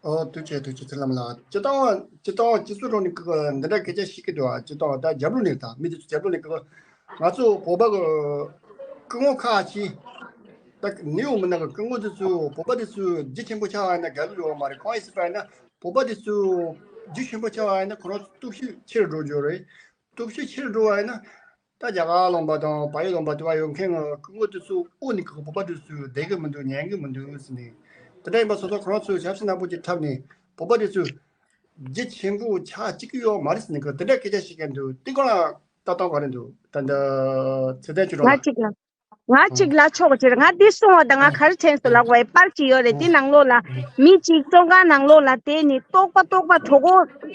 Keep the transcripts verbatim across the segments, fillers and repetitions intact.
ཨོ་ཐུགས་རྗེ་ཆེ། ཐུགས་རྗེ་ཆེ་ཚེ་རིང་ལགས། སྤྱིར་བཏང་སྤྱིར་བཏང་སྤྱི་ཚོགས་ནང་གི་འདི་འདྲ་སྐད་ཆ་བཤད་ཀྱི་འདུག་སྤྱིར་བཏང་ད་རྒྱབ་ལོགས་ནས་ད་མི་དེ་ཚོ་རྒྱབ་ལོགས་ནས་གི་ང་ཚོ་བོད་པ་གི་སྐུ་ངོ་ཁག་ཅིག་ད་ནིའུ་མི་ནང་གི་སྐུ་ངོ་དེ་ཚོ་བོད་པ་དེ་ཚོ་རྒྱུ་ཆེན་པོ་ཆགས་པ་ཡིན་ན་དགའ་གི་ཡོད་མ་རེད། གང་ཡིན་ཟེར་བ་ཡིན་ན་བོད་པ་དེ་ཚོ་རྒྱུ་ཆེན་པོ་ཆགས་པ་ཡིན་ན་ཁོ་རང་ཚོ་སྟོབས་ཤུགས་ཆེ་རུ་འགྲོ་རྒྱུ་རེད། སྟོབས་ཤུགས་ཆེ་རུ་འགྲོ་བ་ཡིན་ན། ད་རྒྱ་གར་ལུང་པ་དང་བལ་ཡུལ་ལུང་པ་དེ་བ་ཡོད་མཁན་གྱི་སྐུ་ངོ་དེ་ཚོ་དབུ་ནས་གི་བོད་པ་དེ་ཚོ་བསྡད་གི་མི་འདུག་ཉན་གི་མི་འདུག་ཟེར་ནས། དེ་འདྲ་ཡིན་པ་སོང་ཙང་ཁོ་རང་ཚོས་ཞབས་ཕྱི་ནག་པོ་ཅིག་འཁྲབ་ནས་བོད་པ་དེ་ཚོ་རྒྱུ་ཆེན་པོ་ཆགས་བཅུག་གི་ཡོད་མ་རེད་ཟེར་ནས་གི་དེ་འདྲ་སྐད་ཆ་བཤད་མཁན་འདུག་དེ་སྐོར་ལ་ལྟ་སྟངས་ག་རེ་འདུག་ད་ལྟ་ཚེ་བརྟན་ཆོས་གྲགས་ང་ལགས། གཅིག་ལ། ང་གཅིག་ལ་ཆོག་ཅེར་ང་འདི་གསུང་བ་དང་ང་ག་རེ་དྲན་སོང་ལབ་པ་ཡིན་པར་གྱི་ཡོད་རེད། འདི་ནང་ལོགས་ལ་མི་གཅིག་བཙོན་ཁང་ནང་ལོགས་ལ་བསྡད་ནས་ལྟོགས་པ་ལྟོགས་པ་གྲོད་ཁོག་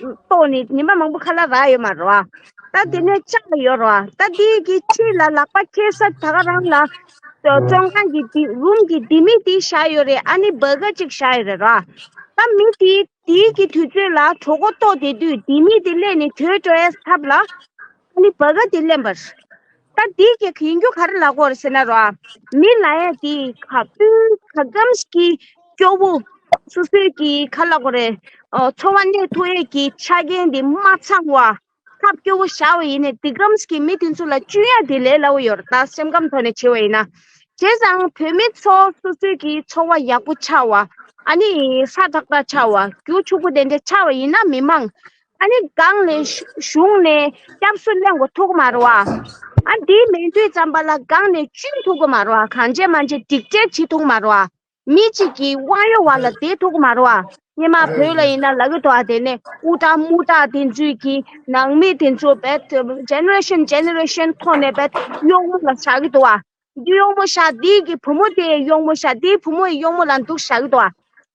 ལྟོགས་ནས་ཉི་མ་མང་པོ་ཁ་ལག་རག་ཡོད་མ་རེད་བ། ད་དེ་ནས་ལྕགས་ཡོད་རེད་བ། ད་འདི་གི་ཕྱི་ལ་ལག་པ་འཁྱེར་ས་ད་ག་རང་ལ་བཙོན་ཁང་གི་འདི་རུམ་གྱི་ལྡེ་མིག་འདི་བཞག་ཡོད་རེད། ཨ་ནི་བྷར་གར་གཅིག་བཞག་ཡོད་རེད་ར། ད་མི་དེ་དེའི་གི་དུས་ཚོད་ལ་གྲོད་ཁོག་ལྟོགས་བསྡད་དུས་ལྡེ་མིག་དེ་སླེབས་ནས་དྲོད་འགྲོ་ཡས་ཐབས་ལ་ཨ་ནི་བྷར་གར་དེ་ལེན་པར། ད་འདི་གི་ཡིན་རྒྱུ་ག་རེ་ལབ་དགོས་རེད་ཟེར་ན་རོ། མི་ལ་ཡ་དེ་ག་དུས་ག་གམ་ཞིག་གི་སྐྱོ་བོ་སོ་སོའི་གི་ག་ལབ་དགོས་རེད། ཨ་འཚོ་བ་གནས་ཐུབ་ཡས་ཀྱི་ཆ་རྐྱེན་དེ་མ་ཚང་བ། ཐབས་སྐྱོ་བོ་བཞག་པ་ཡིན་ནའི་འདི་གམ་ཞིག་གི་མི་དེ་ཚོ་ལ་བཅོལ་ཡ་དེ་ལས་སླ་བོ་ཡོད་རེད། ད་སེམས་ཁམས་ཐོག་ནས་བྱས་པ་ཡིན་ན། བྱས་ཙང་བོད་མི་ཚོ་སོ་སོའི་གི་འཚོ་བ་ཡག་པོ་ཆགས་བ། ཨ་ནི་ཧྲ་ཐག་ཐག་ཆགས་བ། རྒྱུ་ཕྱུག་པོ་དེ་འདྲ་ཆགས་པ་ཡིན་ན་མི་མང་། ཨ་ནི་སྒང་ནས་གཞུང་ནས་སྐྱབས་སུ་ལེན་དགོས་ཐུག་གི་མ་རེད་བ། ཨ་འདི་མེད་དུས་ཙམ་པ་ལ་སྒང་ནས་བཅོལ་ཐུབ་གི་མ་རེད་བ། གང་བྱས་མ་བྱས་སྒྲིག་འགྲེལ་བྱེད་ཐུབ་གི་མ་རེད་བ། མི་གཅིག་གི་དབང་ཡོད་བ་ལ་བསྡད་ཐུབ་ཀྱི་མ་རེད་བ། སྔོན་མ་བོད་ལ་ཡིན་ན་ལབ་ཀྱི་འདུག་བ། དེ་ནས་དབུ་དྲག་དམུ་དྲག་དེ་ཚོས་ཀྱི་ནང་མི་དེ་ཚོ་བས་ཇེ་ནེ་རེ་ཤན་ཇེ་ནེ་རེ་ཤན་ཐོག་ནས་བས་གཡོག་མོ་ལ་བཞག་གི་འདུག་བ། འདི་གཡོག་མོ་བཞག་འདི་གི་བུ་མོ་དེ་གཡོག་མོ་བཞག་འདིའི་བུ་མོ་ཡི་གཡོག་མོ་ལ་འདུག་བཞག་གི་འདུག་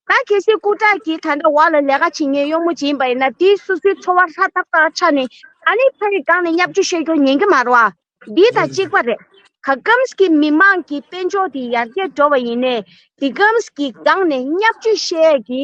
བ། ད་གལ་སྲིད་སྐུ་དྲག་གིས་ད་ལྟ་འོག་ལ་ལས་ཀ་བྱེད་མཁན་གཡོག་མོ་ཅིག་ཡིན་པ་ཡིན་ན་དེའི་སོ་སོའི་འཚོ་བ་ཧྲ་ཐག་ཐག་ཆགས་ནས་ཨ་ནི་ཕ་ཡི་སྒང་ནས་བརྙས་བཅོས་བཤད་རྒྱུ་ཉན་གི་མ་རེད་བ། འདི་དང་གཅིག་པ་རེད། ག་གམ་གྱི་མི་མང་གི་དཔལ་འབྱོར་དེ་ཡར་རྒྱས་འགྲོ་བ་ཡིན་ནའི་འདི་གམ་གྱི་སྒང་ནས་བརྙས་བཅོས་བཤད་ཀྱི་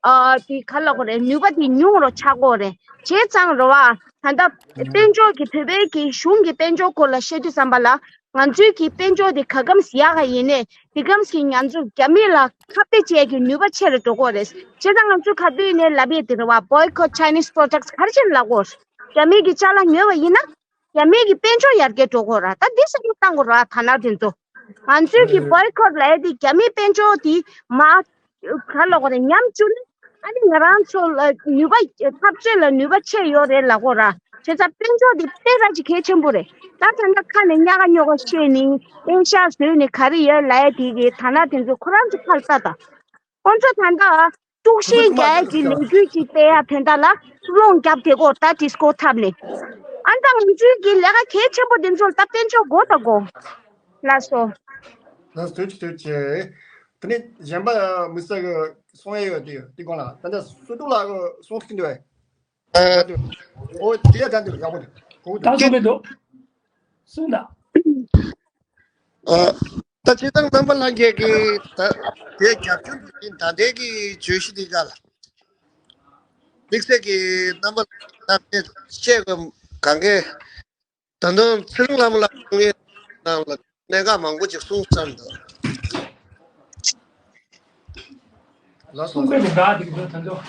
ཨ་དེ་ག་ལ་གོ་རེད། ནུས་པ་དེ་ཉུང་རུ་ཆགས་ཀྱི་རེད། བྱས་ཙང་རེད་བ། ད་ལྟ་དཔལ་འབྱོར་གྱི་བོད་པའི་གི་གཞུང་གི་དཔལ་འབྱོར་སྐོར་ལ་བཤད་དུས་ཙམ་པ་ལ་ང་ཚོའི་གི་དཔལ་འབྱོར་དེ་ག་གམ་ཡག་ག་ཡིན་ནའི་འདི་གམ་གྱི་ང་ཚོ་རྒྱ་མི་ལ་ཁ་གཏད་བྱེད་ཀྱི་ནུས་པ་ཆེ་རུ་འགྲོ་གི་རེད། བྱས་ཙང་ང་ཚོ་ག་དུས་ནས་ལབ་ཡས་དེ་རེད་བ། Boycott Chinese products ག་རེ་བྱས་ནས་ལབ་དགོས། རྒྱ་མི་གི་ཅ་ལག་ཉོས་པ་ཡིན་ན། རྒྱ་མི་གི་དཔལ་འབྱོར་ཡར་རྒྱས་འགྲོ་གི་ར། ད་འདི་བསམ་བློ་བཏང་དགོས་ར། ཐ་ན་དེ་ཚོ་ང་ཚོའི་གི་boycott ལབ་ཡ་དེ་རྒྱ་མི་དཔལ་འབྱོར་དེ་མ་ག་ལབ་དགོས་རེད། ཉམས་བཅུག་ན་ཨ་ནི་ང་རང་ཚོ་ལ་ནུས་པ་འཐབ་རྩོད་ལ་ནུས་པ་ཆེ་ཡོད་རེད་ལབ་དགོས་ར། བྱས་ཙང་དཔལ་འབྱོར་དེ་དཔེ་ར་ཅིག་གལ་ཆེན་པོ་རེད། ད་ད་ལྟ་ཁ་ནས་ཉག་ག་ཉོག་ག་བཤད་ནི་ཨེ་ཤ་བཟོས་ནི་ག་རེ་ཡོད་ལབ་ཡ་དེ་གི་ཐ་ན་དེ་ཚོ་ཁོ་རང་ཚོ་ཕར་ལྟ་ད། ཁོང་ཚོ་ད་ལྟ་དཀྲུག་ཤིང་རྒྱག་ཡས་ཀྱི་ལས་འགུལ་ཅིག་སྤེལ་ཡ་དོན་དག་ལ་རླུང་བརྒྱབ་བསྡད་ཀྱི་ཡོད་རེད། ད་ཌི་སི་ཀོ་འཐབ་ནས། ཨ་ད་ང་ཚོའི་གི་ལས་ཀ་གལ་ཆེན་པོ་འདི་ཚོ་ལ་ད་དཔལ་འབྱོར་དགོས་ད་དགོས། ལགས་སོ། ལགས་སོ། ཐུགས་རྗེ་ཆེ། ཐུགས་རྗེ་ཆེ། དེ་ནས་གཞན་པ་མི་སེར་གི་གསུང་ཡས་ཡོད་དེ་ཡོད་དེ་གོང་ལ་ད་ལྟ་སུ་ཏུ་ལགས་གི་གསུང་ཐུབ་ཀྱི་འདུག་གས། ཨོ་དེ་ལ་ད་འདི་ཡག་པོ་འདུག་གོ་གི་འདུག་ད་གསུང་གི་འདུག་གསུང་དང་། ཨ། ད་སྤྱིར་བཏང་རྣམ་པ་ལྷན་རྒྱས་ཀྱིས་ད་དེ་རྒྱབ་སྐྱོར་དུ་ཡིན། ད་ལྟའི་གི་བརྗོད་གཞི་འདི་ག་ལ་དམིགས་བསལ་གྱི་རྣམ་པ་ལྷན་རྒྱས་བཤད་དགོས་གང་གས་ད་དུང་ཚེ་རིང་ལྷ་མོ་ལགས་གསུང་ཡས་ནང་ལ་གནད་འགག་མང་པོ་ཅིག་གསུངས་ཚར་འདུག་ལགས་སོ། གསུང་སྐད་དེ་འགག་འདུག་ད་དུང་།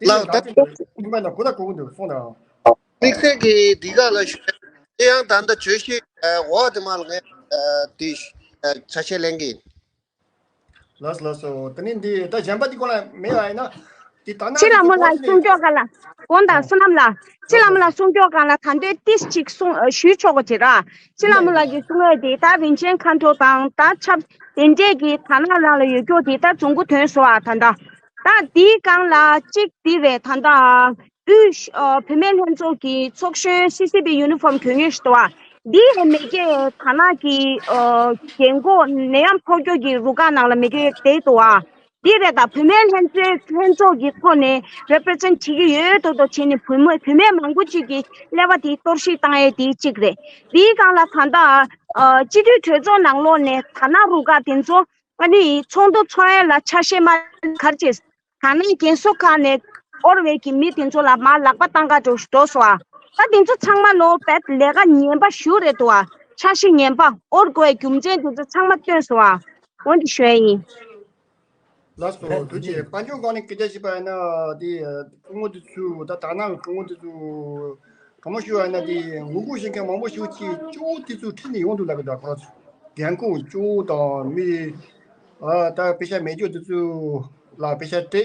ལགས་ད་ད་ད་ཉི་མ་ན་གོ་ད་གོ་གི་འདུག་གསུང་དང་། དམིགས་བསལ་གྱི་འདི་ག་ལ་ཞུ། དེ་ཡང་ད་ལྟ་བརྗོད་གཞི་འོག་དེ་མ་ལ་ངས་འདི་ཆ་ཤས་ལེན་གྱི་ཡིན། ལགས་ལགས་སོ། དེ་ནས་འདི་ད་གཞན་པ་འདི་སྐོར་ལ་མེད་པ་ཡིན་ན། འདི་ད་ན་ཕྱི་ལ་མོ་ལ་གསུང་སྐྱོ་ག་ལ་དགོངས་དག་བསོད་ནམས་ལགས། ཕྱི་ལ་མོ་ལ་གསུང་སྐྱོ་ག་ལ་ད་འདོད་ཏིས་ཅིག་གསུང་ཞུས་ཆོག་གོ་ཅེ་ར། ཕྱི་ལ་མོ་ལ་གི་གསུང་ཡས་འདི་ད་རིན་ཆེན་མཁའ་འགྲོ་དང་ད་ཆབ་དེ་འདྲས་ཀྱི་ད་ན་རང་ལ་ཡོད་སྐྱོ་འདི་ད་བྱུང་གོ་དོན་སོ་ཨ་ད་ད། ད་འདིའི་སྒང་ལ་གཅིག་འདི་རེད་ད་ད། དབུས་ཨ་བུད་མེད་ལྷན་ཚོགས་ཀྱི་ཚོགས་གཞོན་སི་སི་པི་ཡུ་ནི་ཧྥོམ་གྱོན་མཁན་ཞིག་འདུག་བ། འདི་ཡང་མེས་རྒྱལ་ཐ་ན་གྱི་ཨ་རྒྱལ་འགོག་ནད་ཡམས་འཕོ་སྐྱོད་ཀྱི་རུ་ཁག་ནང་ལ་མེས་རྒྱལ་བསྡད་འདུག་བ། འདི་རེད་ད། བུད་མེད་ལྷན་ཚོགས་ལྷན་ཚོགས་ཀྱི་ཐོག་ནས་རེ་པི་རི་ཛེན་བྱེད་ཀྱི་ཡོད་མདོག་མདོག་བྱས་ནས་བུད་མེད་བུད་མེད་མང་པོ་ཅིག་གི་ཀླད་པ་དེ་གཏོར་བཤིག་བཏང་ཡས་དེ་གཅིག་རེད། འདིའི་སྒང་ལ་ད་ལྟ་ཨ་སྤྱི་འཐུས་གྲོས་ཚོགས་ནང་ལོགས་ནས་ཐ་ན་རུ་ཁག་དེ་ཚོ་ཨ་ནི་ཚོགས་འདུ་ཚོགས་ཡས་ལ་ཆ་ཤས་མ་གར་ཅེས། ད་ནི་རྒན་གསོ་ཁང་ནས་དབོར་བའི་གི་མི་དེ་ཚོ་ལ་མར་ལག་པ་བཏང་ག་འགྲོ་འགྲོ་སོང་ཨ། ད་དེ་ཚོ་ཚང་མ་ལོ་བེད་ལས་ཀ་ངན་པ་ཞུ་རེད་འདུག་ཨ། འཆར་གཞི་ངན་པ་དབོར་དགོས་རྒྱུ་མཚན་དེ་ཚོ་ཚང་མ་སྟོན་སོང་ཨ། འོན་ཏེ་ཞུ་ཡ་ཡིན། ལགས་སོ། ཐུགས་རྗེ་ཆེ། དཔལ་འབྱོར་སྒང་ནས་སྐད་ཆ་བཤད་པ་ཡིན་ན་དེ་སྐུ་ངོ་དེ་ཚོས་ད་དག་སྣང་གི་སྐུ་ངོ་དེ་ཚོས་གང་མང་ཞུ་བ་ཡིན་ན་དེ་ངོ་རྒོལ་བྱེད་མཁན་མང་པོ་ཞིག་གིས་གཙོ་བོ་དེ་ཚོ་ཁྲིད་ནས་ཡོང་འདུག་ལབ་ཀྱི་འདུག་ཁོ་རང་ཚོ་རྒན་ཁོག་གཙོ་བོ་དང་མི་ཨ་ད་པེ་ཤ་མེད་རྒྱུ་དེ་ཚོ་ལ་པེ་ཤ་སྤྲད་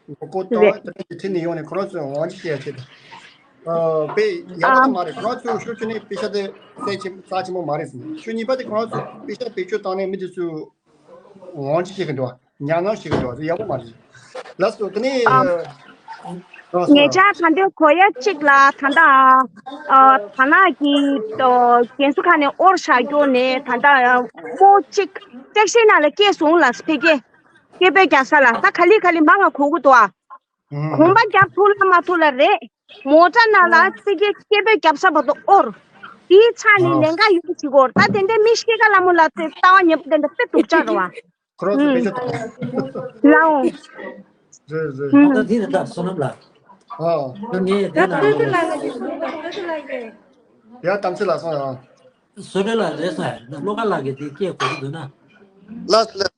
མགོ་སྐོར་བཏང་དེ་འདྲ་ཁྲིད་ནས་ཡོང་ནས་ཁོ་རང་ཚོས་དབང་ཆ་བཤད་ཡ་བྱེད་དང་། ཨ་དཔེ་ཡག་པོ་ཨ་དེ་མ་རེད། ཁོ་རང་ཚོའི་ཤོག་ཆུ་ནས་པེ་ཤ་དེ་རྩ་ཆེན་རྩ་ཆེན་པོ་མ་རེད་ཟེར། ཤོག་གཉིས་པ་དེ་ཁོ་རང་ཚོ་པེ་ཤ་བེད་སྤྱོད་བཏང་ནས་མི་དེ་ཚོའི་དབང་ཆ་བཤད་ཀྱི་འདུག་ཉར་ནང་བཤད་ཀྱི་འདུག་དེ་ཡག་པོ་མ་རེད། ལགས་སོ། དེ་ནས་ཨ་ཨ་ཨ་སོ་ངེད་ཅག་ད་འདོད་གོ་ཡ་གཅིག་ལ་ད་ལྟ་ཨ་ད་ནག་གི་ཨ་རྒན་གསོ་ཁང་ནས་དབོར་བཞག་རྒྱུ་ནས་ད་ལྟ་ཨ་རྨོ་གཅིག་ཊེག་སི་ནང་ལ་སྐྱེལ་སོང་ལ་ཕ་གི་སྐད་འབོད་རྒྱག་ས་ལ་ད་ག་ལེ་ག་ལེ་མ་ང་གོ་གི་འདུག་ཨ། གོམ་པ་རྒྱབ་ཐུབ་ལ་མ་ཐུབ་ལ་རེད། མོ་ཊ་ནང་ལ་ཙི་གེ་སྐད་འབོད་རྒྱབ་ས་བར་དུ་དབོར། དེའི་ཆ་ནས་ཨ་ལན་ཁ་ཡོད་ཅིག་གོ་ད་དེ་འདྲའི་མི་ཤེས་ཀ་ལ་མོ་ལ་དེ་ལྟ་བ་ཉེས་པོ་དེ་འདྲ་དཔེ་སྡུག་ཅག་རེད་བ། ཁོ་རང་ཚོ་བེད་སྤྱོད་བཏང་། ལའོ། རེད་རེད། ཨ་ད་འདི་རེད་ད་བསོད་ནམས་ལགས། ཨ་ངས་དེ་ན་ཡ་དམ་ཚིག་ལ་སོང་ཡང་། བསོད་བདེ་ལགས་རེད་ས་ན་བློ་དགའ་ལགས་ཀྱིས་དེ་སྐད་གོ་གི་འདུག་ན། ལགས་སོ་ལགས།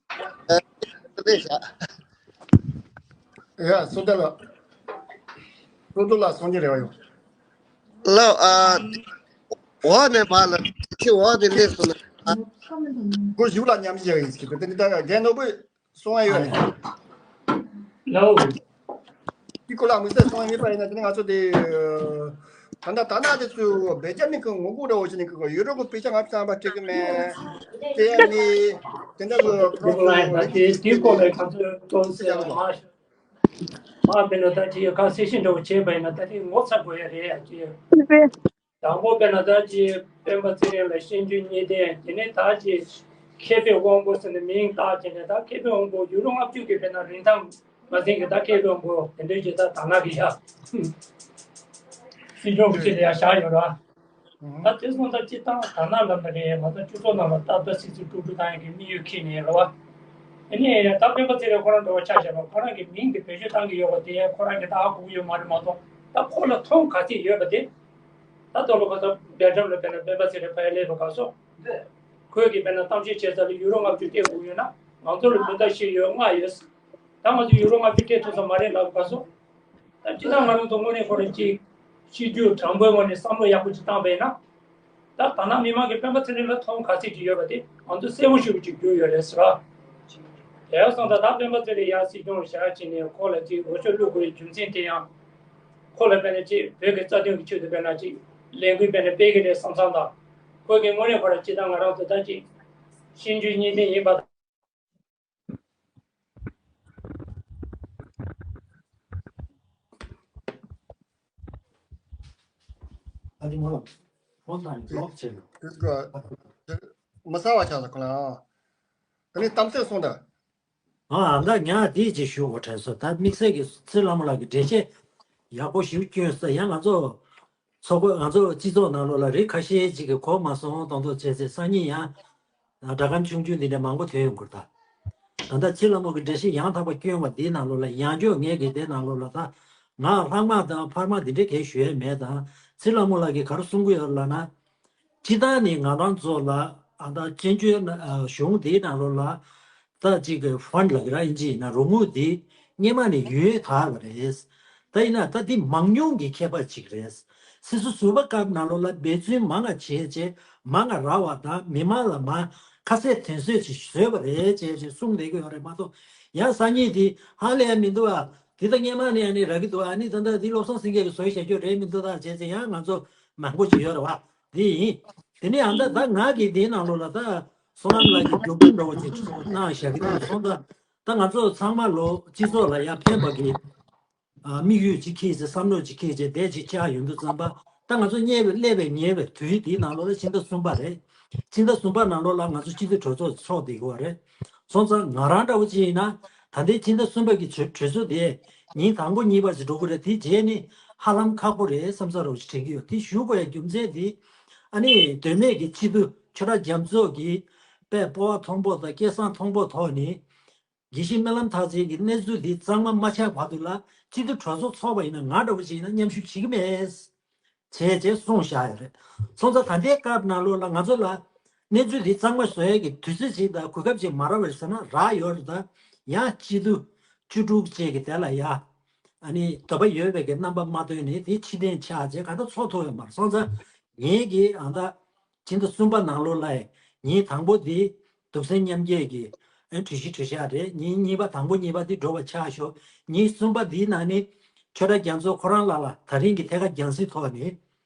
ཨ་རེད་ཤག་ཡ་བསོད་བདེ་ལགས། བསོད་བདེ་ལགས་སོང་གི་རེད་བ་ཡོང་། ལགས་ཨ། འོག་ནས་བར་ལ་ཁྱི་འོག་ནས་སླེབས་སོང་ན། སྒོ་ཞིག་ལ་མཉམ་ཞིག་ཡིན་ཟེར་གི་འདུག་དེ་ནི་ད་རྒན་ནོར་བུས་གསུང་ཡ་ཡོད་རེད། ལའོ། ཁྱི་ཁོ་ལ་མི་སེར་གསུང་ཡ་མེད་པ་ཡིན་ན་དེ་ནི་ང་ཚོ་དེ། ད་ལྟ་ད་ནང་དེ་ཚོས་བེད་སྤྱོད་ནི་གི་ངོ་རྒོལ་འདྲ་བོ་བྱས་ནས་གི་ཡུ་རོབ་ཀྱི་པེ་ཤ་ང་ཚོ་ཚང་མ་སྤྲད་གི་མེད། དེ་ཡང་ནི་དེ་འདྲ་གི་ཁོ་རང་ཚོ་ངོ་རྒོལ་བྱས་ནས་དེ་དེའི་སྐོར་ལ་ང་ཚོས་ཏོག་ཙམ་མ་མ་དཔེར་ན་ད་ཅི་ཡ་ཁ་གསལ་བཤད་འདྲ་བོ་བྱས་པ་ཡིན་ན་ད་དེ་ངོ་ཚ་དགོས་ཡ་རེད་ཡ་ཅི། དང་པོ་དཔེར་ན་ད་ཅི་སྤེན་པ་ཚེ་རིང་ལ་ཤེས་འཇོན་གཉིས་ལྡན་དེ་ནས་ད་ཅི་མཁས་པའི་དབང་པོ་ཟེར་ནས་མིང་བཏགས་བྱས་ནས་ད་མཁས་པའི་དབང་པོ་ཡུ་རོ་ལྔ་བཅུ་གི་དཔེར་ན་རིན་ཐང་མ་ཟིན་གི་ད་མཁས་པའི་དབང་པོ་དེ་འདྲའི་ཅི་ད་དར་ནག་གི་ཡ་སྲིད་སྐྱོང་གི་ཆེད་དུ་ཡ་བཞག་ཡོད་ར། ད་དེ་སོང་ད་ཅི་ད་དར་ནག་ལབ་ན་རེད་ང་ཚོ་སྤྱི་ཚོགས་ནང་ལ་ཏག་ཏག་སི་སི་ཀྲུག་ཀྲུག་བཏང་ཡ་གི་དམིགས་ཡུལ་ཁྱེར་ནས་རེད་བ། ཨ་ནི་ད་སྤེན་པ་ཚེ་རིང་ཁོ་རང་འདྲ་བོ་ཆ་བཞག་པ་ཁོ་རང་གི་མིང་དེ་བེད་སྤྱོད་བཏང་གི་ཡོད་པ་དེ་ཡ་ཁོ་རང་གི་ད་ཧ་གོ་གི་ཡོད་མ་རེད་མ་གཏོགས་ད་ཁོ་ལ་མཐོང་ག་ཚད་ཡོད་པ་དེ། ད་ལྟ་ལོ་ཁ་ས་སྦེལ་ཇམ་ལ་དཔེར་ན་སྤེན་པ་ཚེ་རིང་ཕ་ཡ་སླེབས་པ་ག་སོ། ཁོས་ཀྱི་དཔེར་ན་གཏམ་བཤད་བྱེད་ས་ལ་ཡུ་རོ་ལྔ་བཅུ་སྟེར་དགོས་ཡོད་ན་ང་ཚོ་ལ་མི་ད་ཤི་ཡོད་ལྔ་ཡོད། ད་ང་ཚོ་ཡུ་རོ་ལྔ་བཅུ་སྟེར་ཐུབ་ས་མ་རེད་ལབ་ག་སོ། ད་ཅི་ད་ང་རང་ཚོ་དངོས་གནས་ཁོ་རང་ཅིག་ཤི་རྒྱུ་དྲང་པོའི་ངོས་ནས་བསམ་བློ་ཡག་པོ་ཅིག་བཏང་པས་ན། ད་ད་ན་མི་མང་གི་སྤེན་པ་ཚེ་རིང་ལ་མཐོང་ག་ཚད་ཅིག་ཡོད་པ་དེ་ང་ཚོ་གསལ་པོ་ཞུ་བ་ཅིག་གྱུར་ཡོད་རེད་ཟེར་བ། དེ་ཡང་སོང་ད་ད་སྤེན་པ་ཚེ་རིང་ཡར་སྲིད་སྐྱོང་བཞག་བྱས་ནས་ཁོ་ལ་ཅིག་འོས་ཤོག་བླུག་དགོས་རྒྱུ་མཚན་དེ་ཡང་། ཁོ་ལ་དཔེར་ན་ཅིག་བོད་ཀྱི་རྩ་དོན་གྱི་ཆེད་དུ་དཔེར་ན་ཅིག་ལས་འགུལ་དཔེར་ན་སྤེལ་གྱི་རེད་བསམ་བསམ་དང་། ཁོ་གི་དངོས་གནས་ཁོ་ལ་ཅི་ད་ང་རང་ཚོ་ད་ཅིག་ཤེས་འཇོན་གཉིས་ལྡན་ཡིན་པ་དང་། ཨ་ནི་ང་ལ་ཁོང་དང་ལོག་བྱས་ཡོད། མ་གསལ་བ་ཆགས་སོང་ཁོ་ལ། ཨ་ནི་གཏམ་ཚད་སོང་ད། ཨ་ཨ་ད་ཉག་དེ་ཅིག་ཞུ་དགོས་དྲན་སོང་། ད་དམིགས་བསལ་གྱི་ཚེ་ལྷ་མོ་ལགས་ཀྱི་འགྲེལ་བཤད་ཡག་པོ་ཞིག་བསྐྱོན་སོང་། ཡང་ང་ཚོ་ཚོགས་པ་ང་ཚོ་སྤྱི་ཚོགས་ནང་ལོགས་ལ་རིགས་ཁ་ཤས་ཅིག་གིས་གོ་མ་སོང་གཏོང་ཐུབ་བྱས་ཚེ་སང་ཉིན་ཡང་སྒྲ་སྒམ་ཆུང་ཆུང་འདི་འདྲ་མང་པོ་ཐོན་ཡོང་གི་རེད་ད། ད་ལྟ་ཚེ་ལྷ་མོ་གི་འགྲེལ་བཤད་ཡང་དག་པ་བསྐྱོན་པ་འདིའི་ནང་ལོགས་ལ་ཡང་བསྐྱར་ངས་ཀྱི་དེ་ནང་ལོགས་ལ་ད་ང་ལྷག་མ་དང་འཕར་མ་འདི་འདྲ་གས་ཞུ་ཡས་མེད་དང་། ཚེ་ལྷ་མོ་ལགས་ཀྱིས་ག་རེ་གསུང་གི་ཡོད་ལབ་ན། སྤྱིར་བཏང་ནི་ང་རང་ཚོ་ལ་ཨ་ད་བཙན་བྱོལ་ན་ཨ་གཞུང་འདིའི་ནང་ལོགས་ལ་ད་ཅིག་གི་ཕན་ལབ་ཀྱི་ར་ཨིན་ཇི་ཡིན་ན་རོགས་དངུལ་འདི་སྔོན་མ་ནས་ཡོད་ད་ག་རེད། ད་ཡིན་ན་ད་འདི་མང་ཉུང་གི་ཁྱད་པར་ཅིག་རེད། སྲིད་ཟུར་ཟུར་པ་སྐབས་ནང་ལོགས་ལ་འབད་བརྩོན་མང་ང་བྱས་རྗེས་མང་ང་རག་པ་དང་མི་མང་ལ་མ་ཁ་གསལ་དོན་གསལ་ཅིག་བཟོས་པ་རེད་ཅེས་ཅེས་གསུངས་བསྡད་ཀྱི་ཡོད་རེད་མ་གཏོགས། ཡང་སང་ཉིན་འདི་ཧ་ལས་ཡ་མི་འདུག་ཨ། འདི་ད་སྔོན་མ་ནས་ཨ་ནི་རག་གི་འདུག་ཨ་ནི་ད་ལྟ་འདི་བློ་བཟང་སེང་གེ་གི་བཟོས་བཞག་རྒྱུ་རེད་མི་འདུག་ད་བྱས་ཙང་ཡང་ང་ཚོ་མང་པོ་ཅིག་ཡོད་རེད་བ། འདི་ཡིན། དེ་ནས་ཨ་ད་ད་ང་གི་འདིའི་ནང་ལོགས་ལ་ད་བསོད་ནམས་ལགས་ཀྱིས་མགྱོགས་པོ་འདྲ་བོ་ཅིག་གནང་བཞག་གི་འདུག་སོང་ད་ད་ང་ཚོ་ཚང་མ་ལོ་སྤྱི་ཚོགས་ལ་ཡར་ཕན་པ་གི་ཨ་དམིགས་ཡུལ་ཅིག་འཁྱེར་ཚེ་བསམ་བློ་ཅིག་འཁྱེར་ཚེ་དེ་ཅིག་ཆགས་ཡོང་དུས་ཙམ་པ་ད་ང་ཚོ་གཉེར་བའི་སླེབས་པའི་ཉེ་བའི་དུས་འདིའི་ནང་ལོགས་ལ་ཕྱི་ཟླ་གསུམ་པ་རེད། ཕྱི་ཟླ་གསུམ་པ་ནང་ལོགས་ལ་ང་ཚོ་སྤྱི་འཐུས་གྲོས་ཚོགས་ཚོགས་བསྡད་ཀྱི་ཡོད་རེད། སོང་ཙང་ང་རང་འདྲ་བོ་ཅིག་ཡིན་ན་ད་ལྟའི་ཕྱི་ཟླ་གསུམ་པ་གི་གྲོས་གྲོས་ཚོགས་དེ་ཉིན་དང་པོ་གཉིས་པ་ཅིག་འགྲོ་གི་རེད། དེ་རྗེས་ནི་ཧ་ལམ་ཁག་པོ་རེད་བསམ་ས་རོགས་ཅིག་དྲན་གྱི་ཡོད། དེ་ཞུ་དགོས་ཡ་རྒྱུ་མཚན་དེ་ཨ་ནི་དོན་མེད་ཀྱི་སྤྱི་འཐུས་ཆོས་གྲགས་རྒྱ་མཚོ་གིས་དཔེ་སྤོབས་པ་མཐོན་པོ་དང་སྐད་གསང་མཐོན་པོ་ཐོག་ནས་དགེ་བཤེས་སྨོན་ལམ་ཐར་རྩེ་གི་གནས་ཚུལ་འདི་གཙང་མ་མ་ཆགས་བར་དུ་ལ་སྤྱི་འཐུས་གྲོས་ཚོགས་ཚོགས་པ་ཡིན་ན་ང་འདྲ་བོ་ཅིག་ཡིན་ན་མཉམ་ཞུགས་བྱེད་ཀྱི་མེད། བྱས་རྗེས་གསུངས་བཞག་ཡོད་རེད། སོང་ཙང་ད་ལྟའི་སྐབས་ནང་ལོགས་ལ་ང་ཚོ་ལ་གནས་ཚུལ་འདི་གཙང་མ་བཟོ་ཡས་ཀྱི་དུས་ཚོད་ཅིག་དང་གོ་སྐབས་ཅིག་མ་རག་པ་རེད་ཟེར་ན་རག་ཡོད་རེད། ད་ ཡང་སྤྱི་འཐུས་བཅུ་དྲུག་བཅས་ཀྱི་དེ་ལ་ཡ། ཨ་ནི་འདོད་པ་ཡོད་པའི་གི་རྣམ་པ་མ་བཏོན་ནས་དེ་ཕྱིར་འཐེན་ཆགས་བྱས་ག་ད་ཚོགས་ཐུབ་ཡོད་མ་རེད། སོང་ཙང་ངེད་ཀྱིས་ཨ་ད་ཕྱི་ཟླ་གསུམ་པ་ནང་ལོགས་ལ་ཉིན་དང་པོ་འདི་གདུང་སེམས་མཉམ་སྐྱེད་ཀྱི་ཨ་གྲོས་གཞི་གྲོས་འཆར་རེད། ཉིན་གཉིས་པ་དང་པོ་གཉིས་པ་འདི་འགྲོ་བ་ཆགས་ཤོག་ཉིན་གསུམ་པ་འདིའི་ནང་ནས་ཆོས་གྲགས་རྒྱ་མཚོ་ཁོ་རང་ལ་ལ་ད་རིང་གི་ཐད་ཀར་རྒྱང་སྲིང་ཐོག་ནས་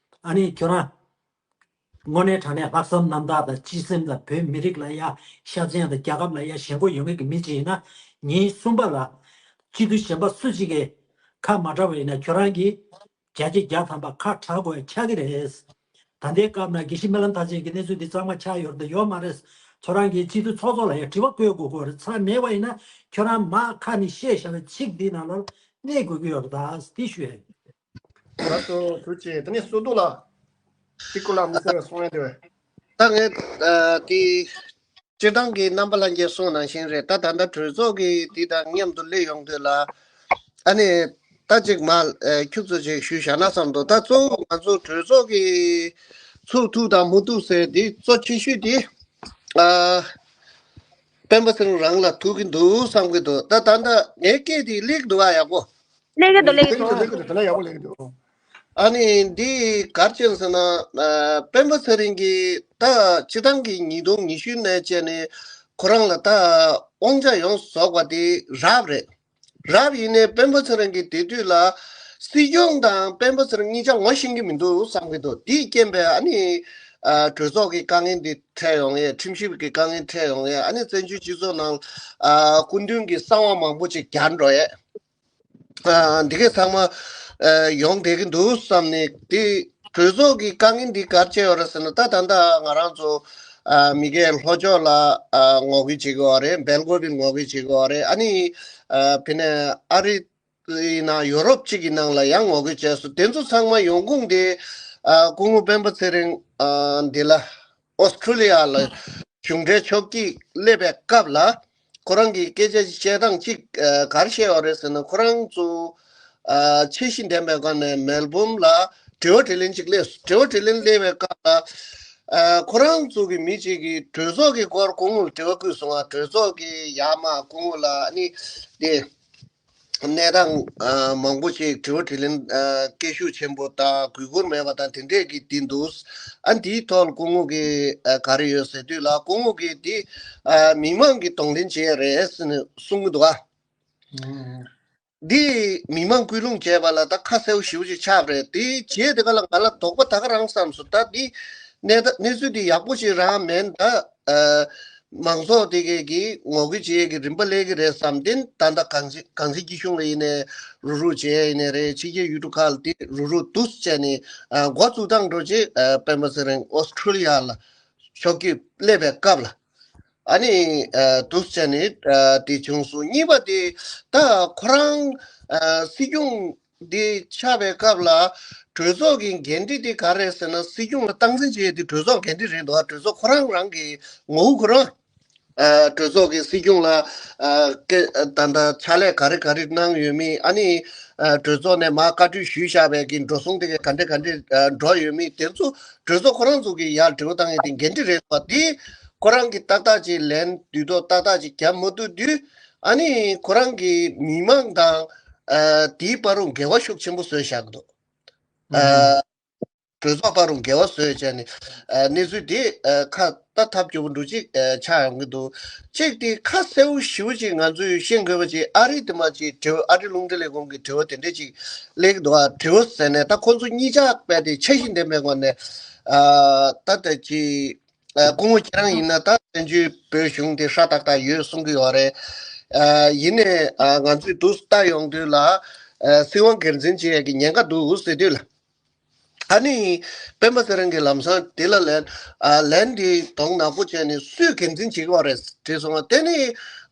ཨ་ནི་ཁྱོད་རང་དངོས་གནས་དྲང་གནས་ལྷག་བསམ་རྣམ་དག་དང་སྤྱི་སེམས་དང་བོད་མི་རིགས་ལ་ཡ་ཤ་ཚན་དང་རྒྱལ་ཁབ་ལ་ཡ་ཞེན་ཁོག་ཡོད་མཁན་གྱི་མི་ཅིག་ཡིན་ན། ཉིན་གསུམ་པ་ལ་སྤྱི་འཐུས་གཞན་པ་སུ་གཅིག་གིས་ཁ་མ་གྲགས་པ་ཡིན་ན་ཁྱོད་རང་གིས་བརྒྱ་ཆ་བརྒྱ་ཐམ་པ་ཁ་གྲག་དགོས་ཆགས་ཀྱི་རེད། ད་ལྟའི་སྐབས་ན་དགེ་བཤེས་སྨོན་ལམ་མཐར་ཕྱིན་གྱི་གནས་ཚུལ་འདི་གཙང་མ་ཆགས་ཡོད་རེད་དང་ཡོད་མ་རེད། ཁྱོད་རང་གིས་སྤྱི་འཐུས་ཚོགས་གཙོ་ལ་ཡང་དྲི་བ་བཀོད་དགོས་ཀྱི་རེད། ཚར་མེད་པ་ཡིན་ན་ཁྱོད་རང་མ་ཁ་ནས་བཤད་བཞག་པའི་ཚིག་འདི་ནང་ལོགས་གནས་དགོས་ཀྱི་ཡོད་རེད། ད་འདི་ཞུ་ཡ་ཡིན། ལགས་སོ། ཐུགས་རྗེ་ཆེ། དེ་ནས་བསོད་སྡུག་ལགས། ཏི་ཀུ་ལགས་མི་སེར་གསུང་ཡ་དེ་བས། ད་ངས་ཨ་དེ་སྤྱིར་བཏང་གི་རྣམ་པ་ལྷན་རྒྱས་གསུངས་ནང་བཞིན་རེད། ད་ད་ལྟ་གྲོས་ཚོགས་ཀྱི་དེ་དང་མཉམ་དུ་སླེབས་ཡོང་དུས་ལ་ཨ་ནི་ད་ཅིག་མ་ཨ་ཁྱུག་ཙམ་ཅིག་ཞུས་བཞག་ན་བསམ་འདུག་ད་གཙོ་བོ་ང་ཚོ་གྲོས་ཚོགས་ཀྱི་ཚུགས་ཐུབ་དང་མི་ཐུབ་ཟེར་དེ་གཙོ་ཆེ་ཤོས་དེ་ཨ་སྤེན་པ་ཚེ་རིང་རང་ལ་ཐུག་གི་འདུག་བསམ་གྱི་འདུག་ད་ད་ལྟ་ངའི་སྐད་དེ་སླེབས་འདུག་ཨ། ཡག་པོ། ལེགས་འདུག་ལེགས་འདུག་ལེགས་འདུག་ད་ལ་ཡག་པོ་ལེགས་འདུག་ཨ་ནི་འདི་གར་བྱས་ཟེར་ན་ཨ་སྤེན་པ་ཚེ་རིང་གིས་ད་སྤྱི་བཏང་གི་ཉིས་སྟོང་ཉི་ཤུ་ནས་བྱས་ནས་ཁོ་རང་ལ་ད་དབང་ཆ་ཡོངས་སུ་རྫོགས་པ་དེ་རབ་རེད། རབ་ཡིན་ནའི་སྤེན་པ་ཚེ་རིང་གིས་དེ་དུས་ལ་སྲིད་སྐྱོང་དང་སྤེན་པ་ཚེ་རིང་གཉིས་ཆ་ངོ་ཤེས་ཀྱི་མི་འདུག་བསམ་གྱི་འདུག་དེའི་རྐྱེན་པས་ཨ་ནི་ཨ་གྲོས་ཚོགས་ཀྱི་དཀའ་ངལ་འདི་འཕྲད་ཡོང་ཡས། ཁྲིམས་ཞིབ་ཀྱི་དཀའ་ངལ་འཕྲད་ཡོང་ཡས། ཨ་ནི་བཙན་བྱོལ་སྤྱི་ཚོགས་ནང་ཨ་སྐུ་མདུན་གྱི་གསང་བ་མང་པོ་ཅིག་གྱར་འགྲོ་ཡས། ཨ་འདི་གས་ཚང་མ་ཨ་ཡོང་བསྡད་ཀྱི་འདུག་བསམ་ནས། དེ་གྲོས་ཚོགས་ཀྱི་དཀའ་ངལ་འདི་ག་རེ་བྱས་ཡོད་རེད་ཟེར་ན། ད་ད་ལྟ་ང་རང་ཚོ་ཨ་མི་སྒེར་ལྷོ་ཕྱོགས་ལ་ཨ་ངོ་རྒོལ་བྱེད་ཀྱི་ཡོད་རེད། སྦེལ་ཀོབ་ལ་ངོ་རྒོལ་བྱེད་ཀྱི་ཡོད་རེད། ཨ་ནི་ཨ་ཕི་ནས་ཨ་རི་ཡིན་ན་ཡོ་རོབ་གཅིག་གི་ནང་ལ་ཡང་ངོ་རྒོལ་བྱས་སོང་། དེ་ཚོ་ཚང་མ་ཡོང་ཁུངས་དེ་ཨ་སྐུ་ངོ་སྤེན་པ་ཚེ་རིང་ཨ་འདི་ལ་ཨོ་སི་ཁྲུ་ལི་ཡ་ལ་གཞུང་འབྲེལ་ཕྱོགས་སྐྱིད་སླེབས་པའི་སྐབས་ལ་ཁོ་རང་གིས་སྐད་ཆ་བཤད་སྟངས་གཅིག་ཨ་ག་རེ་བཤད་ཡོད་རེད་ཟེར་ན། ཁོ་རང་ཚོ་ཨ་ཆེ་བཞི་ལྡན་པའི་སྒང་ནས་མེལ་བོན་ལ་དྲི་བ་དྲིས་ལན་གཅིག་སླེབས་སོང་། དྲི་བ་དྲིས་ལན་སླེབས་པའི་སྐབས་ལ་ཨ་ཁོ་རང་ཚོ་གི་མི་གཅིག་གིས་གྲོས་ཚོགས་ཀྱི་སྐོར་སྐུ་ངོ་ལ་དྲི་བ་བསྐུལ་སོང་ང་། གྲོས་ཚོགས་ཀྱི་ཡར་མར་སྐུ་ངོ་ལ་ཨ་ནི་དེ། གནས་སྟངས་ཨ་མང་པོ་ཞིག་དྲི་བ་དྲིས་ལན་ཨ་སྐད་ཤུགས་ཆེན་པོ་དང་གུས་བཀུར་མེད་པ་དང་དེ་འདྲས་ཀྱི་དེ་འདུག་ཨ་འདིའི་ཐོག་ལ་སྐུ་ངོ་གིས་ཨ་ག་རེ་ཡོད་ཟེར་དུས་ལ། སྐུ་ངོ་གིས་འདི་ཨ་མི་མང་གིས་གདོང་ལེན་བྱས་རེད་ཟེར་ནས་གསུང་གི་འདུག་ཨ། ཨང་། འདི་མི་མང་སྐུལ་སློང་བྱས་པ་ལ་ད་ཁ་གསལ་པོ་ཞེ་པོ་ཅིག་ཆགས་པ་རེད། དེ་བྱས་དེ་ག་ལ་ང་ལ་དོགས་པ་ད་ག་རང་བསམ་སོང་། ད་འདི་གནས་ད་གནས་ཚུལ་འདི་ཡག་པོ་ཞིག་རང་མིན། ད་ཨ་མང་ཚོགས་དེ་གས་ཀྱིས་ངོ་རྒོལ་བྱེད་ཡས་ཀྱི་རིམ་པ་སླེབས་ཀྱི་རེད་བསམ། དེ་ད་ལྟ་གངས་ཅན་གངས་ཅན་སྐྱིད་གཤོངས་ལ་ཡིན་ནའི་རུག་རུག་བྱེད་ཡས་ཡིན་ནའི་རེད། ཕྱི་རྒྱལ་ཡུལ་གྲུ་ཁག་ལ་དེ་རུག་རུག་འདུག་སེ་བྱས་ནས་ཨ་འགོ་བཙུགས་སྟངས་འདྲ་ཅིག་ཨ་སྤེན་པ་ཚེ་རིང་ཨོ་སི་ཁྲུ་ལི་ཡ་ལ་ཕྱོགས་སྐྱིད་སླེབས་པའི་སྐབས་ལ། ཨ་ནི་ཨ་འདུག་སེ་བྱས་ནས་ཨ་དེ་བྱུང་སོང་། གཉིས་པ་དེ་ད་ཁོ་རང་ཨ་སྲིད་སྐྱོང་འདི་ཆགས་པའི་སྐབས་ལ་གྲོས་ཚོགས་ཀྱི་འགན་འཁྲི་དེ་ག་རེ་རེད་ཟེར་ན། སྲིད་སྐྱོང་ལ་སྟངས་འཛིན་བྱེད་ཡས་དེ་གྲོས་ཚོགས་འགན་འཁྲི་རེད་འདུག་གྲོས་ཚོགས་ཁོ་རང་རང་གི་ངོ་བོ་ཁོ་རང་ཨ་གྲོས་ཚོགས་ཀྱི་སྲིད་སྐྱོང་ལ་ཨ་སྐད་ད་ལྟ་ཕྱག་ལས་ག་རེ་ག་རེ་གནང་ཡོད་མེད། ཨ་ནི་ཨ་གྲོས་ཚོགས་ནས་མར་བཀའ་འཁྲོལ་ཞུས་བཞག་པའི་གི་འགྲོ་སོང་དེ་ག་ག་འདྲ་ག་འདྲ་ཨ་འགྲོ་ཡོད་མེད། དེ་ཚོ་གྲོས་ཚོགས་ཁོ་རང་ཚོ་གི་ཡར་དྲི་བ་བཏང་ཡས་དེ་འགན་འཁྲི་རེད་པ། དེ་ཁོ་རང་གིས་ཏག་ཏག་ཅིག་ལན་དུས་ཐོག་ཏག་ཏག་ཅིག་རྒྱབ་མ་ཐུབ་དུས། ཨ་ནི་ཁོ་རང་གིས་མི་མང་དང་ཨ་དེའི་བར་རུ་འགལ་བ་ཤུགས་ཆེན་པོ་བཟོས་བཞག་གི་འདུག་ཨ་གྲོས་ཚོགས་བར་རུ་འགལ་བ་བཟོས་བྱས་ནས་ཨ་གནས་ཚུལ་དེ་ཨ་ཁ་ད་ཐབས་སྐྱོ་པོ་འདྲ་ཅིག་ཨ་ཆགས་ཡོང་གི་འདུག་གཅིག་དེ་ཁ་གསལ་པོ་ཞེ་པོ་ཅིག་ང་ཚོས་ཤེས་དགོས་པ་ཅིག་ཨ་རི་དེ་མ་ཅིག་དྲི་བ། ཨ་རི་རླུང་འཕྲིན་ལས་ཁུངས་ཀྱི་དྲི་བ་དེ་འདྲ་ཅིག་སླེབས་ཀྱི་འདུག་ཨ་དྲི་བ་ཟེར་ནས། ད་ཁོ་ཚོ་གཉིས་ཆ་དཔེ་དེ་འཆར་གཞི་ལྡན་པའི་ངོས་ནས་ཨ་ད་ལྟ་ཅིག་ཨ་སྐུ་ངོ་ཁྱེད་རང་ཡིན་ན་ད་བཙན་བྱོལ་བོད་གཞུང་དེ་ཧྲ་ཏག་ཏག་ཡོད་གསུང་གི་ཡོད་རེད། ཨ་ཡིན་ནའི་ཨ་ང་ཚོས་འདུག་ལྟ་ཡོང་དུས་ལ་ཨ་སྲིད་དབང་སྒེར་འཛིན་བྱེད་ཡས་ཀྱི་ཉེན་ཁ་འདུག་ཟེར་དུས་ལ། ཨ་ནི་སྤེན་པ་ཚེ་རིང་གིས་ལམ་སང་དེ་ལ་ལན་ཨ་ལན་དེ་གདོང་ནག་པོ་བྱས་ནས་སུས་འགན་འཛིན་བྱེད་ཀྱི་ཡོད་རེད་དྲིས་སོང་བ། དེ་ནི་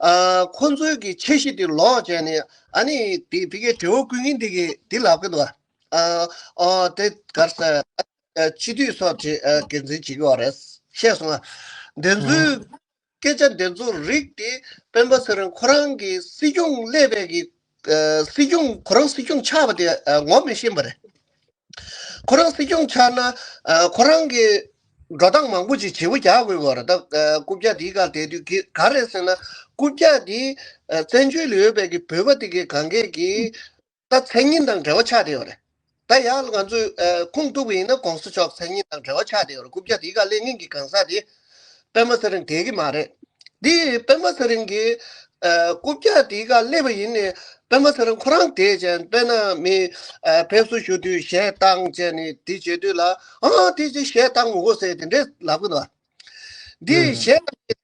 ཨ་ཁོ་ཚོའི་གི་འཆར་གཞི་དེ་ལོག་བྱས་ནས། ཨ་ནི་དེ་ཕ་གིའི་དྲི་བ་བསྐུལ་མཁན་དེ་གིས་དེ་ལབ་ཀྱི་འདུག་ཨ་ཨོ་དེ་ག་རེ་ཟེར། ཨ་སྤྱི་འཐུས་སོགས་ཀྱིས་ཨ་འགན་འཛིན་བྱེད་ཀྱི་ཡོད་རེད། ཤེས་སོང་ང་། འདི་ཚོའི་སྐད་ཆ་འདི་ཚོ་རིགས་དེ་སྤེན་པ་ཚེ་རིང་ཁོ་རང་གི་སྲིད་སྐྱོང་སླེབས་པའི་གི་ཨ་སྲིད་སྐྱོང་ཁོ་རང་སྲིད་སྐྱོང་ཆགས་པ་དེ་ཨ་ངོ་མི་ཤེས་པ་རེད། ཁོ་རང་སྲིད་སྐྱོང་ཆགས་ན་ཨ་ཁོ་རང་གི་འགྲོ་སྟངས་མང་པོ་ཅིག་བརྗེ་པོ་རྒྱག་དགོས་པ་རེད། ད་ཨ་རྐུབ་བཀྱག་དེའི་སྒང་བསྡད་དུས་ག་རེ་རེད་ཟེར་ན། རྐུབ་བཀྱག་འདི་ཨ་བཙན་བྱོལ་ལ་ཡོད་པའི་གི་བོད་པ་དེ་གའི་གང་གས་ཀྱི་ད་མཚན་སྙན་དང་འབྲེལ་བ་ཆགས་བསྡད་ཡོད་རེད། ད་ཡར་ལ་ང་ཚོས་ཨ་ཁུངས་གཏུགས་པ་ཡིན་ན་༸གོང་ས་མཆོག་མཚན་སྙན་དང་འབྲེལ་བ་ཆགས་བསྡད་ཡོད་རེད། རྐུབ་བཀྱག་དེའི་སྒང་སླེབས་མཁན་གྱི་གང་ཟག་དེ་སྤེན་པ་ཚེ་རིང་བསྡད་ཀྱི་མ་རེད། འདི་སྤེན་པ་ཚེ་རིང་གིས་ཨ་རྐུབ་བཀྱག་དེའི་སྒང་སླེབས་པ་ཡིན་ནའི་སྤེན་པ་ཚེ་རིང་ཁོ་རང་བསྡད་བྱས་དཔེར་ན་མི་ཨ་ཕེབས་བསུ་ཞུ་དུས་གཞས་བཏང་བྱས་ནས་དེ་བྱེད་དུས་ལ་ཨ་དེ་ཅི་གཞས་བཏང་མི་དགོས་ཟེར་དེ་འདྲས་ལབ་ཀྱི་འདུག་འདི་གཞས་བཏང་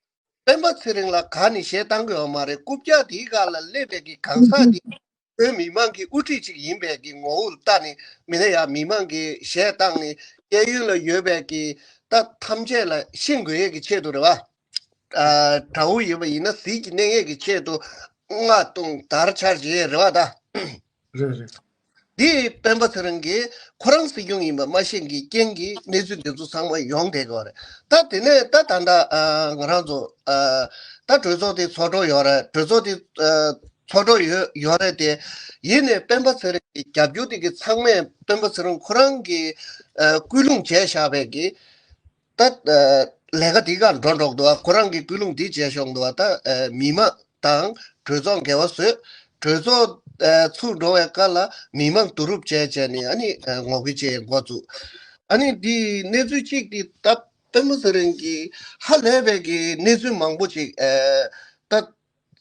སྤེན་པ་ཚེ་རིང་ལ་ག་ནས་གཞས་བཏང་གི་ཡོད་མ་རེད། རྐུབ་བཀྱག་དེའི་སྒང་ལ་སླེབས་པའི་གི་གང་ཟག་དེ་བོད་མི་མང་གི་དབུ་ཁྲིད་ཅིག་ཡིན་པའི་གི་ངོ་བོ་ལ་ལྟ་ནས་མི་སྣ་ཡ་མི་མང་གི་གཞས་བཏང་ནས་གཡས་གཡོན་ལ་ཡོད་པའི་གི་ད་ཐམས་ཅད་ལ་ཤེས་དགོས་ཡས་ཀྱི་ཆེད་དུ་རེད་བ། ཨ་དགྲ་བོ་ཡོད་པ་ཡིན་ན་ཟིལ་གྱིས་གནོན་ཡས་ཀྱི་ཆེད་དུ་རྔ་བརྡུངས་དར་འཕྱར་བྱེད་ཡས་རེད་བ་ད། རེད་རེད། འདི་སྤེན་པ་ཚེ་རིང་གིས་ཁོ་རང་སྲིད་སྐྱོང་ཡིན་པ་མ་ཤེས་ཀྱི་རྐྱེན་གྱིས་གནས་ཚུལ་འདི་ཚོ་ཚང་མ་ཡོང་བསྡད་ཀྱི་ཡོད་རེད། ད་དེ་ནས་ད་ད་ལྟ་ཨ་ང་རང་ཚོ་ཨ་ད་གྲོས་ཚོགས་དེ་ཚོགས་གྲོལ་ཡོད་རེད། གྲོས་ཚོགས་དེ་ཨ་ཚོགས་གྲོལ་ཡོད་ཡོད་རེད་དེ། ཡིན་ནའི་སྤེན་པ་ཚེ་རིང་གི་རྒྱབ་སྐྱོར་དེ་གི་ཚང་མས་སྤེན་པ་ཚེ་རིང་ཁོ་རང་གི་ཨ་སྐུལ་སློང་བྱས་བཞག་པའི་གི་ད་ལས་ཀ་འདི་གར་འགྲོ་འགྲོ་གི་འདུག་ཁོ་རང་གི་ཀུན་སློང་འདི་བྱས་ཤོག་འདུག་ད་མི་མང་དང་གྲོས་ཚོགས་འགལ་བ་བཟོས། གྲོས་ཚོགས་ཚུགས་འགྲོ་བའི་སྐབས་ལ་མི་མང་བསྡུ་རུབ་བྱས་བྱས་ནས་ཨ་ནི་ངོ་རྒོལ་བྱས་འགོ་བཙུགས། ཨ་ནི་འདི་གནས་ཚུལ་གཅིག་འདི་ད་སྤེན་པ་ཚེ་རིང་གི་ཧ་ལས་པའི་གི་གནས་ཚུལ་མང་པོ་ཅིག་ད་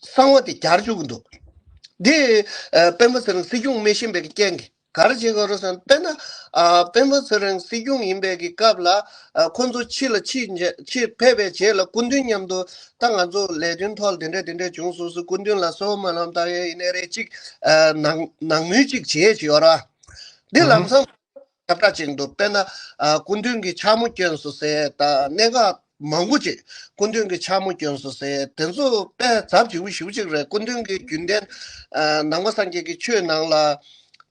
གསང་བ་དེ་གྱར་བཅུག་གི་འདུག་འདི་ཨ་སྤེན་པ་ཚེ་རིང་སྲིད་སྐྱོང་མི་ཤེས་པའི་རྐྱེན་གྱིས་ག་རེ་བྱེད་དགོས་རེད་ཟེར་ན། དཔེར་ན་ཨ་སྤེན་པ་ཚེ་རིང་སྲིད་སྐྱོང་ཡིན་པའི་གི་སྐབས་ལ་ཨ་ཁོ་ཚོ་ཕྱི་ལ་ཕྱིན་རྗེས་ཕྱིར་ཕེབས་པའི་རྗེས་ལ་སྐུ་མདུན་མཉམ་དུ་ད་ང་ཚོ་ལས་དོན་ཐོག་ལ་དེ་འདྲ་དེ་འདྲ་བྱུང་སོང་ཟེར་སྐུ་མདུན་ལ་གསོལ་བ་སྨོན་ལམ་བཏབ་ཡས་ཡིན་ནའི་རེད། ཅིག་ཨ་ནང་ནང་མོལ་ཅིག་བྱེད་ཡས་ཅིག་ཡོད་ར། འདི་ལམ་སང་ཁྱབ་བསྒྲགས་ཅིག་འདུག་དཔེར་ན་ཨ་སྐུ་མདུན་གྱིས་ཕྱག་མོ་བསྐྱོན་སོང་ཟེར་ད་གནད་འགག་མང་པོ་ཅིག་སྐུ་མདུན་གྱིས་ཕྱག་མོ་བསྐྱོན་སོང་ཟེར་དེ་ཚོ་དཔེ་ཚབས་ཆེ་པོ་ཞེ་པོ་ཅིག་རེད། སྐུ་མདུན་གྱིས་རྒྱུན་ལྡན་ཨ་ནང་པ་སངས་རྒྱས་ཀྱི་ཆོས་ནང་ལ་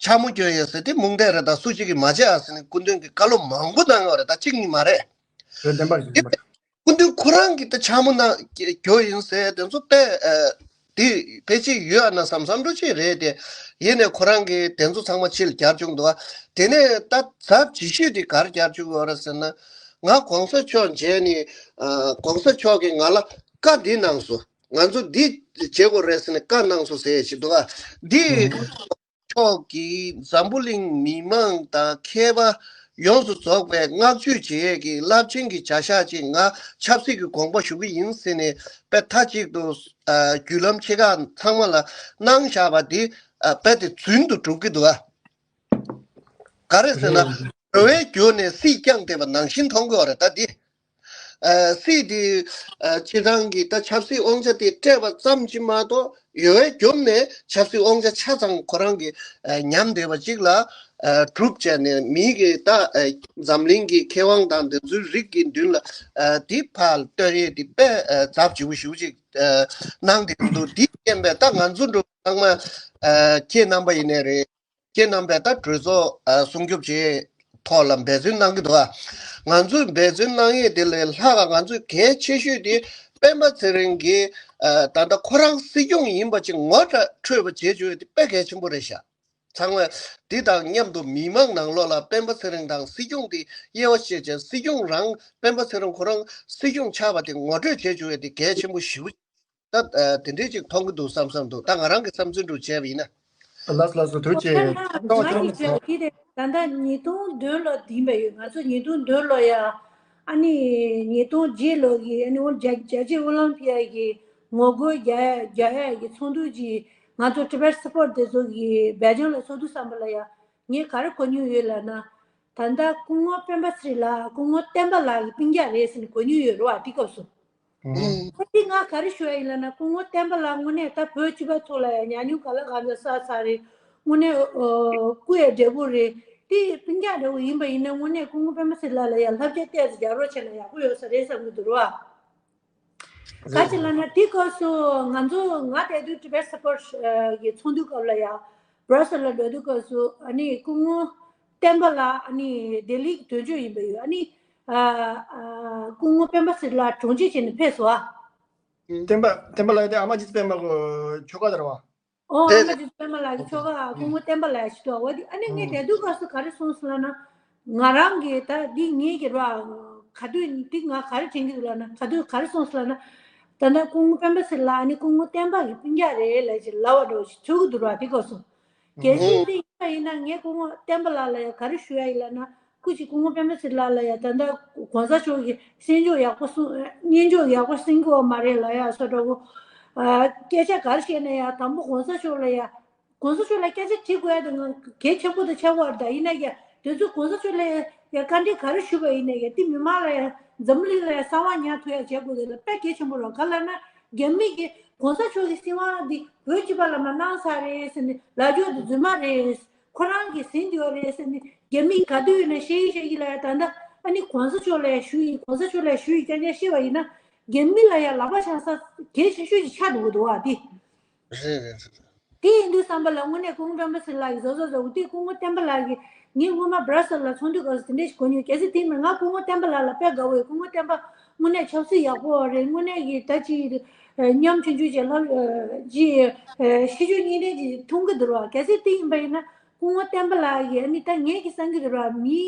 ཕྱག་མོ་བསྐྱོན་ཡོད་ཟེར་དེ་རྨོངས་དད་རེད། ད་སུ་གཅིག་གིས་མ་བྱས་ཨ་ཟེར་ནས་སྐུ་མདུན་གྱིས་བཀའ་སློབ་མང་པོ་གནང་ཡོད་རེད། ད་གཅིག་གཉིས་མ་རེད། རེད་བདེན་པ་རེད། བདེན་པ་རེད། སྐུ་མདུན་ཁོ་རང་གིས་ད་ཕྱག་མོ་གནང་རྒྱུ་ཡིན་ཟེར་དེ་ཚོ་དཔེ་ཨ་དེ་ཕལ་ཆེར་ཡོད་ཨ་ན་བསམ་བསམ་འགྲོ་ཅིག་རེད་དེ། ཡིན་ནའི་ཁོ་རང་གིས་དེ་ཚོ་ཚང་མ་ཕྱི་ལ་གྱར་བཅུག་འདུག་བ། དེ་ནས་ད་ཚབས་ཆེ་ཤོས་དེ་ག་རེ་གྱར་བཅུག་ཡོད་རེད་ཟེར་ན། ང་གོང་ས་མཆོག་མཇལ་ནས་ཨ་གོང་ས་མཆོག་གིས་ང་ལ་བཀའ་འདི་གནང་སོང་། ང་ཚོ་འདི་བྱེད་དགོས་རེད་ཟེར་ནས་བཀའ་གནང་སོང་ཟེར་ཞིག་འདུག་བ། འདི་མཆོག་གིས་འཛམ་བུ་གླིང་མི་མང་དང་མཁས་པ་ཡོངས་སུ་རྫོགས་པའི་བསྔགས་བརྗོད་བྱེད་ཡས་ཀྱི་རླབས་ཆེན་གྱི་བྱ་གཞག་ཅིག་ང་ཆབ་སྲིད་ཀྱི་དགོངས་པ་ཞུ་གི་ཡིན་ཟེར་ནས་དཔེ་མཐའ་གཅིག་ཏུ་ཨ་བརྒྱུད་ལམ་ཆེ་ཁག་ཚང་མ་ལ་གནང་བཞག་པ་འདི་ཨ་དཔེ་དེ་རྫུན་དུ་གྲུབ་ཀྱི་འདུག་ཨ། ག་རེ་ཟེར་ན། རེད། གྲོ་བའི་རྒྱུ་ནས་སྲིད་བསྐྱངས་བསྡད་པ་ནང་བཞིན་མཐོང་གི་ཡོད་རེད་ད་འདི། ཨ་སྲིད་དེ་ཨ་སྤྱིར་བཏང་གི་ད་ཆབ་སྲིད་དབང་ཆ་དེ་སྤྲད་པ་ཙམ་གྱིས་མ་གཏོགས་ཡོལ་བའི་རྒྱུ་ནས་ཆབ་སྲིད་དབང་ཆ་ཆ་ཚང་ཁོ་རང་གི་ཨ་ཉམས་བསྡད་པ་ཅིག་ལ་ཨ་གྲུབ་བྱས་ནས་མིའི་གི་ད་ཨ་འཛམ་གླིང་གི་མཁས་དབང་དང་དེ་ཚོའི་རིགས་ཀྱི་མདུན་ལ་ཨ་དེ་ཕར་གཏོད་ཡས་དེ་དཔེ་ཨ་ཚབས་ཆེ་པོ་ཞེ་པོ་ཅིག་ཨ་གནང་བསྡད་ཀྱི་འདུག་འདི་རྐྱེན་པས་ད་ང་ཚོ་འགྲོ་ཚང་མ་ཨ་ཁྱེད་རྣམ་པ་ཡིན་ནའི་རེད། ཁྱེད་རྣམ་པས་ད་གྲོས་ཚོགས་ཨ་སྲུང་སྐྱོབ་བྱེད་ཐོག་ལ་འབད་བརྩོན་གནང་གི་འདུག་ཨ། ང་ཚོས་འབད་བརྩོན་གནང་ཡས་དེ་ལས་ལྷག་ང་ཚོས་གལ་ཆེ་ཤོས་དེ་སྤེན་པ་ཚེ་རིང་གིས་ཨ་ད་ལྟ་ཁོ་རང་སྲིད་སྐྱོང་ཡིན་པ་ཅིག་ངོ་སྤྲོད་པ་བྱེད་བཅུག་ཡས་དེ་དཔེ་གལ་ཆེན་པོ་རེད་ཤག་ཚང་མས་དེ་དང་མཉམ་དུ་མི་མང་ནང་ལོགས་ལ་སྤེན་པ་ཚེ་རིང་དང་སྲིད་སྐྱོང་དེ་དབྱེ་བ་ཕྱེ་བྱས་སྲིད་སྐྱོང་རང་སྤེན་པ་ཚེ་རིང་ཁོ་རང་སྲིད་སྐྱོང་ཆགས་པ་དེ་ངོ་སྤྲོད་བྱེད་བཅུག་ཡས་དེ་གལ་ཆེན་པོ་ཞེ་པོ། ད་ཨ་དེ་འདྲས་ཅིག་མཐོང་གི་འདུག་བསམ་བསམ་འདུག་ད་ང་རང་གི་བསམ་ཚུལ་འདྲ་བྱས་པ་ཡིན་ན། ལགས་སོ་ལགས་སོ་ཐུགས་རྗེ་ཆེ། ང་ཅིག་བྱས་དེ་ད་ལྟ་ཉིས་སྟོང་བདུན་ལོ་དེ་ཡིན་པ་ཡོད། ང་ཚོ་ཉིས་སྟོང་བདུན་ལོ་ཡ་ཨ་ནི་ཉིས་སྟོང་བརྒྱད་ལོ་གི་ཨ་ནི་འོ་རྒྱལ་རྒྱལ་གཅེས་ཨོ་ལིམ་ཕི་ཡ་གི་ངོ་རྒོལ་རྒྱག་རྒྱག་ཡ་གི་ཚོགས་འདུ་ཅིག་ང་ཚོ་ཊི་བེཊ་སི་པོར་ཊི་དེ་ཚོ་གི་སྦེལ་ཇམ་ལ་ཚོགས་འདུ་བསམ་པ་ལ་ཡ་ངས་ག་རེ་གོ་མྱོང་ཡོད་ལབ་ན། ད་ལྟ་སྐུ་ངོ་སྤེན་པ་ཚེ་རིང་ལ་སྐུ་ངོ་བསྟན་པ་ལགས་ཀྱི་སྤུན་ཀྱག་རེད་ཟེར་ནས་གོ་མྱོང་ཡོད་རེད་བ་དེ་སྐབས་སུ། ཨ་ནི་ང་ག་རེ་ཞུ་ཡ་ཡིན་ལབ་ན་སྐུ་ངོ་བསྟན་པ་ལགས་དངོས་གནས་ད་བོད་སྤྱི་པ་ཚོ་ལ་ཡང་ཉམས་མྱོང་ག་ལ་གང་འདྲ་བསགས་ཚར་རེད། དངོས་གནས་ཨོ་སྐུ་ཡ་འབྲས་བུ་རེད། དེ་སྤུན་ཀྱག་འདྲ་བོ་ཡིན་པ་ཡིན་ན་དངོས་གནས་སྐུ་ངོ་སྤེན་པ་ཚེ་རིང་ལགས་ལ་ཡང་བསླབ་བྱ་ཏོག་ཙམ་རྒྱག་རོགས་བྱས་ན་ཡག་པོ་ཡོད་ས་རེད་བསམ་གྱི་འདུག་རེད་བ། ག་ཅི་ལབ་ན་དེ་སྐབས་སུ་ང་ཚོ་ང་དེ་དུས་ཊི་བེཊ་སི་པོར་ཊི་གི་ཚོགས་འདུ་སྐབས་ལ་ཡང་བྷ་ར་སེལ་ལ་འགྲོ་དུས་སྐབས་སུ་ཨ་ནི་སྐུ་ངོ་བསྟན་པ་ལགས་ཨ་ནི་ལྡི་ལི་གི་དོན་གཅོད་ཡིན་པ་ཡོད། ཨ་ནི་ཨ་ཨ་སྐུ་ངོ་སྤེན་པ་ཚེ་རིང་ལགས་དྲུང་ཆེ་བྱས་ནས་ཕེབས་སོང་ཨ། བསྟན་པ་བསྟན་པ་ལགས་དེ་ཨ་མ་རྗེ་བཙུན་པད་མ་གི་ཁྱོ་ག་དེ་རེད་བ། ཨོ་ཨ་མ་རྗེ་བཙུན་པད་མ་ལགས་ཀྱི་ཁྱོ་ག་སྐུ་ངོ་བསྟན་པ་ལགས་ཤིག་འདུག་འོ་དེ་ཨ་ནི་ངས་དེ་དུས་སྐབས་སུ་ག་རེ་གསུངས་སོང་ལབ་ན། ང་རང་གིས་ད་འདི་ངེད་ཀྱི་ར་ག་དུས་འདི་ང་ག་རེ་དྲན་གྱི་འདུག་ལབ་ན་ག་དུས་ག་རེ་གསུངས་སོང་ལབ་ན། ད་ལྟ་སྐུ་ངོ་སྤེན་པ་ཚེ་ལགས་ནི་སྐུ་ངོ་བསྟན་པ་གི་སྤུན་ཀྱག་རེད་ལབ་ཅིག་ལབ་པ་འདྲ་བོ་ཞིག་ཚོར་གི་འདུག་ར། དེ་སྐབས་སུ་གལ་སྲིད་དེ་ཡིན་པ་ཡིན་ན་ངས་སྐུ་ངོ་བསྟན་པ་ལགས་ལ་ཡང་ག་རེ་ཞུ་ཡ་ཡིན་ལབ་ན། སྐུ་མཁྱེན། སྐུ་ངོ་སྤེན་པ་ཚེ་ལགས་ལ་ཡང་ད་ལྟ་གོང་ས་མཆོག་གིས་གསན་ཕྱོགས་ཡག་པོ་གསུང་། སྙན་ཕྱོགས་ཡག་པོ་གསན་གི་ཡོད་མ་རེད་ལབ་ཡ་བཟོ་འདྲ་བོ། ཨ། སྐད་ཆ་ག་རེ་བཤད་ན་ཡང་དང་པོ་གོང་ས་མཆོག་ལ་ཡང་། གོང་ས་མཆོག་ལ་སྐད་ཆ་དྲི་དགོས་ཡ་དེ་ང་གལ་ཆེན་པོ་དང་ཆགས་ཀྱི་ཡོད་རེད། ད་ཡིན་ན་ཡང་དེ་ཚོ་གོང་ས་མཆོག་ལ་ཡང་བཀའ་འདྲི་ག་རེ་ཞུས་པ་ཡིན་ན་ཡང་དེ་མི་མང་ལ་ཡང་འཛམ་གླིང་ལ་ཡང་གསང་བ་ཉར་ཐུབ་ཡ་བྱེད་དགོས་དེ་ལ་དཔེ་གལ་ཆེན་པོ་རེད། ག་ལབ་ན་རྒྱ་མི་གིས་གོང་ས་མཆོག་གི་སྲིད་དབང་འདི་བོད་སྤྱི་པ་ལ་མར་གནང་ཚར་རེད་ཟེར་ནས་ལབ་ཕྱོགས་དེ་རྫུན་མ་རེད། ཁོ་རང་གིས་ཟིན་བསྡད་ཡོད་རེད་ཟེར་ནས་རྒྱ་མི་ག་དུས་ཡིན་ན་ཤེས་ཀྱི་ཤེས་ཀྱི་ལབ་ཡ། ད་ལྟ་ཨ་ནི་གོང་ས་མཆོག་ལ་ཡང་ཞུ་ཡིན། གོང་ས་མཆོག་ལ་ཡང་ཞུ་ཡིན། རྐྱང་རྐྱང་བཤད་པ་ཡིན་ན་རྒྱ་མི་ལ་ཡང་ལག་པ་འཆང་ས་གལ་ཆེ་ཤོས་ཅིག་ཆགས་འགྲོ་གི་འདུག་བ། དེ་རེད་རེད་རེད། དེ་ཡིན་དུས་བསམ་པ་ལ་དངོས་གནས་སྐུ་ངོ་སྤེན་པ་ཚེ་ལགས་ཀྱིས་བཟོ་བཟོ་བཟོ་དགོས། དེ་སྐུ་ངོ་བསྟན་པ་ལགས་ཀྱིས་ངས་སྔོན་མ་སྦྲ་སལ་ལ་ཚོགས་འདུ་སྐབས་སུ་དེ་འདྲ་ཞིག་གོ་མྱོང་། གལ་སྲིད་དེ་ཡིན་ན་ང་སྐུ་ངོ་བསྟན་པ་ལགས་ལ་དཔེ་དགའ་བོ་ཡོད། སྐུ་ངོ་བསྟན་པ་དངོས་གནས་ཆབ་སྲིད་ཡག་པོ་རེད། དངོས་གནས་ཀྱི་ད་ཅིག་ཉམ་ཆུང་ཆུང་ཅིག་ལྷབ་ཅིག་ཤེས་ཡོན་གཉིས་ལྡན་ཅིག་མཐོང་གི་འདུག་ར། གལ་སྲིད་དེ་ཡིན་པ་ཡིན་ན་སྐུ་ངོ་བསྟན་པ་ལགས་ཀྱིས་ཨ་ནི་ད་ངས་ཀྱི་བསམ་གྱི་འདུག་ར། མི་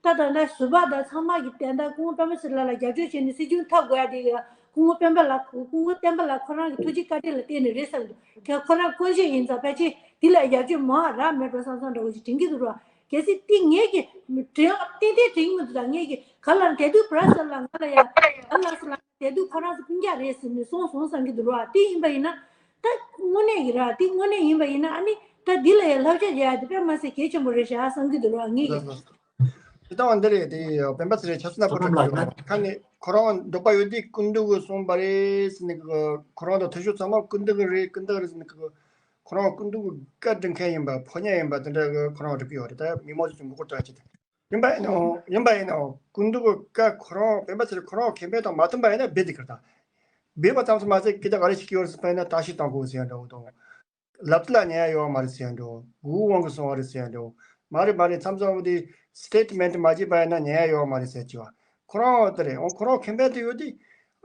ད་ད་ད་ཟུར་པ་དང་ཚང་མ་གིས་ད་ད་སྐུ་ངོ་སྤེན་པ་ཚེ་ལགས་ལ་རྒྱབ་སྐྱོར་བྱས་ནས་སྲིད་སྐྱོང་འཐབ་དགོས་ཡ་དེ་གི་སྐུ་ངོ་སྤེན་པ་ལགས། སྐུ་ངོ་བསྟན་པ་ལགས་ཁོ་རང་གི་ཐུགས་རྗེ་བཀའ་དྲིན་ལ་བརྟེན་ནས་རེད་བསམ་གྱི་འདུག་ཁོ་རང་སྐུ་མཁྱེན་ཡིན་ཙང་ཕལ་ཆེར་དེ་ལ་རྒྱབ་སྐྱོར་མང་བ་རག་མེད་འགྲོ་བསམ་བསམ་འདྲ་བོ་ཞིག་དྲན་གྱི་འདུག་ར། གལ་སྲིད་དེ་ངས་ཀྱི་དྲན་ཏན་ཏན་དྲན་གྱི་མི་འདུག་ད་ངས་ཀྱི་ག་ལ་དེ་དུས་སྦྲ་སལ་ལ་ང་ལ་ཡ་ག་ལ་སི་ལ་དེ་དུས་ཁོ་རང་ཚོ་སྤུན་ཀྱག་རེད་ཟེར་ནས་སོང་སོང་བསམ་གྱི་འདུག་ར། དེ་ཡིན་པ་ཡིན་ན་ད་དངོས་གནས་ཡིན་ར། དེ་དངོས་གནས་ཡིན་པ་ཡིན་ན་ཨ་ནི་ད་འདི་ལ་ཡ་བསླབ་བྱ་རྒྱག་ཡ་དེ་དཔེ་མ་སྲིད་གལ་ཆེན་པོ་རེད་ཤག་བསམ་གྱི་འདུག་ར། ངས་ཀྱི། དེ་ལྟ་བ་འདི་རེད། དེ་སྤེན་པ་ཚེ་རིང་ཆབ་སྲིད་ནག་པོ་གྲགས་ཀྱི་ཡོད་རེད། ཁ་ནས་ཁོ་རང་འདོད་པ་ཡོད་དུས་སྐུ་མདུན་གྱིས་གསུངས་པ་རེད་ཟེར་ནས། ཁོ་རང་དང་ཐུ་ཤུ་ཚང་མ་སྐུ་མདུན་གྱི་རེད། སྐུ་མདུན་རེད་ཟེར་ནས། ཁོ་རང་སྐུ་མདུན་གྱི་བཀའ་དྲིན་མཁན་ཡིན་པ། ཕོ་ཉ་ཡིན་པ་དེ་འདྲ་གི་ཁོ་རང་སྒྲུབ་ཀྱི་ཡོད་རེད། ད་མི་མང་ཚོ་ཅིག་མགོ་སྐོར་བཏང་བྱས་ཏེ། ཡིན་པ་ཡིན་ནའང་། ཡིན་པ་ཡིན་ནའང་སྐུ་མདུན་གྱི་བཀའ་ཁོ་རང་སྤེན་པ་ཚེ་རིང་ཁོ་རང་ཁེ་ཕན་དང་མ་མཐུན་པ་ཡིན་ན་འབད་དེ་ཁར་དང་འབད་པ་ཙམ་དུ་མ་ཟད། སྐད་ཆ་ག་རེ་བཤད་ཀྱི་ཡོད་རེད་ཟེར་བ་ཡིན་ན། བརྟག་ཞིབ་གཏོང་དགོས་ཟེར་ཡ་འདྲ་བོ་དང་། ལབ་དུས་ལ་ཉན་ཡ་ཡོད་མ་རེད་ཟེར་ཡ་འདྲ་བོ། མགོ་བོ་དབང་གིས་སོང་བ་རེད་ཟེར་ཡ་འདྲ་བོ། མ་རེད་མ་རེད། མཚམས་མཚམས་དེ་སི་ཊེ་ཊི་མེན་ཊི་མ་བྱས་པ་ཡིན་ན་ཉན་ཡ་ཡོད་མ་རེད་ཟེར་གྱི་བ། ཁོ་རང་འོ་དེ་རེད། འོ་ཁོ་རང་ཁེ་ཕན་དེ་ཡོད་དུས།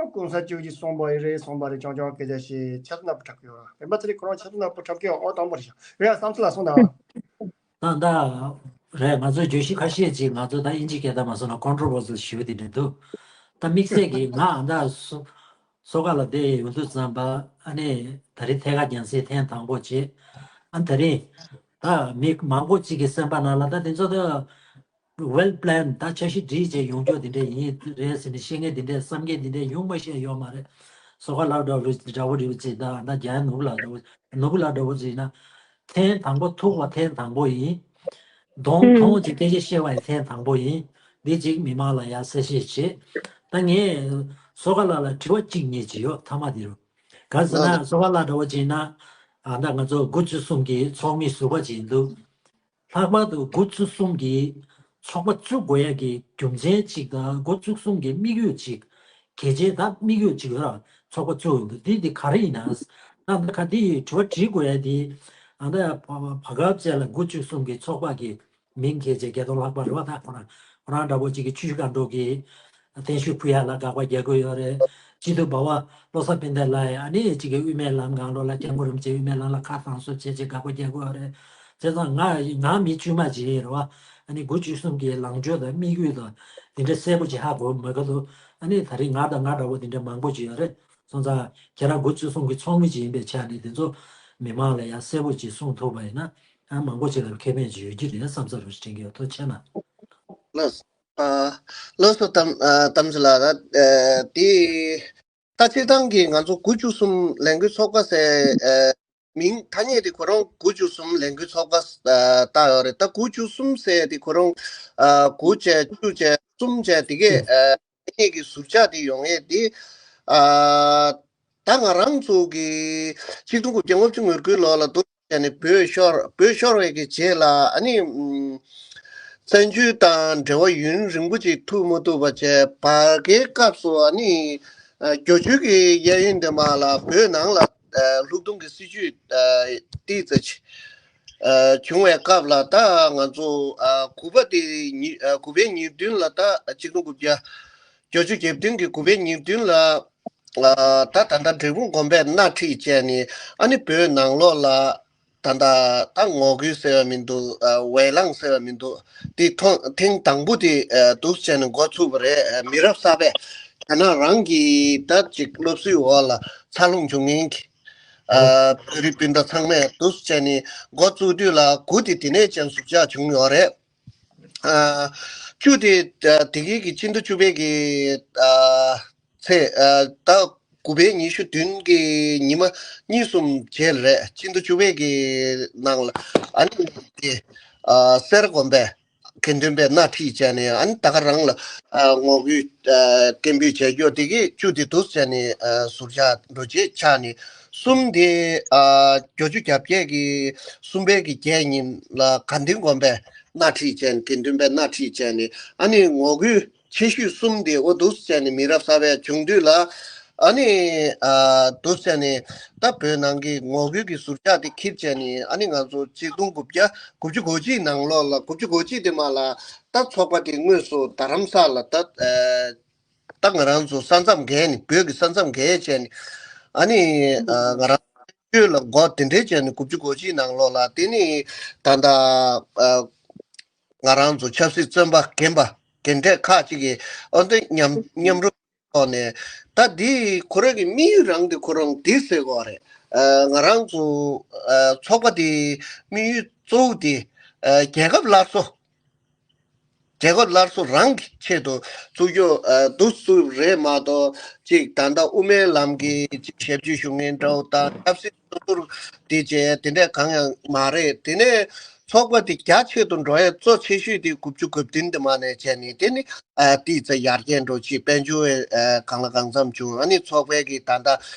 ཨ། གོང་ས་མཆོག་གིས་གསུངས་པ་རེད། གསུངས་པ་རེད། རྐྱང་རྐྱང་སྐད་ཆ་བཤད། ཆབ་སྲིད་ནག་པོ་གྲགས་ཀྱི་ཡོད་ར། སྤེན་པ་ཚེ་རིང་ཁོ་རང་ཆབ་སྲིད་ནག་པོ་གྲགས་ཀྱི་ཡོད། འོ་དང་པོ་རེད་ཤག། རེད་ཡ། བསམ་ཚུལ་ལ་གསུངས་དང་། ད་ད་རེད། ང་ཚོ་བརྗོད་གཞི་ཁ་ཤས་ཅིག་ང་ཚོ་ད་དབྱིན་ཇིའི་སྐད་བརྗོད་མ་སོང་ན་ཀོན་ཊོ་ཝར་སི་ཞེ་པོ་དེ་འདྲ་འདུག་ད་དམིགས་བསལ་གྱིས་ང་ད་སོ་སོ་ཁ་ལ་བསྡད་ཡོང་དུས་ཙམ་པ། ཨ་ནི་ད་རེས་ཐད་ཀར་རྒྱང་སྲིང་ཐེངས་དང་པོ་བྱས། ཨ། ད་རེས་ད་མི་མང་པོ་ཅིག་གི་སེམས་པ་ནང་ལ་ད་དེ་ཚོ་ད་ཝེལ་པི་ལན་ད་འཆར་གཞི་བསྒྲིགས་བྱས་ཡོང་ཆོག་དེ་འདྲ་ཡིན་རེད་ཟེར་ནས་བཤད་མཁན་དེ་འདྲ། བསམ་མཁན་དེ་འདྲ་ཡོང་མ་ཤེས་ཡོད་མ་རེད། སོ་ཁ་ལགས་འདྲ་བོ་འདྲ་བོ་རེད་པ་ཅིག་ད་ད་རྒྱ་ནོར་བུ་ལགས་འདྲ་བོ། ནོར་བུ་ལགས་འདྲ་བོ་ཅིག་ཡིན་ན། ཐེངས་དང་པོ་ཐུག་པ་ཐེངས་དང་པོ་ཡིན། གདོང་མཐོང་ཅིག་སྐད་ཆ་བཤད་པ་ཡིན་ཐེངས་དང་པོ་ཡིན། འདི་ཅིག་མི་མང་ལ་ཡང་གསལ་བཤད་བྱེད། ད་ངས་སོ་ཁ་ལགས་ལ་དྲི་བ་གཅིག་གཉིས་ཅིག་ཡོད། མཐའ་མ་དེ་རུ། ག་ཟེར་ན། སོ་ཁ་ལགས་འདྲ་བོ་ཅིག་ཡིན་ན། ཨ། ད་ང་ཚོ་དགུ་བཅུ་གསུམ་གྱི་ཚོགས་མི་ཟུར་པ་ཅིག་ཡིན་དུས། ལྷག་པར་དུ་དགུ་བཅུ་གསུམ་གྱི་ཚོགས་པ་བཙུགས་དགོས་ཡ་གི་རྒྱུ་མཚན་གཅིག་དང་། དགུ་བཅུ་གསུམ་གྱི་དམིགས་ཡུལ་གཅིག་གལ་ཆེ་ད་དམིགས་ཡུལ་གཅིག་ཡོད་ར། ཚོགས་པ་བཙུགས་ཡོང་དུས་འདི་འདི་ག་རེ་ཡིན་ན། ད་ད་ཁ་འདི་དྲི་བ་དྲི་དགོས་ཡ་འདི། ཨ། ད་བར་སྐབས་བཅས་ལ་དགུ་བཅུ་གསུམ་གྱི་ཚོགས་པ་གི་མིང་འཁྱེར་བྱས་རྒྱལ་དོན་ལྷག་པ་རེད་པ། ད་ཁོ་རང་ཁོ་རང་འདྲ་བོ་ཅིག་གིས་ཆུ་སྒང་དྲུག་གི་བརྟན་བཞུགས་ཕུལ་ཡ་ལ་དགག་པ་རྒྱག་གི་ཡོད་རེད། སྤྱི་འཐུས་འབའ་བ་བློ་བཟང་ཕན་བདེ་ལགས་ཡང་ཨ་ནི་ཅིག་གིས་དབུ་མའི་ལམ་སྒང་ལོགས་ལ། སྐྱབས་མགོན་རིན་པོ་ཆེ་དབུ་མའི་ལམ་ལ་ཁ་གདངས་གསོལ་བྱས་བྱས་དགག་པ་རྒྱག་གི་ཡོད་རེད། བྱས་ཙང་ང་ང་མི་དཀྱུས་མ་ཅིག་རེད་པ། ཨ་ནི་དགུ་བཅུ་གསུམ་གྱི་ལངས་ཕྱོགས་དང་དམིགས་ཡུལ་དང་དེ་འདྲ་གསལ་པོ་ཅིག་ཧ་གོ་མེད་ག་འདུག་ཨ་ནི་ད་རེས་ང་དང་ང་འདྲ་བོ་དེ་འདྲ་མང་པོ་ཅིག་ཡོད་རེད། སོང་ཙང་ཁྱེད་རང་དགུ་བཅུ་གསུམ་གྱི་ཚོགས་མི་ཅིག་ཡིན་པའི་ཆ་ནས་དེ་ཚོ་མི་མང་ལ་ཡང་གསལ་པོ་ཅིག་གསུངས་ཐུབ་པ་ཡིན་ན། ཨ། མང་པོ་ཅིག་ལ་ཁེ་ཕན་ཅིག་ཡོད་ཀྱི་རེད་བསམ་ས་རུ་དྲན་གྱི་ཡོད། ཐུགས་རྗེ་ཆེ་གནང་། ལགས། ཨ། ལགས་སོ། དམ་ཨ་དམ་ཚིག་ལགས། ད་ཨ་དེ་ད་སྤྱིར་བཏང་གི་ང་ཚོ་དགུ་བཅུ་གསུམ་ལས་འགུལ་ཚོགས་པ་ཟེར། ཨ། མིང་ཐ་སྙད་དེ་ཁོ་རང་དགུ་བཅུ་གསུམ་ལས་འགུལ་ཚོགས་པ་ཨ་བཏགས་ཡོད་རེད། ད་དགུ་བཅུ་གསུམ་ཟེར་དེ་ཁོ་རང་ཨ་དགུ་བྱས་བཅུ་བྱས་གསུམ་བྱས་དེ་གས་ཨ་ཐ་སྙད་ཀྱི་ཟུར་ཆག་དེ་ཡོང་ཡས་དེ། ཨ། ད་ང་རང་ཚོ་གི་ཆིག་སྟོང་དགུ་བརྒྱ་ལྔ་བཅུ་ང་དགུའི་ལོ་ལ་འདུག་བྱས་ནས་བོད་ཤོར། བོད་ཤོར་བའི་གི་རྗེས་ལ་ཨ་ནི་ཨམ་བཙན་བྱོལ་དང་འབྲེལ་བ་ཡུན་རིང་པོ་ཅིག་ཐུབ་མ་ཐུབ་པ་བྱས། བར་བརྒལ་སྐབས་སུ་ཨ་ནི་ཨ་བརྒྱད་ཅུ་གི་གཡས་གཡོན་དེ་མ་ལ་བོད་ནང་ལ་ཨ་ལྷུག་རྡུང་གི་སྲིད་བྱུས་ཨ་ཏོག་ཙམ་ཅིག་ཨ་བྱུང་བའི་སྐབས་ལ། ད་ང་ཚོ་ཨ་དགུ་པ་དེ་ཉི་ཨ་དགུ་པའི་ཉེར་བདུན་ལ། ད་ཆིག་སྟོང་དགུ་བརྒྱ་བརྒྱད་ཅུ་གྱ་བདུན་གྱི་དགུ་པའི་ཉེར་བདུན་ལ། ཨ་ད་ད་ལྟ་འབྲས་སྤུངས་དགོན་པས་སྣེ་ཁྲིད་བྱས་ནས་ཨ་ནི་བོད་ནང་ལོགས་ལ་ད་ལྟ་ད་ངོ་རྒོལ་ཟེར་བ་མི་འདུག་ཨ་ཝེ་ལང་ཟེར་བ་མི་འདུག་དེ་ཐོ་ཐེངས་དང་པོ་དེ་ཨ་འདུག་བྱས་ནས་འགོ་ཚུགས་པ་རེད། ཨ་མི་རབས་གསར་པས། རྒྱ་ནག་རང་གི་ད་ཅིག་སློབ་གསོའི་འོག་ལ་འཚར་ལོངས་བྱུང་མཁན་གྱི་ཨ་བོད་རིགས་སྤུན་ཟླ་ཚང་མས་འདུག་སེ་བྱས་ནས་འགོ་བཙུགས་དུས་ལ་འགོ་དེ་དེ་ནས་ཅན་ཟུར་བཞག་བྱུང་ཡོད་རེད། ཨ་བཅུ་དེ་ཨ་དེ་གའི་གི་སྤྱི་ཟླ་བཅུ་པའི་གི་ཨ་ཚེས་ཨ་ཟླ་དགུ་པའི་ཉི་ཤུ་བདུན་གི་ཉི་མ་གཉིས་གསུམ་རྗེས་ལ་རེད། སྤྱི་ཟླ་བཅུ་པའི་གི་ནང་ལ་ཨ་ནི་དེ་ཨ་སེ་ར་དགོན་པའི་དགེ་འདུན་པས་མནའ་ཁྲིད་བྱས་ནས་ཨ་ནི་ད་ག་རང་ལ་ཨ་ངོ་རྒོལ་ཨ་སྐད་འབོད་བྱས་རྒྱུ་དེ་གི་བཅུ་དེ་འདུག་སེ་བྱས་ནས་ཨ་ཟུར་བཞག་འགྲོ་བྱེད་ཆགས་ནས། གསུམ་དེ་ཨ་བརྒྱད་ཅུ་གྱ་བརྒྱད་གི་གསུམ་པའི་གི་བརྒྱད་ཉིན་ལ་དགའ་ལྡན་དགོན་པས་མནའ་ཁྲིད་བྱས་ནས་དགེ་འདུན་པས་མནའ་ཁྲིད་བྱས་ནས་ཨ་ནི་ངོ་རྒོལ་ཆེ་ཤོས་གསུམ་དེ་འོ་འདུག་སེ་བྱས་ནས་མི་རབས་གསར་པས་བྱུང་དུས་ལ་ཨ་ནི་ཨ་འདུག་སེ་བྱས་ནས་ད་བོད་ནང་གི་ངོ་རྒོལ་གྱི་ཟུར་བཞག་དེ་འཁྱེར་བྱས་ནས་ཨ་ནི་ང་ཚོ་ཆིག་སྟོང་དགུ་བརྒྱ་དགུ་བཅུ་གོ་གཅིག་ནང་ལོགས་ལ་དགུ་བཅུ་གོ་གཅིག་དེ་མ་ལ་ད་ཚོགས་པ་དེ་དངོས་སུ་རྡ་རམ་ས་ལ་ད་ཨ་ད་ང་རང་ཚོ་ས་མཚམས་བརྒལ་ནས་བོད་ཀྱི་ས་མཚམས་བརྒལ་བྱས་ནས་ཨ་ནི་ཨ་ང་རང་ཆོས་ལ་མགོ་དེ་འདྲས་བྱས་ནས་དགུ་བཅུ་གོ་གཅིག་ནང་ལོགས་ལ་དེ་ནི་ད་ལྟ་ཨ་ང་རང་ཚོ་ཆབ་སྲིད་བཙོན་པ་རྒན་པ་རྒན་གྲས་ཁག་ཅིག་གིས་ཨོ་འདི་མཉམ་མཉམ་རུབ་ཐོག་ནས་ད་འདི་ཁོ་རང་གི་དམིགས་ཡུལ་རང་འདི་ཁོ་རང་འདི་ཟེར་དགོས་རེད། ཨ་ང་རང་ཚོ་ཨ་ཚོགས་པ་འདི་དམིགས་ཡུལ་གཙོ་བོ་འདི་ཨ་རྒྱལ་ཁབ་སླར་གསོ། རྒྱལ་ཁབ་སླར་གསོ་རང་གི་ཆེད་དུ་བཙུགས་རྒྱུ་ཨ་འདུག་བཙུགས་རེད་མ་གཏོགས་ཅིག་ད་ལྟ་དབུ་མའི་ལམ་གྱི་ཅིག་ཞབས་ཕྱི་ཞུ་མཁན་འདྲ་བོ་དང་ཆབ་སྲིད་བཙོན་ཟུར་འདི་བྱས་དེ་འདྲས་གང་ཡང་མ་རེད། དེ་ནས་ཚོགས་པ་འདི་རྒྱ་ཆེ་དུ་འགྲོ་ཡས་གཙོ་ཆེ་ཤོས་དེ་དགུ་བཅུ་གོ་བདུན་དེ་མ་ནས་བྱས་ནས་དེ་ནི་ཨ་ཏི་ཙ་ཡར་རྒྱས་འགྲོ་ཅིག་དཔལ་འབྱོར་ཨ་གང་ལ་གང་འཚམ་བྱུང་། ཨ་ནི་ཚོགས་པའི་གི་ད་ལྟ་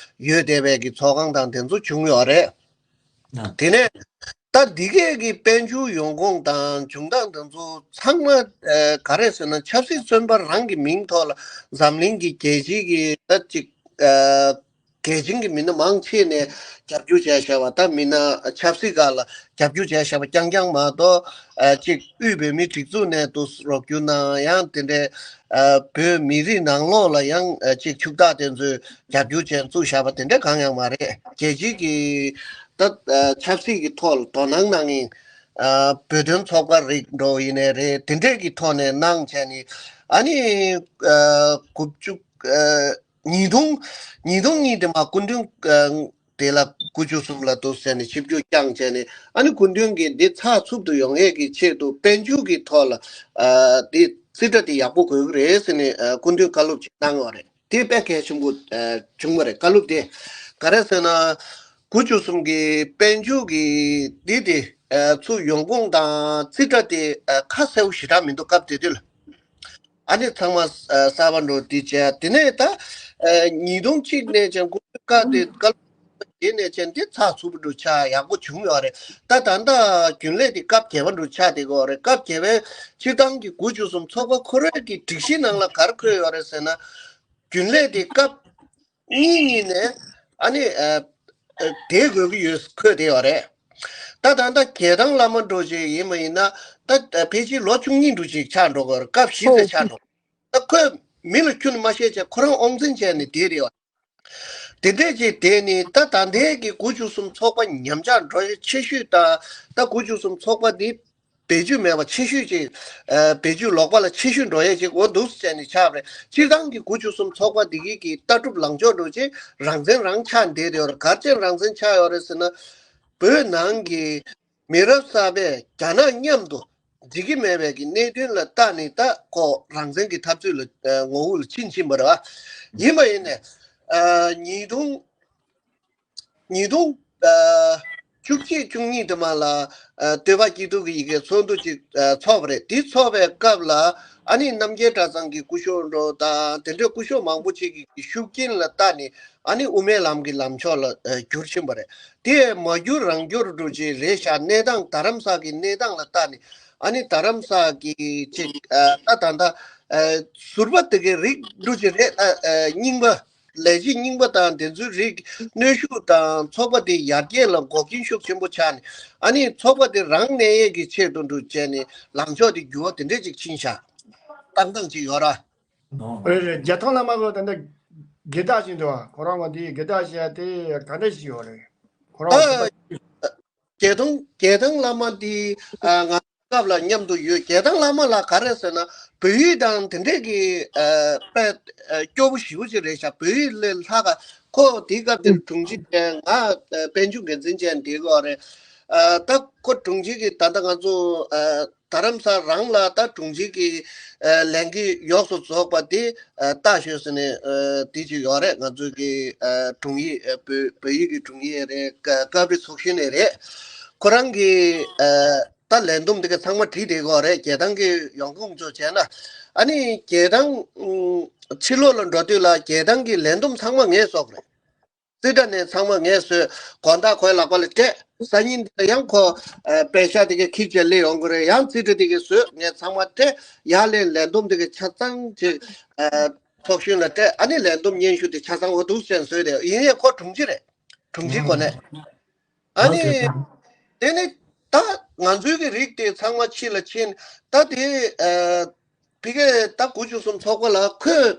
ཡོད་བསྡད་པའི་གི་ཚོགས་ཁང་དང་དེ་ཚོ་བྱུང་ཡོད་རེད། དེ་ནས་ད་འདི་གས་ཀྱི་དཔལ་འབྱོར་ཡོང་ཁུངས་དང་བྱུང་སྟངས་དེ་ཚོ་ཚང་མ་ཨ་ག་རེ་ཟེར་ན་ཆབ་སྲིད་བཙོན་པ་རང་གི་མིང་ཐོག་ལ་འཛམ་གླིང་གི་རྒྱལ་སྤྱིའི་གི་ད་ཅིག་ཨ་རྒྱལ་ཆེན་གྱི་མི་སྣ་མང་ཆེ་ནས་རྒྱབ་སྐྱོར་བྱས་བཞག་པ། ད་མི་སྣ་ཆབ་སྲིད་ཁག་ལ་རྒྱབ་སྐྱོར་བྱས་བཞག་པ་རྐྱང་རྐྱང་མ་གཏོགས་ཨ་ཅིག་དབུས་བོད་མིའི་སྒྲིག་འཛུགས་ནས་དུ་རོགས་སྐྱོར་གནང་ཡང་དེ་འདྲའི་ཨ་བོད་མི་རིགས་ནང་ལོགས་ལ་ཡང་ཨ་ཅིག་ཕྱུག་བདག་དེ་ཚོས་རྒྱབ་སྐྱོར་བྱས་བཙུགས་བཞག་པ་དེ་འདྲ་གང་ཡང་མ་རེད། རྒྱལ་སྤྱིའི་གི་ད་ཨ་ཆབ་སྲིད་ཀྱི་ཐོག་ལ་དོ་སྣང་གནང་མཁན་ཨ་བོད་དོན་ཚོགས་པ་རིགས་འགྲོ་ཡིན་ནའི་རེད། དེ་འདྲས་ཀྱི་ཐོག་ནས་གནང་བྱས་ནས་ཨ་ནི་ཨ་དགུ་བཅུ་ཨ་ཉིས་སྟོང་ཉིས་སྟོང་གཉིས་དེ་མ་སྐུ་མདུན་ཨ་དེ་ལ་དགུ་བཅུ་གསུམ་ལ་འདུག་ཟེར་ནས་ཆིབས་བསྒྱུར་བསྐྱངས་བྱས་ནས་ཨ་ནི་སྐུ་མདུན་གྱིས་འདི་ཚགས་ཚུད་དུ་ཡོང་ཡས་ཀྱི་ཆེད་དུ་དཔལ་འབྱོར་གྱི་ཐོག་ལ་ཨ་འདི་རྩིས་ཁྲ་འདི་ཡག་པོ་དགོས་ཀྱི་རེད་ཟེར་ནས་ཨ་སྐུ་མདུན་བཀའ་སློབ་ཅིག་གནང་ཡོད་རེད། དེ་དཔེ་གལ་ཆེན་པོ་ཨ་བྱུང་བ་རེད། བཀའ་སློབ་དེ་ག་རེ་ཟེར་ན་དགུ་བཅུ་གསུམ་གྱི་དཔལ་འབྱོར་གྱི་འདི་དེ་ཨ་ཚུར་ཡོང་ཁུངས་དང་རྩིས་ཁྲ་དེ་ཨ་ཁ་གསལ་པོ་ཞེ་དྲག་མི་འདུག་སྐབས་དེ་དུས་ལ། ཨ་ནི་ཚང་མ་ཨ་གསར་པ་འགྲོ་འདི་བྱས། དེ་ནས་ད་ཨ་ཉིས་སྟོང་གཅིག་ནས་ཀྱང་སྐུ་ཚབ་བཀའ་དེ་བཀའ་སློབ་དེ་ནས་ཀྱང་འདི་ཚགས་ཚུད་པོ་འགྲོ་ཆགས་ཡག་པོ་བྱུང་ཡོད་རེད། ད་ད་ལྟ་རྒྱུན་ལས་དེ་སྐབས་བརྒྱད་པ་འགྲོ་ཆགས་བསྡད་ཀྱི་ཡོད་རེད། སྐབས་བརྒྱད་པའི་སྤྱིར་བཏང་གི་དགུ་བཅུ་གསུམ་ཚོགས་པ་ཁོ་རའི་གི་སྒྲིག་གཞི་ནང་ལ་ག་རེ་འཁོད་ཡོད་རེད་ཟེར་ན། རྒྱུན་ལས་དེ་སྐབས་གཉིས་གཉིས་ནས་ཨ་ནི་ཨ་ཨ་བསྡད་དགོས་ཀྱི་ཡོད་འཁོད་བསྡད་ཡོད་རེད། ད་ད་ལྟ་རྒྱལ་ཐང་བླ་མ་འགྲོ་ཅིག་ཡིན་པ་ཡིན་ན་ད་ཕལ་ཆེར་ལོ་བཅུ་གཉིས་འགྲོ་ཅིག་ཆགས་འགྲོ་གི་ཡོད་རེད། སྐབས་བཞི་ཙམ་ཆགས་འགྲོ། ད་ཁོས་མི་ལ་ཁྱོན་ནས་མ་བཤད་བྱས་ཁོ་རང་དབང་འཛིན་བྱས་ནས་བསྡད་རེད་བ། དེ་འདྲས་ཅིག་དེ་ནི་ད་ད་ལྟའི་གི་དགུ་བཅུ་གསུམ་ཚོགས་པ་ཉམས་ཆག་འགྲོ་ཡ་ཆེ་ཤོས་དང་ད་དགུ་བཅུ་གསུམ་ཚོགས་པ་འདི་བེད་སྤྱོད་མེད་པ་ཆེ་ཤོས་ཅིག་ཨ་བེད་སྤྱོད་ལོག་པ་ལ་ཆེ་ཤོས་འགྲོ་ཡ་ཅིག་འོ་འདུག་ཟེར་ནས་ཆགས་པ་རེད། སྤྱིར་བཏང་གི་དགུ་བཅུ་གསུམ་ཚོགས་པ་འདི་གི་གི་ལྟ་གྲུབ་ལངས་ཕྱོགས་འགྲོ་ཅིག་རང་བཙན་རང་ཆགས་བསྡད་དེ་ཡོད་རེད། ག་རེ་བྱས་རང་བཙན་ཆགས་ཡོད་རེད་ཟེར་ན། བོད་ནང་གི་མི་རབས་གསར་པས་རྒྱ་ནག་མཉམ་དུ་འགྲིག་གི་མེད་པའི་གི་གནད་དོན་ལ་བལྟས་ནས་ད་ཁོ་རང་བཙན་གྱི་འཐབ་རྩོད་ལ་ཨ་ངོ་བོ་ལ་ཕྱིན་ཕྱིན་པ་རེད་བ། ཡིན་པ་ཡིན་ནས་ཨ་ཉིས་སྟོང་ཉིས་སྟོང་ཨ་བཅུ་གཅིག་བཅུ་གཉིས་དུ་མ་ལ་ཨ་བསྟོད་པ་སྐྱིད་སྡུག་གི་ཡི་གེ་ཚོགས་འདུ་ཅིག་ཨ་ཚོགས་པ་རེད། དེ་ཚོགས་པའི་སྐབས་ལ་ཨ་ནི་རྣམ་རྒྱལ་གྲྭ་ཚང་གི་སྐུ་ཞབས་འགྲོ་དང་དེ་འདྲའི་སྐུ་ཞབས་མང་པོ་ཅིག་གི་ཤུགས་རྐྱེན་ལ་བལྟས་ནས་ཨ་ནི་དབུ་མའི་ལམ་གྱི་ལམ་ཕྱོགས་ལ་ཨ་བསྒྱུར་ཕྱིན་པ་རེད། དེ་མ་བསྒྱུར་རང་བསྒྱུར་འགྲོ་ཅིག་རེད་ཤག་གནས་སྟངས་རྡ་རམ་ས་གི་གནས་སྟངས་ལ་བལྟས་ནས་ཨ་ནི་རྡ་རམ་ས་གི་ཅིག་ཨ་ད་ད་ད་ཨ་ཟུར་པ་དེ་གའི་རིགས་འགྲོ་ཅིག་རེད། ཨ་ཨ་རྙིང་པ། ལས་བྱེད་རྙིང་པ་དང་དེ་ཚོའི་རིགས་གནོན་ཤུགས་དང་ཚོགས་པ་དེ་ཡར་རྒྱས་ལ་འགོག་རྐྱེན་ཤུགས་ཆེན་པོ་ཆགས་ནས་ཨ་ནི་ཚོགས་པ་དེ་རང་གནས་ཡས་ཀྱི་ཆེད་དུ་འགྲོ་བྱས་ནས་ལངས་ཕྱོགས་དེ་འགྱུར་བ་དེ་འདྲས་ཅིག་ཕྱིན་ཤག་བཏང་སྟངས་ཅིག་ཡོད་ར། རེད་རེད། རྒྱལ་ཐང་བླ་མ་གི་ད་ལྟ་དགེ་རྟགས་ཅིག་འདུག་ཁོ་རང་གི་དེ་དགེ་རྟགས་ཞེས་དེ་ག་འདྲ་ཞིག་ཡོད་རེད། ཁོ་རང་གི་ད་དགེ་ཐང་དགེ་ཐང་བླ་མ་དེ་ཨ་ང་ སྐབས་ལ་མཉམ་དུ་ཡོད། རྒྱལ་ཐང་བླ་མ་ལགས་ག་རེ་ཟེར་ན་བོད་ཡིག་དང་དེ་འདྲས་ཀྱི་ཨ་དཔེ་ཨ་སྐྱོ་པོ་ཞེ་པོ་ཅིག་རེད་ཤག་བོད་ཡིག་ལས་ལྷག་ག་ཁོ་དེའི་སྐབས་དེར་དྲུང་ཆེ་བྱས། ང་ཨ་དཔལ་འབྱོར་འགན་འཛིན་བྱས་འདི་གོ་རེད། ཨ་ད་ཁོ་དྲུང་ཆེ་གི་ད་ལྟ་ང་ཚོ་ཨ་རྡ་རམ་ས་རང་ལ་ད་དྲུང་ཆེ་གི་ཨ་ལས་འགན་ཡོངས་སུ་རྫོགས་པ་དེ་ཨ་ལྟ་ཞོལ་ཟེར་ནས་ཨ་དེ་ཅིག་ཡོད་རེད། ང་ཚོ་གི་ཨ་དྲུང་ཡིག་ཨ་བོད་བོད་ཡིག་གི་དྲུང་ཡིག་རེད། སྐབས་རེ་ཚོགས་གཞོན་ནས་རེད། ཁོ་རང་གི་ཨ་ད་ལས་བསྡོམས་དེ་ག་ཚང་མ་བྲིས་བསྡད་ཀྱི་ཡོད་རེད། རྒྱལ་ཐང་གི་ཡོང་ཁུངས་ཚོ་བྱས་ན། ཨ་ནི་རྒྱལ་ཐང་ཕྱི་ལོགས་ལ་འགྲོ་དུས་ལ་རྒྱལ་ཐང་གི་ལས་བསྡོམས་ཚང་མ་ངས་བཟོ་གི་རེད། རྩིས་ཁྲ་ནས་ཚང་མ་ངས་བཟོས། དགོང་དག་ཁོའི་ལག་པ་ལ་སྤྲད། སང་ཉིན་དེ་ལ་ཡང་ཁོ་ཨ་པད་ཤག་དེ་གའི་ཁྱེར་བྱས་སླེབས་ཡོང་གི་རེད། ཡང་རྩིས་ཁྲ་དེ་གའི་བཟོས། ངས་ཚང་མ་སྤྲད། ཡར་ལེན་ལས་བསྡོམས་དེ་གའི་ཆ་ཚང་ཅིག་ཨ་ཚོགས་གཞོན་ལ་སྤྲད། ཨ་ནི་ལས་བསྡོམས་སྙན་ཞུ་དེ་ཆ་ཚང་འོ་འདུག་སེ་བཟོས་ཏེ། ཡིན་ཡང་ཁོ་དྲུང་ཆེ་རེད། དྲུང་ཆེའི་གོ་གནས། ཨ་ཨོ་ནི་དེ་ཚང་། དེ་ནི་ད་ང་ཚོའི་གི་རིགས་དེ་ཚང་མ་ཕྱི་ལ་ཕྱིན། ད་དེ་ཨ་ཕ་གིའི་ད་དགུ་བཅུ་གསུམ་ཚོགས་པ་ལ་ཁོས་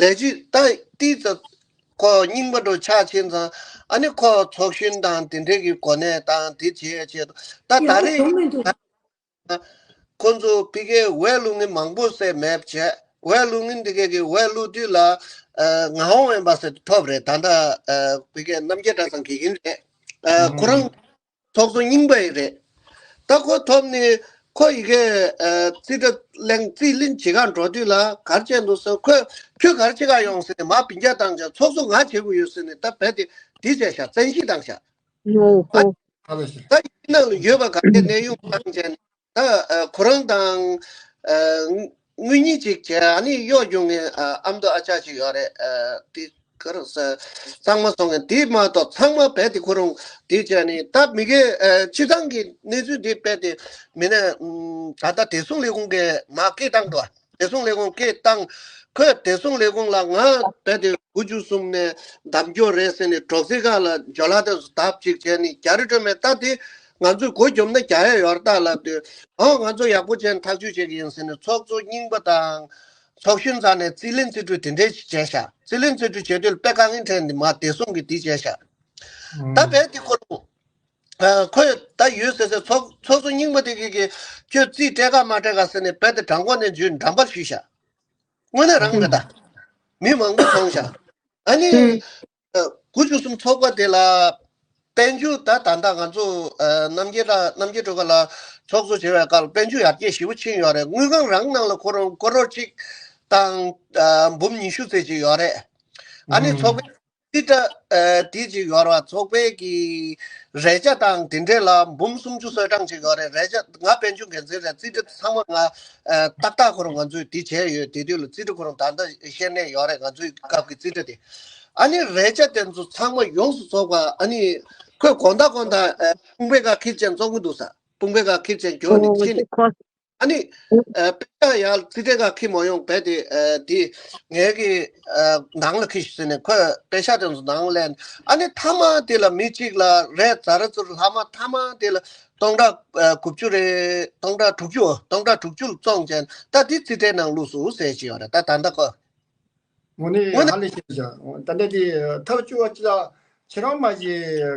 ལས་བྱེད་ད་ཏིས་ཙ་ཁོ་རྙིང་པ་འགྲོ་ཆགས་ཕྱིན་ཙང་། ཨ་ནི་ཁོ་ཚོགས་གཞོན་དང་དེ་འདྲས་ཀྱི་གོ་གནས་དང་དེ་བྱས་བྱས་ད་ད་ཡག་པོ་རེད། བྱུང་མི་འདུག་ཁོ་ཚོ་ཕ་གིའི་འོས་བླུག་མཁན་མང་པོ་ཟེར་མེད་བྱས། འོས་བླུག་མཁན་དེ་གས་ཀྱི་འོས་བླུག་དུས་ལ་ཨ་ངག་དབང་དབེན་པ་ཟེར་ཐོབ་རེད། ད་ལྟ་ཨ་ཕ་གིའི་རྣམ་རྒྱལ་གྲྭ་ཚང་དགེ་རྒན་རེད། ཨ་ཁོ་རང་ཚོགས་གཙོ་རྙིང་པ་ཡིན་རེད། ད་ཁོ་ཐོབ་ནས་ཁོ་ཡི་གེ་ཨ་རྩིས་ཁྲ་གླེང་རྩིས་ལེན་བྱེད་གར་འགྲོ་དུས་ལ་ག་རེ་བྱས་འདུག་ཟེར། ཁོས་ཁྱོད་ག་རེ་བྱེད་གར་ཡོང་ཟེར་ནས་མར་སྤུན་ཀྱག་བཏང་བྱས། ཚོགས་གཙོ་ང་བྱེད་དགོས་ཡོད་ཟེར་ནས་ད་རྦད་དེ་དེ་བྱས་ཤག་བཙན་ཤེད་བཏང་ཤག་ཨོ་ཨ་ཧོ། ཧ་ལས་ཤག་ད་ཡིན་ནང་ལ་ཡོད་པ་ག་རེ་གནས་དབྱུང་བཏང་བྱས་ནས། ད་ཨ་ཁོ་རང་དང་ཨ་དངུལ་གཉིས་ཅིག་བྱས། ཨ་ནི་གཡོག་རྒྱུག་མཁན་ཨ་ཨ་མདོ་ཨ་ཅག་ཅིག་ཡོད་རེད། ཨ་དེ་ག་རེ་ཟེར། གཙང་མ་བཟོ་མཁན་དེ་མ་གཏོགས་ཚང་མ་རྦད་དེ་ཁོ་རང་དེ་བྱས་ནས། ད་མི་གའི་ཨ་སྤྱི་བཏང་གི་གནས་ཚུལ་དེ་རྦད་དེ་མི་སྣ་ཨུམ་ད་ལྟ་བདེ་སྲུང་ལས་ཁུངས་ཀྱིས་མར་སྐད་བཏང་འདུག་བདེ་སྲུང་ལས་ཁུངས་སྐད་བཏང་། ཁོས་བདེ་སྲུང་ལས་ཁུངས་ལ་ང་རྦད་དེ་དགུ་བཅུ་གསུམ་ནས་འདེམས་སྐྱོར་རེད་ཟེར་ནས་དྲོག་རྩེ་ཁ་ལ་ཇོ་ལགས་དེ་ཚོ་ལྡབ་གཅིག་བྱས་ནས་རྒྱ་རི་སྒྲོལ་མས་ད་དེ་ང་ཚོས་སྒོ་བརྒྱབ་ན་རྒྱག་ཡ་ཡོད་རེད་ད་ལབ་དུས། ཨོ་ང་ཚོ་ཡག་པོ་བྱས་ནས་ཐག་གཅོད་བྱེད་ཀྱི་ཡིན་ཟེར་ནས་ཚོགས་གཙོ་རྙིང་པ་དང་ཚོགས་གཞོན་རྩ་ནས་རྩིས་ལེན་རྩིས་སྤྲོད་དེ་འདྲས་ཅིག་བྱས་ཤག་རྩིས་ལེན་རྩིས་སྤྲོད་བྱེད་དུས་དཔེ་དཀའ་ངལ་འཕྲད་ནས་མར་བདེ་སྲུང་གིས་དེ་བྱས་ཤག་ད་རྦད་དེ་ཁོ་རང་ཨ་ཁོས་ད་ཡོད་ཟེར་ཟེར། ཚོགས་ཚོགས་གཙོ་རྙིང་པ་དེ་གིས་གིས་ཁྱོད་རྩིས་སྤྲད་ག་མ་སྤྲད་ག་ཟེར་ནས་རྦད་དེ་དྲང་པོ་ནས་འཇུས་འགྲམ་པར་ཞུས་ཤག་དངོས་གནས་རང་རེད་ད། མི་མང་པོ་ཚོང་ཤག་ཨ་ནི་ཨ་དགུ་བཅུ་གསུམ་ཚོགས་པ་དེ་ལ་དཔལ་འབྱོར་ད་ད་ལྟ་ང་ཚོ་ཨ་རྣམ་རྒྱལ་ར་རྣམ་རྒྱལ་སྒྲོལ་དཀར་ལགས་ཚོགས་གཙོ་བྱེད་པའི་སྐབས་ལ་དཔལ་འབྱོར་ཡར་རྒྱས་ཞེ་པོ་ཕྱིན་ཡོད་རེད། དངུལ་ཁང་རང་ནང་ལ་ཁོ་རང་ཀོ་རོར་གཅིག་དང་ཨ་འབུམ་ཉི་ཤུ་ཙམ་ཅིག་ཡོད་རེད། ཨ་ནི་ཚོགས་པའི་རྩིས་ཁྲ་ཨ་དེ་ཅིག་ཡོད་རེད་བ། ཚོགས་པའི་གི་རས་ཆ་དང་དེ་འདྲས་ལ་འབུམ་སུམ་ཅུ་སོ་གྲངས་ཅིག་ཡོད་རེད། རས་ཆ་ང་དཔལ་འབྱོར་འགན་འཛིན་རེད། རྩིས་ཁྲ་ཚང་མ་ང་ཨ་ཏག་ཏག་ཁོ་རང་ང་ཚོས་དེ་བྱས་ཡོད། དེ་དུས་ལ་རྩིས་ཁྲ་ཁོ་རང་ད་ལྟ་ཤེས་ནས་ཡོད་རེད། ང་ཚོའི་སྐབས་ཀྱི་རྩིས་ཁྲ་དེ། ཨ་ནི་རས་ཆ་དེ་ཚོ་ཚང་མ་ཡོངས་སུ་རྫོགས་པ་ཨ་ནི་ཁོས་དགོང་དག་དགོང་དག་ཨ་དཔུང་པའི་སྒར་ཁྱེར་བྱས་བཙོང་གི་འདུག་ས། དཔུང་པའི་སྒར་ཁྱེར་བྱས་འགྱོ་ནས་ཕྱིན། ཨ་ནི་ཨ་དཔེ་ཆ་ཡར་རྩིས་ཁྲའི་སྒང་འཁྱེར་མ་ཡོང་བས་དེ་ཨ་དེ་ངའི་གི་ཨ་ནང་ལ་འཁྱེར་ཤོག་ཟེར་ནས་ཁོས་དཔེ་ཆ་དེ་ཚོ་ནང་ལེན། ཨ་ནི་མཐའ་མ་དེ་ལ་མི་གཅིག་ལ་རས་ཛ་ར་ཙུར་ལྷག་མ་མཐའ་མ་དེ་ལ་སྟོང་ཕྲག་ཨ་དགུ་བཅུ་རེད། སྟོང་ཕྲག་དྲུག་ཅུ་སྟོང་ཕྲག་དྲུག་ཅུ་ལ་བཙོངས་བྱས་ད་དེ་རྩིས་ཁྲའི་ནང་བླུགས་སོང་ཟེར་གྱི་ཡོད་རེད། ད་ད་ལྟ་ཁོ། དངོས་གནས་དངོས་གནས་ཧ་ལས་ཤིག་བྱ། ད་ལྟ་དེ་ཐབས་སྐྱོ་བ་ཅི་ལ་ཁྱེད་རང་མ་གཞི་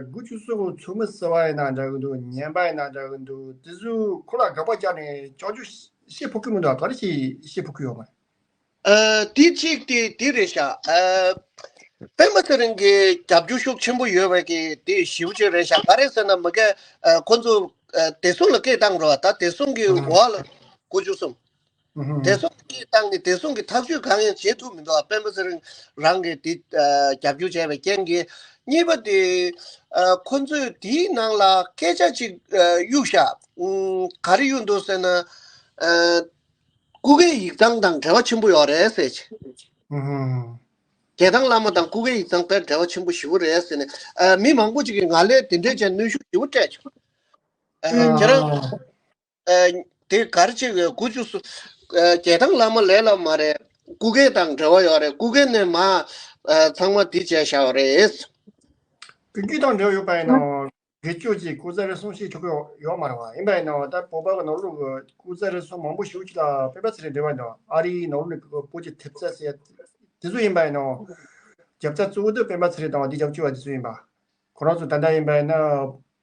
དགུ་བཅུ་གསུམ་ཚོགས་མི་ཟེར་བ་ཡིན་ན་འདྲ་གི་འདུག་ཉན་པ་ཡིན་ན་འདྲ་གི་འདུག་དེ་ཚོས་ཁོ་ལ་དགག་པ་བརྒྱབ་ནས་སྐྱོན་བརྗོད་བཤད་ཕོད་ཀྱི་མི་འདུག་ག་རེ་བྱས་བཤད་ཕོད་ཀྱི་ཡོད་མ་རེད། ཨ་དེ་གཅིག་དེ་དེ་རེད་ཤག་ཨ་སྤེན་པ་ཚེ་རིང་གི་རྒྱབ་སྐྱོར་ཤུགས་ཆེན་པོ་ཡོད་པའི་གི་དེ་ཞེ་པོ་ཅིག་རེད་ཤག་ག་རེ་ཟེར་ན་མ་གི་ཨ་ཁོ་ཚོ་ཨ་བདེ་སྲུང་ལ་སྐད་བཏང་རོགས། ད་བདེ་སྲུང་གི་འོག་ལ་དགུ་བཅུ་གསུམ། ཨུ་ཧུམ། བདེ་སྲུང་གིས་བཏང་ནས་བདེ་སྲུང་གིས་ཐག་གཅོད་གང་ཡང་བྱེད་ཐུབ་མི་འདུག་སྤེན་པ་ཚེ་རིང་རང་གིས་དེ་ཨ་རྒྱབ་སྐྱོར་བྱས་པའི་རྐྱེན་གྱིས། གཉིས་པ་དེ་ཨ་ཁོ་ཚོས་དེའི་ནང་ལ་སྐད་ཆ་ཅིག་ཨ་གཡུགས་ཤག་ཨུམ། ག་རེ་གཡུགས་འདུག་ཟེར་ན། ཨ་སྐུ་སྒེར་ཡིག་ཚང་དང་འབྲེལ་བ་ཆེན་པོ་ཡོད་རེད་ཟེར་གྱི། ཨུ་ཧུམ། རྒྱལ་ཐང་བླ་མ་དང་སྐུ་སྒེར་ཡིག་ཚང་དཔེ་འབྲེལ་བ་ཆེན་པོ་ཞེ་པོ་རེད་ཟེར་ནས། ཨ་མི་མང་པོ་ཅིག་གིས་ང་ལ་དེ་འདྲས་བྱས་གནོན་ཤུགས་ཞེ་པོ་སྤྲད་བྱུང་། ཨ་ཁྱེད་རང་། ཨ། ཨ་དེ་ག་རེ་བྱེད་དགོས། དགུ་བཅུ་སོ། ཨ་རྒྱལ་ཐང་བླ་མ་ལས་སླ་མ་རེད། སྐུ་སྒེར་དང་འབྲེལ་བ་ཡོད་རེད། སྐུ་སྒེར་ནས་མར་ཨ་ཚང་མ་དེ་བྱས་བཞག་པ་རེད། སྐུ་སྒེར་དང་འབྲེལ་བ་ཡོད་པ་ཡིན་ནའང་སྒེར་གཅོད་ཀྱི་སྐུ་ཚབ་རེ་ཟུང་བྱེད་ཆོག་གི་ཡོད་མ་རེད་བ། ཡིན་པ་ཡིན་ནའང་ད་བོད་པ་གི་ནང་ལོགས་ཀྱི་སྐུ་ཚབ་རེ་ཟུང་མང་པོ་ཞེ་པོ་ཅིག་ལ་སྤེན་པ་ཚེ་རིང་འབྲེལ་བ་ཡོད། ཨ་རིའི་ནང་ལོགས་ནས་བོད་ཀྱི་ཐེབས་རྩ་ཟེར་ཡ་དེ་ཚོ་ཡིན་པ་ཡིན་ནའང་རྒྱབ་རྩ་གཙོ་བོ་དེ་སྤེན་པ་ཚེ་རིང་དང་དེ་རྒྱབ་སྐྱོར་བ་དེ་ཚོ་ཡིན་པ། ཁོ་རང་ཚོ་ད་ལྟ་ཡིན་པ་ཡིན་ན་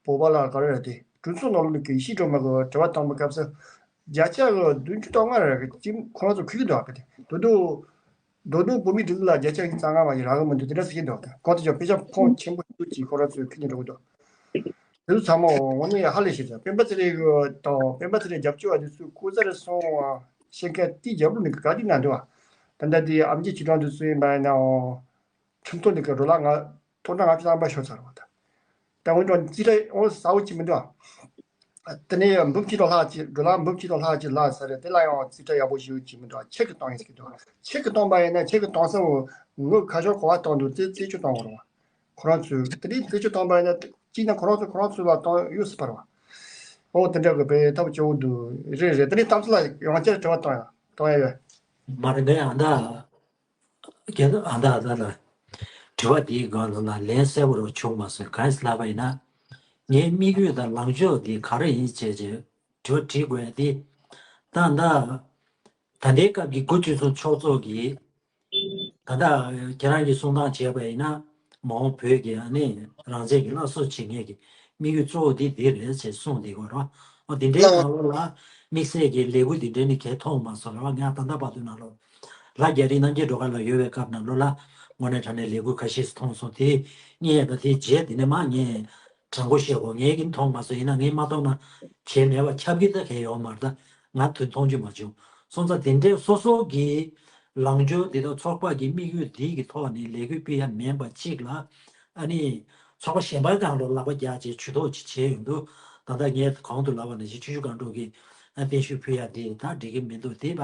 བོད་པ་ལ་ག་རེ་རེད་དེ་ གྲོས་ཚོགས་ནང་ལོགས་ནས་ཀྱི་ཡེ་ཤེས་སྒྲོལ་མ་གི་དྲི་བ་བཏང་པའི་སྐབས་སུ་བརྒྱ་ཆ་གི་བདུན་ཅུ་དོན་ལྔ་རེ་གི་ཅིག་ཁོ་རང་ཚོ་འཁུར་གི་འདུག་ག་དེ་དོ་དོ་རྡོག་རྡོག་བོད་མིའི་སྒྲིག་འཛུགས་ལ་བརྒྱ་ཆ་ཉི་ཤུ་རྩ་ལྔ་མ་ཡིན་རག་གི་མི་འདུག་དེ་འདྲ་ཟེར་གྱི་འདུག་ག་དེ་ཀོ་ཏི་ཅོག་དཔེ་ཆ་ཕོན་ཆེན་པོ་ཞིག་ཅིག་ཁོ་རང་ཚོས་ཁྱེར་ནས་འགྲོ་གི་འདུག་དེ་ཚོ་ཚང་མ་དངོས་གནས་ཧ་ལས་ཤིག་རེད། སྤེན་པ་ཚེ་རིང་གི་དང་སྤེན་པ་ཚེ་རིང་རྒྱབ་སྐྱོར་བ་དེ་ཚོས་ཁོ་ཚར་སོང་བ་བཤད་མཁན་དེའི་རྒྱབ་ལོགས་ནས་ག་དེ་ན་འདུག་བ། ད་ལྟ་དེ་ཨམ་ཆི་ཆོས་གྲགས་དེ་ཚོ་ཡིན་པ་ཡིན་ནའང་ཁྲིམས་ཐོག་ནས་ཀྱི་ཌོ་ལར་ང་སྟོང་ཕྲག་ལྔ་བཅུ་ཐམ་པ་ཤོར་ཚར་བ་དང་། ད་འོན་ཀྱང་རྩིས་ཁྲ་འོ་གསལ་པོ་ཅིག་མི་འདུག་ཨ། དེ་ནས་འབུམ་གཅིག་དང་ལྷག་ཅིག་ཌོ་ལར་འབུམ་གཅིག་དང་ལྷག་ཅིག་བརླག་ཚར་རེད། དེ་ལ་ཡང་རྩིས་ཁྲ་ཡག་པོ་ཞིག་ཅིག་མི་འདུག་ཨ། ཆེད་ཀྱི་བཏང་ཡིན་ཟེར་གྱི་འདུག་ཆེད་ཀྱི་བཏང་པ་ཡིན་ན་ཆེད་ཀྱི་བཏང་ས་འོ་ངོས་ཁ་ཤོར་ག་པར་བཏང་འདུག་རྩད་རྩད་གཅོད་བཏང་དགོས་རེད་བ། ཁོ་རང་ཚོས་དེ་རིང་རྩད་གཅོད་བཏང་པ་ཡིན་ན་གཅིག་ན་ཁོ་རང་ཚོ་ཁོ་རང་ཚོ་ལ་བཏང་ཡོད་སྲིད་པ་རེད་བ། འོ་དེ་འདྲ་གི་དཔེ་ཐབས་སྐྱོ་བོ་འདུག་རེད་རེད། དེ་རིང་གཏམ་ཚོ་ལ་ཡང་བསྐྱར་དྲི་བ་བཏང་ཡ་བཏང་ཡ་ཡོད། མ་རེད་ངས་ཨ་ད། རྒན་ཨ་ད་ཨ་ད་ལ། དྲི་བ་འདིའི་སྒང་ལ་ལན་གསལ་པོ་རུ་བྱུང་མ་སོང་། གང་ཡིན་ལབ་པ་ཡིན་ན། ངའི་དམིགས་ཡུལ་དང་ལངས་ཕྱོགས་འདི་ག་རེ་ཡིན་བྱས་བྱས་དྲི་བ་དྲི་དགོས་ཡ་འདི། ད་ད། ད་ལྟའི་སྐབས་ཀྱི་དགུ་བཅུ་ཚོ་ཕྱོགས་ཚོགས་ཀྱིས། ད་ལྟ་ཁྱེད་རང་གིས་གསུང་སྟངས་བྱས་པ་ཡིན་ན། མ་འོངས་བོད་ཀྱི་ཨ་ནི་རང་བཙན་གྱི་སླར་གསོ་བྱེད་མཁན་གྱི་དམིགས་ཡུལ་གཙོ་བོ་འདི་འདི་རེད་ཅེས་གསུངས་འདི་གོ་ར། འོ་འདི་འདྲའི་སྒང་ལོགས་ལ་དམིགས་བསལ་གྱི་ལས་འགུལ་འདི་འདྲའི་ནི་གས་མཐོང་མ་སོང་ར། ང་ད་ལྟ་བར་དུ་ནང་ལོགས་ལ་རྒྱ་རིགས་རྣམ་རྒྱལ་སྒྲོལ་དཀར་ལགས་ཡོད་པའི་སྐབས་ནང་ལོགས་ལ་དངོས་གནས་དྲང་གནས་ལས་འགུལ་ཁ་ཤས་སུ་མཐོང་སོང་དེ། ངས་ད་དེའི་རྗེས་དེ་ནས་མ་ངས་དྲང་པོ་བཤད་གོ་ངས་ཀྱིན་མཐོང་མ་སོང་། ཡིན་ན་ངས་མ་མཐོང་ན་བྱས་མེད་པ་ཁྱབ་ཀྱི་ད་གས་ཡོད་མ་རེད། ད་ང་དུ་མཐོང་རྒྱུ་མ་བྱུང་། སོང་ཙང་དེ་འདྲའི་སོ་སོ་གི་ལངས་ཕྱོགས་འདི་དང་ཚོགས་པ་གི་དམིགས་ཡུལ་འདི་གི་ཐོག་ནས་ལས་འགུལ་སྤེལ་ཡ་མིན་པ་གཅིག་ལ། ཨ་ནི། ཚོགས་པ་གཞན་པའི་སྒང་ལ་ལག་པ་རྒྱག་བྱས་ཇུས་གཏོགས་ཅིག་བྱས་ཡོང་དུས། ད་ལྟ་ངས་གོང་དུ་ལབ་པ་ནང་བཞིན་ཆུ་ཤུར་སྒང་དྲུག་གི་ཨ་བརྟན་བཞུགས་ཕུལ་ཡ་དེ་ད་འགྲིག་གི་མི་འདུག་དེ་བ།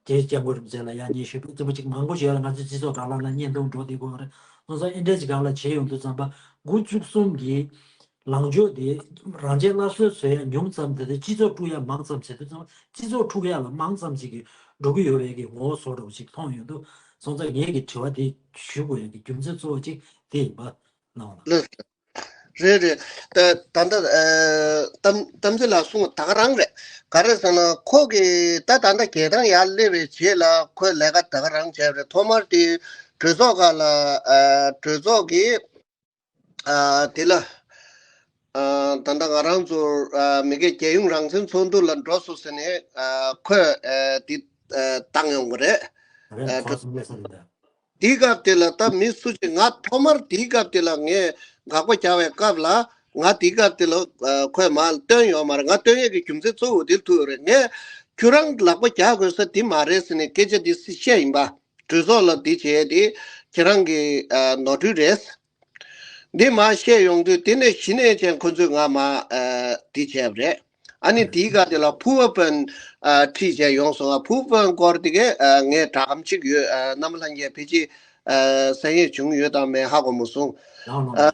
དེ་སྐྱབས་མགོན་རིན་པོ་ཆེ་ལ་ཡང་སྙན་ཞུ་ཕུལ་རྩིས་པོ་ཅིག་མང་པོ་ཞིག་ཡོད་ལ་ང་ཚོའི་སྤྱི་ཚོགས་སྒང་ལ་ལ་བརྙན་ཐུང་འགྲོ་བསྡད་དགོས་རེད། སོང་ཙང་ཨེ་འདྲས་ཅིག་སྒང་ལ་བྱས་ཡོང་དུས་ཙམ་པ་དགུ་བཅུ་གསུམ་གི་ལངས་ཕྱོགས་དེ་རང་བཙན་སླར་གསོ་བཟོ་ཡ་ཉུང་ཙམ་དེ་དེ་སྤྱི་ཚོགས་དཀྲུག་ཡ་མང་ཙམ་བྱེད་དུས་ཙམ་སྤྱི་ཚོགས་དཀྲུག་ཡ་ལ་མང་ཙམ་ཅིག་གི་འགྲོ་གི་ཡོད་པའི་གི་ངོ་བོ་བཟོ་འདྲ་བོ་ཅིག་མཐོང་ཡོང་དུས། སོང་ཙང་ངས་གི་དྲི་བ་དེ་ཞུ་དགོས་ཡ་གི་རྒྱུ་མཚན་གཙོ་བོ་ཅིག་དེ་ཡིན་པ་གནང་བ་ལགས། ལགས། རེད་རེད། ད་ད་ལྟ་ཨ་གཏམ་གཏམ་ཚེ་ལགས་གསུངས་ད་ག་རང་རེད། ག་རེ་ཟེར་ན་ཁོ་གི་ད་ད་ལྟ་རྒྱལ་ཐང་ཡར་སླེབས་པའི་རྗེས་ལ་ཁོས་ལས་ཀ་ད་ག་རང་བྱས་རེད། ཐོག་མར་དེ་གྲོས་ཚོགས་སྒང་ལ་ཨ་གྲོས་ཚོགས་ཀྱི་ཨ་དེ་ལ་ཨ་ད་ལྟ་ང་རང་ཚོ་ཨ་མི་སྒེར་རྒྱལ་ཡོངས་རང་བཙན་ཚོགས་འདུ་ལ་འགྲོ་སོང་ཟེར་ནས་ཨ་ཁོས་ཨ་དེ་ཨ་བཏང་ཡོང་གི་རེད། རེད། ཨ་གྲོས་ཚོགས་སུ་སླེབས་ས་རེད་ད། དེའི་སྐབས་དེ་ལ་ད་མི་སུ་ཅིག་ང་ཐོག་མར་དེའི་སྐབས་དེ་ལ་ངས་དགག་པ་རྒྱག་པའི་སྐབས་ལ་ང་དེའི་སྐབས་དེ་ལ་ཨ་ཁོས་མར་བཏོན་ཡོད་མ་རེད། ང་བཏོན་ཡས་ཀྱི་རྒྱུ་མཚན་གཙོ་བོ་དེ་ཐུག་ཡོད་རེད། ངས་ཁྱོད་རང་ལག་པ་རྒྱག་དགོས་ས་དེ་མ་རེད་ཟེར་ནས་སྐད་ཆ་དེ་བཤད་ཡིན་པ། གྲོས་ཚོགས་ལ་དེ་བྱས་དེ་ཁྱེད་རང་གི་ཨ་ནོར་འཁྲུལ་རེད། འདི་མར་བཤད་ཡོང་དུས་དེ་ནས་གཞི་ནས་ཀྱང་ཁོ་ཚོས་ང་མར་ཨ་འདི་བྱས་པ་རེད། ཨ་ནི་དེའི་སྐབས་དེ་ལ་ཕུ་བོ་དཔོན་ཨ་ཁྲིད་བྱས་ཡོང་སོང་། ཨ་ཕུ་བོ་དཔོན་སྐོར་དེ་གས་ཨ་ངས་སྦྲག་སྒམ་གཅིག་ཡོད། ཨ་རྣམ་པ་ལྷན་རྒྱས་ཕལ་ཆེར་ཨ་གསན་ཡས་བྱུང་ཡོད་དང་མེད་ཧ་གོ་མ་སོང་། ཡང་ལོ། ཨ་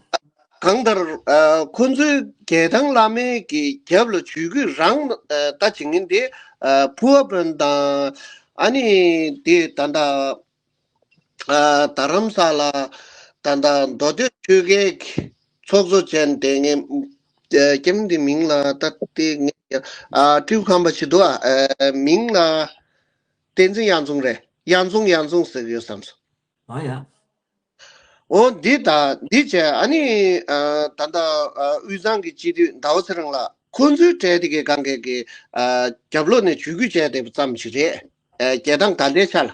གང་ལྟར་ཨ་ཁོ་ཚོའི་རྒྱལ་ཐང་བླ་མའི་གི་རྒྱབ་ལ་ཇུས་འགོད་རང་ཨ་ད་བྱེད་མཁན་དེ་ཨ་ཕུ་བོ་དཔོན་དང་ཨ་ནི་དེ་ད་ལྟ། ཨ་རྡ་རམ་ས་ལ་ད་ལྟ་མདོ་སྟོད་ཆོལ་ཁའི་ཚོགས་གཙོ་བྱས་ཏེ་ངས་ཨ་ཀྱེ་མ་འདི་མིང་ལ་ད་ལྟ་ངས་ཨ་ཀྲིའུ་ཁམས་པ་ཅིག་འདུག་ཨ་མིང་ལ་བསྟན་འཛིན་གཡང་འཛོམས་རེད། གཡང་འཛོམས་གཡང་འཛོམས་ཟེར་གྱི་ཡོད་བསམ་སོང་། ཨ་ཡ། འོ་འདི་ད་འདི་བྱས་ཨ་ནི་ཨ་ད་ལྟ་ཨ་དབུས་གཙང་གི་སྤྱི་འཐུས་ཟླ་བ་ཚེ་རིང་ལགས་ཁོང་ཚོའི་གྲས་དེ་གའི་སྒང་གའི་གི་ཨ་རྒྱབ་ལོགས་ནས་ཇུས་འགོད་བྱས་བསྡད་པ་ཙམ་ཞིག་རེད། ཨ་རྒྱལ་ཐང་ད་ལྟའི་ཆ་ལ།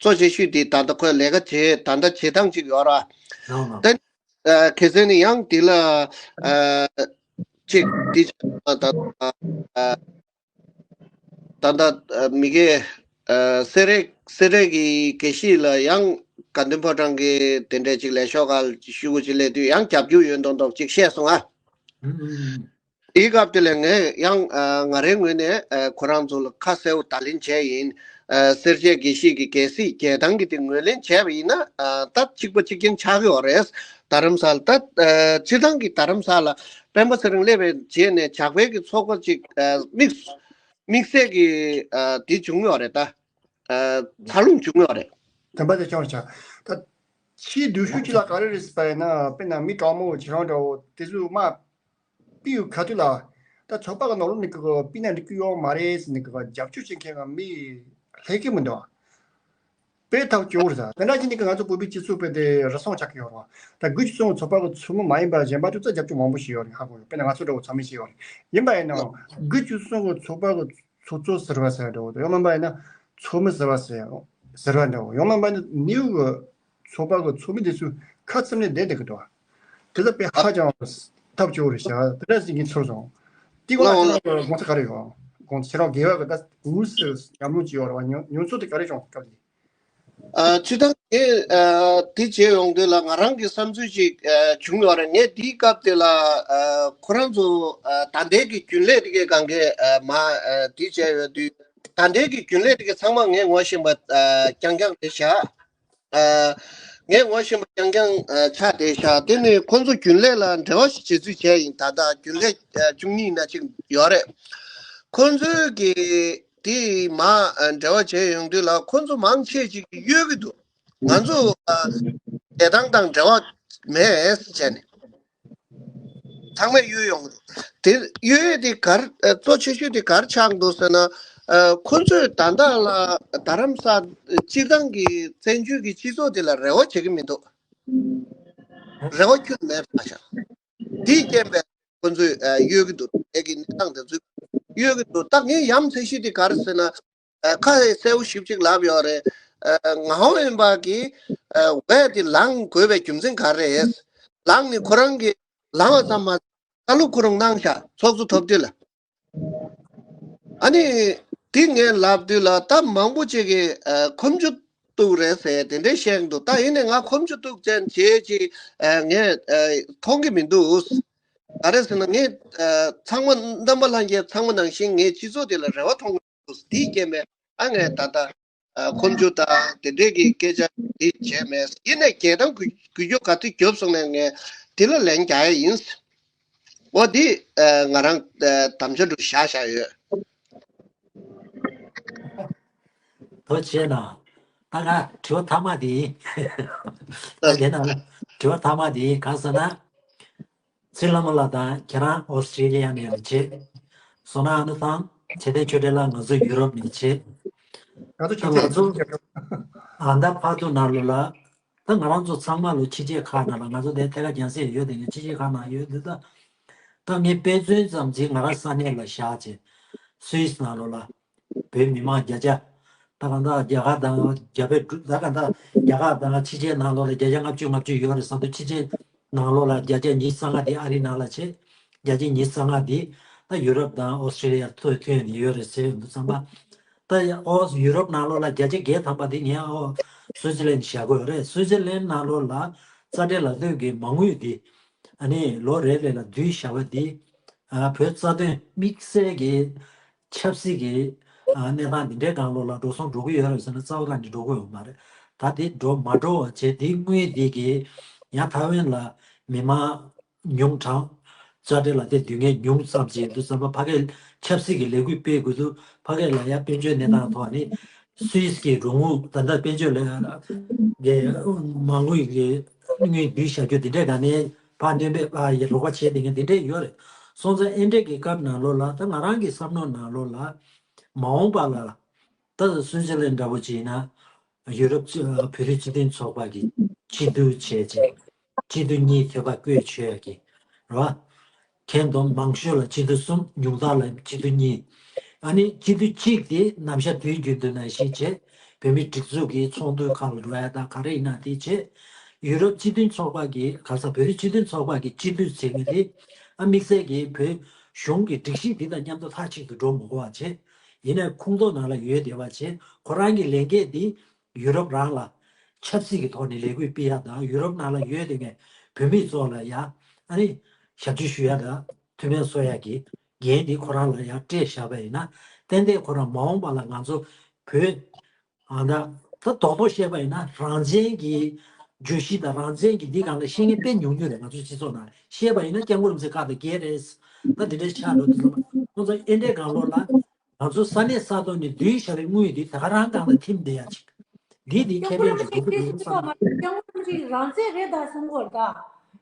གཙོ་ཆེ་ཤོས་དེ་ད་ལྟ་ཁོས་ལས་ཀ་བྱེད་ད་ལྟ་བྱེད་སྟངས་ཅིག་ཡོད་ར། ལགས་ལགས། ད་ཨ་ཁ་སང་ནས་ཡང་དེ་ལ་ཨ་ཅིག་དེ་ད་ད་ད་ད་ཨ་མི་སྒེར་ཨ་སེ་ར་སེ་ར་གི་དགེ་བཤེས་ལ་ཡང་དགའ་ལྡན་ཕོ་བྲང་གི་དེ་འདྲས་ཅིག་ལས་ཤོག་ཁག་ཤོག་གུ་ཅིག་སླེབས་དུས་ཡང་རྒྱབ་སྐྱོར་ཡོད་མདོག་མདོག་ཅིག་བཤད་སོང་ཨ། ཨུམ་ཨུམ་ཨུམ། དེའི་སྐབས་དེ་ལ་ངས་ཡང་ཨ་ང་རའི་ངོས་ནས་ཨ་ཁོ་རང་ཚོ་ལ་ཁ་གསལ་པོ་བརྡ་ལན་བྱས་ཡིན། ཨ་སེར་བྱེས་དགེ་བཤེས་ཀྱི་གལ་སྲིད་རྒྱལ་ཐང་གི་དེ་ངོས་ལེན་བྱས་པ་ཡིན་ན་ཨ་ད་གཅིག་པ་གཅིག་རྐྱང་ཆགས་ཀྱི་ཡོད་རེད། རྡ་རམ་ས་ལ་ད་ཨ་སྤྱིར་བཏང་གི་རྡ་རམ་ས་ལ་སྤེན་པ་ཚེ་རིང་སླེབས་པའི་རྗེས་ནས་ཇག་པའི་གི་ཚོགས་པ་གཅིག་ཨ་དམིགས་དམིགས་བསལ་གྱི་ཨ་དེ་བྱུང་ཡོད་རེད་ད། ཨ་འཚར་ལོངས་བྱུང་ཡོད་རེད། དམ་པ་དེ་ཆུང་ཆུང་། ད་ཕྱིའི་སྡོད་ཤུལ་གཅིག་ལ་ག་རེ་རེད་ཟེར་བ་ཡིན་ན་དཔེར་ན་མི་དྲང་མོ་ཁྱེད་རང་འདྲ་བོ་དེ་ཚོས་དམག་སྤེལ་ཡོད་ག་དུས་ལ། ད་ཚོགས་པ་གི་ནང་ལོགས་ནས་གི་སྤེལ་ན་འགྲིག་གི་ཡོད་མ་རེད་ཟེར་ནས་གི་རྒྱབ་སྐྱོར་བྱེད་མཁན་གི་མི་ལྷག་གི་མི་འདུག་དཔེ་ཐག་ཆོད་རེད་ཟེར། དེ་འདྲ་བྱས་ནས་ང་ཚོ་བོད་པའི་སྤྱི་ཚོགས་དཔེ་དེ་རུལ་སུངས་ཆགས་ཀྱི་ཡོད་རེད་བ། ད་དགུ་བཅུ་སོ་གསུམ་ཚོགས་པ་གི་ཚོགས་མི་མ་ཡིན་པ་གཞན་པ་ཚོ་ད་རྒྱབ་སྐྱོར་མང་པོ་ཞིག་ཡོད་རེད། ཧ་གོ་ཡོད། དཔེར་ན་ང་ཚོ་འདྲ་བོ་ཚང་མས་ཤེས་ཡོད་རེད། ཡིན་པ་ཡིན་ནའང་དགུ་བཅུ་སོ་གསུམ་གི་ཚོགས་པ་གི་ཚོགས་གཙོ་ཟུར་པ་ཟེར་བ་འདྲ་བོ་དང་། ཡང་མིན་པ་ཡིན་ན་ཚོགས་མི་ཟུར་པ་ཟེར་ཟུར་པ་འདྲ་བོ། ཡང་མིན་པ་ཡིན་ན་ནིའུ་གི་ཚོགས་པ་གི་ཚོགས་མི་དེ་ཚོས་ཁ་བཙུམ་ནས་བསྡད་བསྡད་ཀྱི་འདུག་བ། དེ་ཚོ་དཔེ་ཧ་ཅང་ཐབས་སྐྱོ་བོ་རེད་ཤག། དེ་འདྲ་ཞིག་གིས་ཚོར་སོང་། དེའི་སྐོར་ལ་ཁྱེད་རང་གི་དགོངས་ཚུལ་ག་རེ་ཡོད། དགོངས་ཚུལ། ཁྱེད་རང་དགེ་བ་གི་ད་དངོས་སུ་ཉམས་མྱོང་ཅིག་ཡོད་རེད་བ། མྱོང་མྱོང་ཚོར་དེ་ག་རེ་བྱུང་སྐབས་དེ། ཨ། སྤྱིར་བཏང་ངས་ཨ་དེ་བྱས་ཡོང་དུས་ལ་ང་རང་གི་བསམ་ཚུལ་ཅིག་ཨ་བྱུང་ཡོད་རེད། ངས་དེའི་སྐབས་དེ་ལ་ཨ་ཁོ་རང་ཚོ་ཨ་ད་ལྟའི་གི་རྒྱུན་ལས་དེ་གའི་སྒང་གའི་ཨ་མ་ཨ་དེ་བྱས་ཡོད་དུས། ད་ལྟའི་གི་རྒྱུན་ལས་དེ་གའི་ཚང་མ་ངས་ངོ་ཤེས་པ་ཨ་རྐྱང་རྐྱང་རེད་ཤག། ཨ་ངས་ངོ་ཤེས་པ་རྐྱང་རྐྱང་ཨ་ཆགས་བསྡད་ཤག། དེ་ནི་ཁོང་ཚོ་རྒྱུན་ལས་ལ་འབྲེལ་བ་ཞིག་བྱེད་ཚུལ་བྱས་ཡིན། ད་ལྟ་རྒྱུན་ལས་ཨ་བཅུ་གཉིས་ན་ཅིག་ཡོད་རེད། ཁོང་ཚོས་གི་དེ་མ་འབྲེལ་བ་བྱས་ཡོང་དུས་ལ་ཁོང་ཚོ་མང་ཆེ་ཅིག་གིས་གཡོལ་གྱི་འདུག། ང་ཚོ་ཨ་བདེ་ཐང་དང་འབྲེལ་བ་མེད་ཟེར་བྱས་ནས་ཚང་མས་གཡོལ་ཡོང་གི་འདུག། དེ་གཡོལ་ཡས་དེ་ག་རེ་ཨ་གཙོ་ཆེ་ཤོས་དེ་ག་རེ་ཆགས་འདུག་ཟེར་ན། ཨ་ཁོང་ཚོས་ད་ལྟ་ལ་རྡ་རམ་ས་སྤྱིར་བཏང་གི་བཙན་བྱོལ་གྱི་སྤྱི་ཚོགས་དེ་ལ་རེ་བ་བྱེད་ཀྱི་མི་འདུག། རེ་བ་ཁྱོན་མེད་པ་ཆགས། དེའི་རྐྱེན་པས་ཁོ་ཚོས་ཨ་གཡོལ་གྱི་འདུག། དེ་གི་གནས་སྟངས་དེ་ཚོས་གཡོལ་གྱི་འདུག། ད་ངའི་ཡ་མཚན་ཤོས་དེ་ག་རེ་ཟེར་ན། ཨ་ཁ་གསལ་པོ་ཞིབ་ཅིག་ལབ་ཡོད་རེད། ཨ་ངག་དབང་འོད་འབར་གྱིས་ཨ་འོས་དེ་ལངས་དགོས་པའི་རྒྱུ་མཚན་ག་རེ་རེད། ལངས་ནས་ཁོ་རང་གིས་ལངས་པ་ཙམ་མ་ཟད་ལྟ་ལུགས་ཁོ་རང་གནང་ཤག། ཚོགས་གཙོ་ཐོབ་དུས་ལ། ཨ་ནི་དེ་ངས་ལབ་དུས་ལ་ད་མང་པོ་ཅིག་གིས་ཨ་ཁོམ་ཆུ་གཏུགས་རེད་ཟེར་དེ་འདྲས་བཤད་འདུག། ད་ཡིན་ནའི་ང་ཁོམ་ཆུ་གཏུགས་ཅན་བྱེད་ཅིག་ཨ་ངས་ཨ་མཐོང་གི་མི་འདུག། ག་རེ་ཟེར་ན་ངས་ཨ་ཚང་མ་རྣམ་པ་ལྷན་རྒྱས་ཚང་མ་ནང་བཞིན་ངས་སྤྱི་ཚོགས་དེ་ལ་རེ་བ་མཐོང་གི་འདུག། དེའི་རྐྱེན་པས་ཨ་ངས་ད་ལྟ་ཨ་ཁོམ་ཆུ་དང་དེ་འདྲས་ཀྱི་སྐད་ཆ་དེ་བྱས་མེད། ཡིན་ནའི་རྒྱལ་དམ་གུས་གུས་སྐྱོ་ག་ཚོད་རྒྱོབ་སོང་ནས་ངས་དེ་ལ་ལན་རྒྱག་ཡ་ཡིན། འོ་འདི་ཨ་ང་རང་ཨ་དམ་བཅའ་འདྲ་བཞག་བཞག་ཡོད། ཐུགས་རྗེ་གནང་། ད་ང་དྲི་བ་མཐའ་མ་དེ་ཡིན། ད་དེ་ན་དྲི་བ་མཐའ་མ་དེ་ཡིན། གང་ཟེར་ན། ཚེ་བླ་མ་ལགས་དང་ཁྱེད་རང་ཨོ་སི་ཀྲི་ལི་ཡ་ནས་བྱེད། བསོད་ནམས་ཨ་ནུ་ཐང་ཚེ་བརྟན་ཆོས་སྒྲོན་ལགས་ང་ཚོ་ཡུ་རོབ་ནས་བྱེད། ང་ཚོ་ད་ང་ཚོ་ཕྱི་རྒྱལ་ཨ་ད་ཕར་ཚུར་ནང་ལོགས་ལ། ད་ང་རང་ཚོ་ཚང་མ་ལོ་ཕྱི་རྒྱལ་ཁག་ནང་ལ། ང་ཚོ་དེ་ཐད་ཀར་རྒྱང་སྲིང་ཡོད་དེ་ངས་ཕྱི་རྒྱལ་ཁག་ནང་ཡོད་འདུག། ད་ད་ངས་དཔེ་མཚོན་ཙམ་ཅིག་ང་རང་ས་གནས་ལ་བཞག་བྱས། སུད་སི་ནང་ལོགས་ལ་བོད་མི་མང་བརྒྱ་ཆ། ད་གང་ལྟར་རྒྱ་གར་དང་རྒྱ་བལ་འབྲུག་ད་གང་ལྟར་རྒྱ་གར་དང་ཕྱི་རྒྱལ་ནང་ལོགས་ལ་བརྒྱ་ཆ་ལྔ་བཅུ་ལྔ་བཅུ་ཡོད་རེད་བསམ་དུས། ཕྱི་རྒྱལ་ནང་ལོགས་ལ་བརྒྱ་ཆ་ཉི་ཤུ་རྩ་ལྔ་དེ་ཨ་རིའི་ནང་ལ་བྱས། བརྒྱ་ཆ་ཉི་ཤུ་རྩ་ལྔ་དེ་ད་ཡུ་རོབ་དང་ཨོ་སི་ཀྲི་ལི་ཡར་ཐོན་ཐོན་ནས་ཡོད་རེད་ཟེར་ཡོང་དུས་ཙམ་པ། ད་ཨོ་ཡུ་རོབ་ནང་ལོགས་ལ་བརྒྱ་ཆ་བརྒྱད་ཐམ་པ་དེ་ངས་ཨོ་སུའི་ཙི་ལན་བཞག་གི་ཡོད་རེད། སུའི་ཙི་ལན་ནང་ལོགས་ལ་རྩ་འབྲས་ལ་ལྟོས་ཀྱི་མ་དངུལ་དེ། ཨ་ནི་ལོ་རེ་རེ་ལ་བསྡུས་བཞག་པ་འདི། ཨ་བོད་རྩ་དོན་དམིགས་བསལ་གྱི་ཆབ་སྲིད་ཀྱི་ཨ་གནས་སྟངས་འདི་འདྲའི་སྒང་ལོགས་ལ་འགྲོ་སོང་འགྲོ་གི་ཡོད་རེད་ཟེར་ན་རྩ་བ་གང་ནས་འགྲོ་གི་ཡོད་མ་རེད། ད་འདི་འགྲོ་མ་འགྲོ་བ་བྱས་འདིའི་དངུལ་འདི་གིས་ཡང་ཐའེ་ཝན་ལ་མི་མང་ཉུང་དྲགས། རྩ་འབྲས་ལ་དེ་སྡུག་བསྔལ་ཉུང་ཙམ་ཅིག་འདུག་བསམ་པ། ཕ་གིར་ཆབ་སྲིད་ཀྱི་ལས་འགུལ་སྤེལ་དགོས་འདུག། ཕ་གིར་ལ་ཡང་དཔལ་འབྱོར་གནས་སྟངས་ཐོག་ནས་སུད་སི་གི་རོགས་དངུལ་ད་ལྟ་དཔལ་འབྱོར་ལ་གི་མ་དངུལ་གྱི་དངུལ་བསྡུས་བཞག་རྒྱུ་དེ་འདྲས་ག་ནས་ཕར་འདོན་པའི་ཕར་ཡི་རོགས་པ་བྱས་དེ་ངས་དེ་འདྲས་ཡོད་རེད། སོང་ཙང་ཨེ་འདྲས་ཀྱི་སྐབས་ནང་ལོགས་ལ་ད་ང་རང་གི་བསམ་བློ་ནང་ལོགས་ལ་མ་འོངས་པ་ལ་ད་སུའི་ཙི་ལན་འདྲ་པོ་ཅིག་ཡིན་ན། ཡུ་རོབ་བོད་རིགས་སྤྱི་མཐུན་ཚོགས་པ་གི་སྤྱི་འཐུས་བྱས་རྗེས། སྤྱི་འཐུས་གཉིས་ཐོབ་པ་བསྐོས་བྱས་ཀྱི་རེད་བ། ཁྱེད་དང་མང་ཤོས་ལ་སྤྱི་འཐུས་གསུམ། ཉུང་མཐའ་ལ་སྤྱི་འཐུས་གཉིས། ཨ་ནི་སྤྱི་འཐུས་གཅིག་དེ་ནམ་ཞག་དུས་རྒྱུན་དུ་ནང་བཞིན་བྱས། བོད་མི་སྒྲིག་འཛུགས་ཀྱི་ཚོགས་འདུ་ཁག་ལ་འགྲོ་ཡ་དང་ག་རེ་ཡིན་ན་དེ་བྱས། ཡུ་རོབ་སྤྱི་མཐུན་ཚོགས་པ་གི་ག་ས་བོད་རིགས་སྤྱི་མཐུན་ཚོགས་པ་གི་སྤྱི་འཐུས་ཟེར་མཁན་དེ། ཨ་དམིགས་བསལ་གྱི་བོད་གཞུང་གི་སྒྲིག་གཞི་འདི་དང་མཉམ་དུ་མཐའ་གཅིག་ཏུ་འགྲོ་མི་དགོས་པ་བྱས། ཡིན་ནའི་ཁོངས་གཏོགས་ནང་ལ་ཡོད་བསྡད་པ་བྱས། ཁོ་རང་གི་ལས་འགན་འདི་ཡུ་རོབ་རང་ལ་ཆབ་སྲིད་ཀྱི་ཐོག་ནས་ལས་འགུལ་སྤེལ་ཡ་དང་། ཡུ་རོབ་ནང་ལ་ཡོད་བསྡད་མཁན་བོད་མི་ཚོ་ལ་ཡ་ཨ་ནི་ཞབས་ཕྱི་ཞུ་ཡ་དང་མཐུན་རྐྱེན་བཟོ་ཡ་གི་འགན་འདི་ཁོ་རང་ལ་ཡ་སྤྲད་བཞག་པ་ཡིན་ན། ཏན་ཏན་ཁོ་རང་མ་འོངས་པ་ལ་ང་ཚོ་བོད་ཨ་ད་ད་རྡོག་རྡོག་བཤད་པ་ཡིན་ན་རང་བཙན་གྱི་བརྗོད་གཞི་དང་རང་བཙན་གྱི་འདི་སྒང་ལ་བཤད་མཁན་དཔེ་ཉུང་ཉུང་རེད། ང་ཚོའི་སྤྱི་ཚོགས་ནང་བཤད་པ་ཡིན་ན་སྐྱབས་མགོན་རིན་པོ་ཆེ་བཀའ་དང་འགལ་རེད། ད་འདི་འདྲའི་ཆགས་འགྲོ་དུས་ཙམ་པ་ཁོང་ཚོ་ཨེ་འདྲའི་སྒང་ལོགས་ལ་ང་ཚོ་ས་གནས་ས་ཐོག་ནས་བསྡུས་བཞག་པའི་དངུལ་འདི་ད་ག་རང་སྒང་ལ་ཐིམ་བསྡད་ཡ་ཅིག། འདི་འདི་ཁེ་ཕན་ཅིག་འགྲོ་གི་འདུག་བསམ། སྐྱབས་མགོན་རིན་པོ་ཆེ་རང་བཙན་རེད་ད་གསུང་གི་ཡོད་རེད་ད།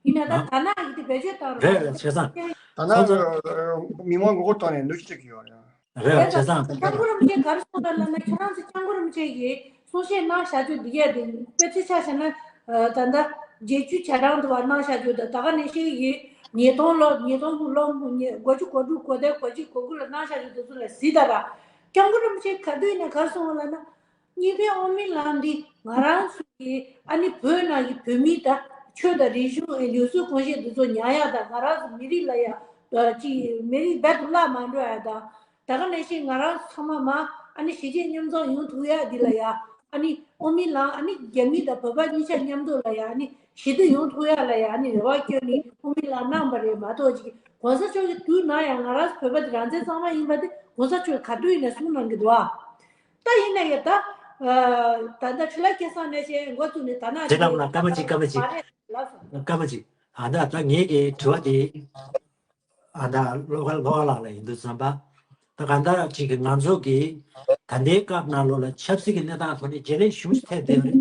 ཡིན་ན་ད་ད་ནང་གི་དེ་བེད་སྤྱོད་བཏང་རོགས། རེད་རེད། བྱས་ཙང་ད་ནང་ཁོང་ཚོ་མི་མང་མགོ་སྐོར་བཏང་ནས་གནོད་སྐྱེལ་གྱི་ཡོད་རེད། རེད་བ། བྱས་ཙང་སྐྱབས་མགོན་རིན་པོ་ཆེ་ག་རེ་གསུངས་རེད་ལབ་ན། ཁྱེད་རང་ཚོ་སྐྱབས་མགོན་རིན་པོ་ཆེ་གིས་ གསུང་བཤད་གནང་བྱ་རྒྱུ་འདི་ཡས་དེ་དཔེ་ཆ་ཆ་བཞག་ན་ད་ལྟ་རྒྱལ་སྤྱིའི་ཆ་རང་དུ་བ་གནང་བྱ་རྒྱུ་དང་ད་ག་ནང་བཞིན་གྱི་ཉིས་སྟོང་ལོ་ཉིས་སྟོང་ལོ་གོ་བཅུ་གོ་དྲུག་གོ་བདུན་གོ་བཞི་གོ་དགུ་ལ་གནང་བྱ་རྒྱུ་དེ་ཚོ་ལ་གཟིགས་ད་ར། སྐྱབས་མགོན་རིན་པོ་ཆེ་ག་དུས་ནས་ག་རེ་གསུངས་པ་ལབ་ན། གཉིས་ཕན་དབུ་མའི་ལམ་འདི་ང་རང་ཚོ་གི་ཨ་ནི་བོད་ནང་གི་བོད་མི་དང་ཆོས་དང་རིག་གཞུང་ཡུལ་སྲོལ་གོམས་གཤིས་འདི་ཚོ་ཉར་ཡག་དང་ང་རང་ཚོ་མི་རིགས་ལ་ཡ་ཅིག་མི་རིགས་རྦད་དུ་བརླག་མ་འགྲོ་ཡ་དང་། ད་ག་ནང་བཞིན་ང་རང་ཚང་མ་མ་ཨ་ནི་གཞིས་བྱེས་མཉམ་འཛོམས་ཡོང་ཐུབ་ཡ་འདི་ལ་ཡ་ཨ་ནི་དབུ་མའི་ལམ་ཨ་ནི་རྒྱ་མི་དང་བོད་པ་གཉིས་ཆ་མཉམ་དུ་ལ་ཡ་ཨ་ནི་ཞི་བདེ་ཡོང་ཐུབ་ཡ་ལ་ཡ་ཨ་ནི་རེ་བ་བསྐྱོན་ནས་དབུ་མའི་ལམ་གནང་པ་རེད་མ་གཏོགས་ཅིག་གོང་ས་མཆོག་གི་དུས་ནང་ཡང་ང་རང་བོད་པ་དེ་རང་བཙན་གཙང་མ་ཡིན་པ་དེ་གོང་ས་མཆོག་གིས་ག་དུས་ཡིན་ནས་གསུངས་གནང་གི་འདུག་ཨ། ད་ཡིན་ན་ཡ་ད་ད་ལྟ་ཁྲི་ལ་སྐལ་བཟང་ནས་བཤད་འགོ་བཙུགས་ནས་ད་ན་དེ་ལ་མ་ན་སྐར་མ་གཅིག་སྐར་མ་གཅིག་མ་རེད་ལབ་སོང་། སྐར་མ་གཅིག་ཨ་ད་ད་ངེད་ཀྱི་དྲི་བ་དེ། ཨ་ད་བློ་དགའ་བློ་དགའ་ལགས་ལ་ཡིན་དུས་ཙམ་པ། ད་གང་ལྟར་ཅིག་གི་ང་ཚོ་གི་ད་ལྟའི་སྐབས་ནང་ལོགས་ལ་ཆབ་སྲིད་ཀྱི་གནས་སྟངས་ཐོག་ནས་བརྗེ་ལེན་ཞེ་པོ་ཅིག་ཐེབས་བསྡད་ཡོད་རེད།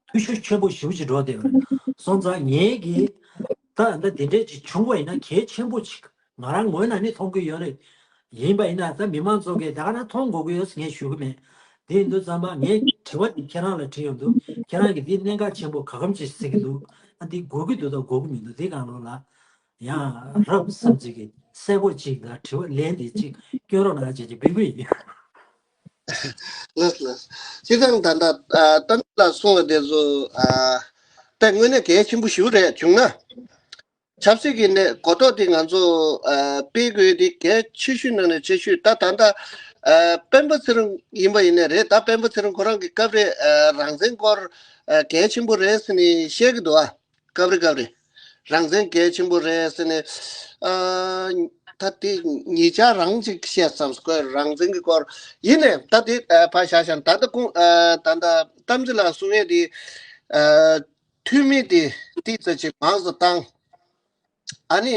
འཐུས་ཤོར་ཆེན་པོ་ཞེ་པོ་ཅིག་འགྲོ་བསྡད་ཡོད་རེད། སོང་ཙང་ངེད་ཀྱིས་ད་ད་དེ་འདྲས་ཅིག་བྱུང་བ་ཡིན་ན་གལ་ཆེན་པོ་ཅིག་ང་རང་ངོས་ནས་ནི་མཐོང་གི་ཡོད་རེད། ཡིན་པ་ཡིན་ན་ད་མི་མང་ཚོ་གིས་ད་ག་ན་མཐོང་དགོས་ཀྱི་ཡོད་ཟེར་ངས་ཞུ་གི་མེད། དེ་ཡིན་དུས་ཙམ་པ་ངས་དྲི་བ་འདི་ཁྱེད་རང་ལ་དྲིས་ཡོང་དུས་ཁྱེད་རང་གིས་འདི་གནད་འགག་ཆེན་པོ་ག་གམ་ཅིག་གཟིགས་ཀྱི་འདུག་ཨ་འདི་དགོས་ཀྱི་འདུག་དང་དགོས་ཀྱི་མི་འདུག་འདི་སྒང་ལོགས་ལ། ཡང་རབ་བསམ་ཚིག་གི་གསལ་པོ་གཅིག་དང་དྲི་བ་ལན་འདི་གཅིག་སྐྱོན་རོགས་གནང་བྱས་ཀྱི་འབོད་སྐུལ་ཡིན། ལགས་ལགས། སྤྱིར་བཏང་ད་ལྟ་ཨ་གཏམ་ལ་གསུང་བ་དེ་ཚོ་ཨ་ད་དངོས་གནས་གལ་ཆེན་པོ་ཞིག་རེད་བྱུང་ན། ཆབ་སྲིད་ཀྱི་གནས་གོ་རྟོགས་དེ་ང་ཚོ་ཨ་སྤེལ་དགོས་དེ་གལ་ཆེ་ཤོས་ནང་ནས་ཆེ་ཤོས་ད་ད་ལྟ་ཨ་སྤེན་པ་ཚེ་རིང་ཡིན་པ་ཡིན་ནའི་རེད། ད་སྤེན་པ་ཚེ་རིང་ཁོ་རང་གི་སྐབས་རེ་ཨ་རང་བཙན་སྐོར་ཨ་གལ་ཆེན་པོ་རེད་ཟེར་ནས་བཤད་ཀྱི་འདུག་ཨ། སྐབས་རེ་སྐབས་རེ། རང་བཙན་གལ་ཆེན་པོ་རེད་ཟེར་ནས། ཨ། ད་དེ་ཉེ་ཆར་རང་ཅིག་བཤད་བསམ་སྐོར་རང་བཙན་གྱི་སྐོར་ཡིན་ནས་ད་དེ་ཨ་ཕར་བཞག་བཞག་ད་ལྟ་ཁོང་ཨ་ད་ལྟ་གཏམ་ཚེ་ལགས་གསུང་ཡས་དེ་ཨ་འཐུས་མི་དེ་ཏིག་ཙམ་ཅིག་མང་ཙམ་བཏང་། ཨ་ནི་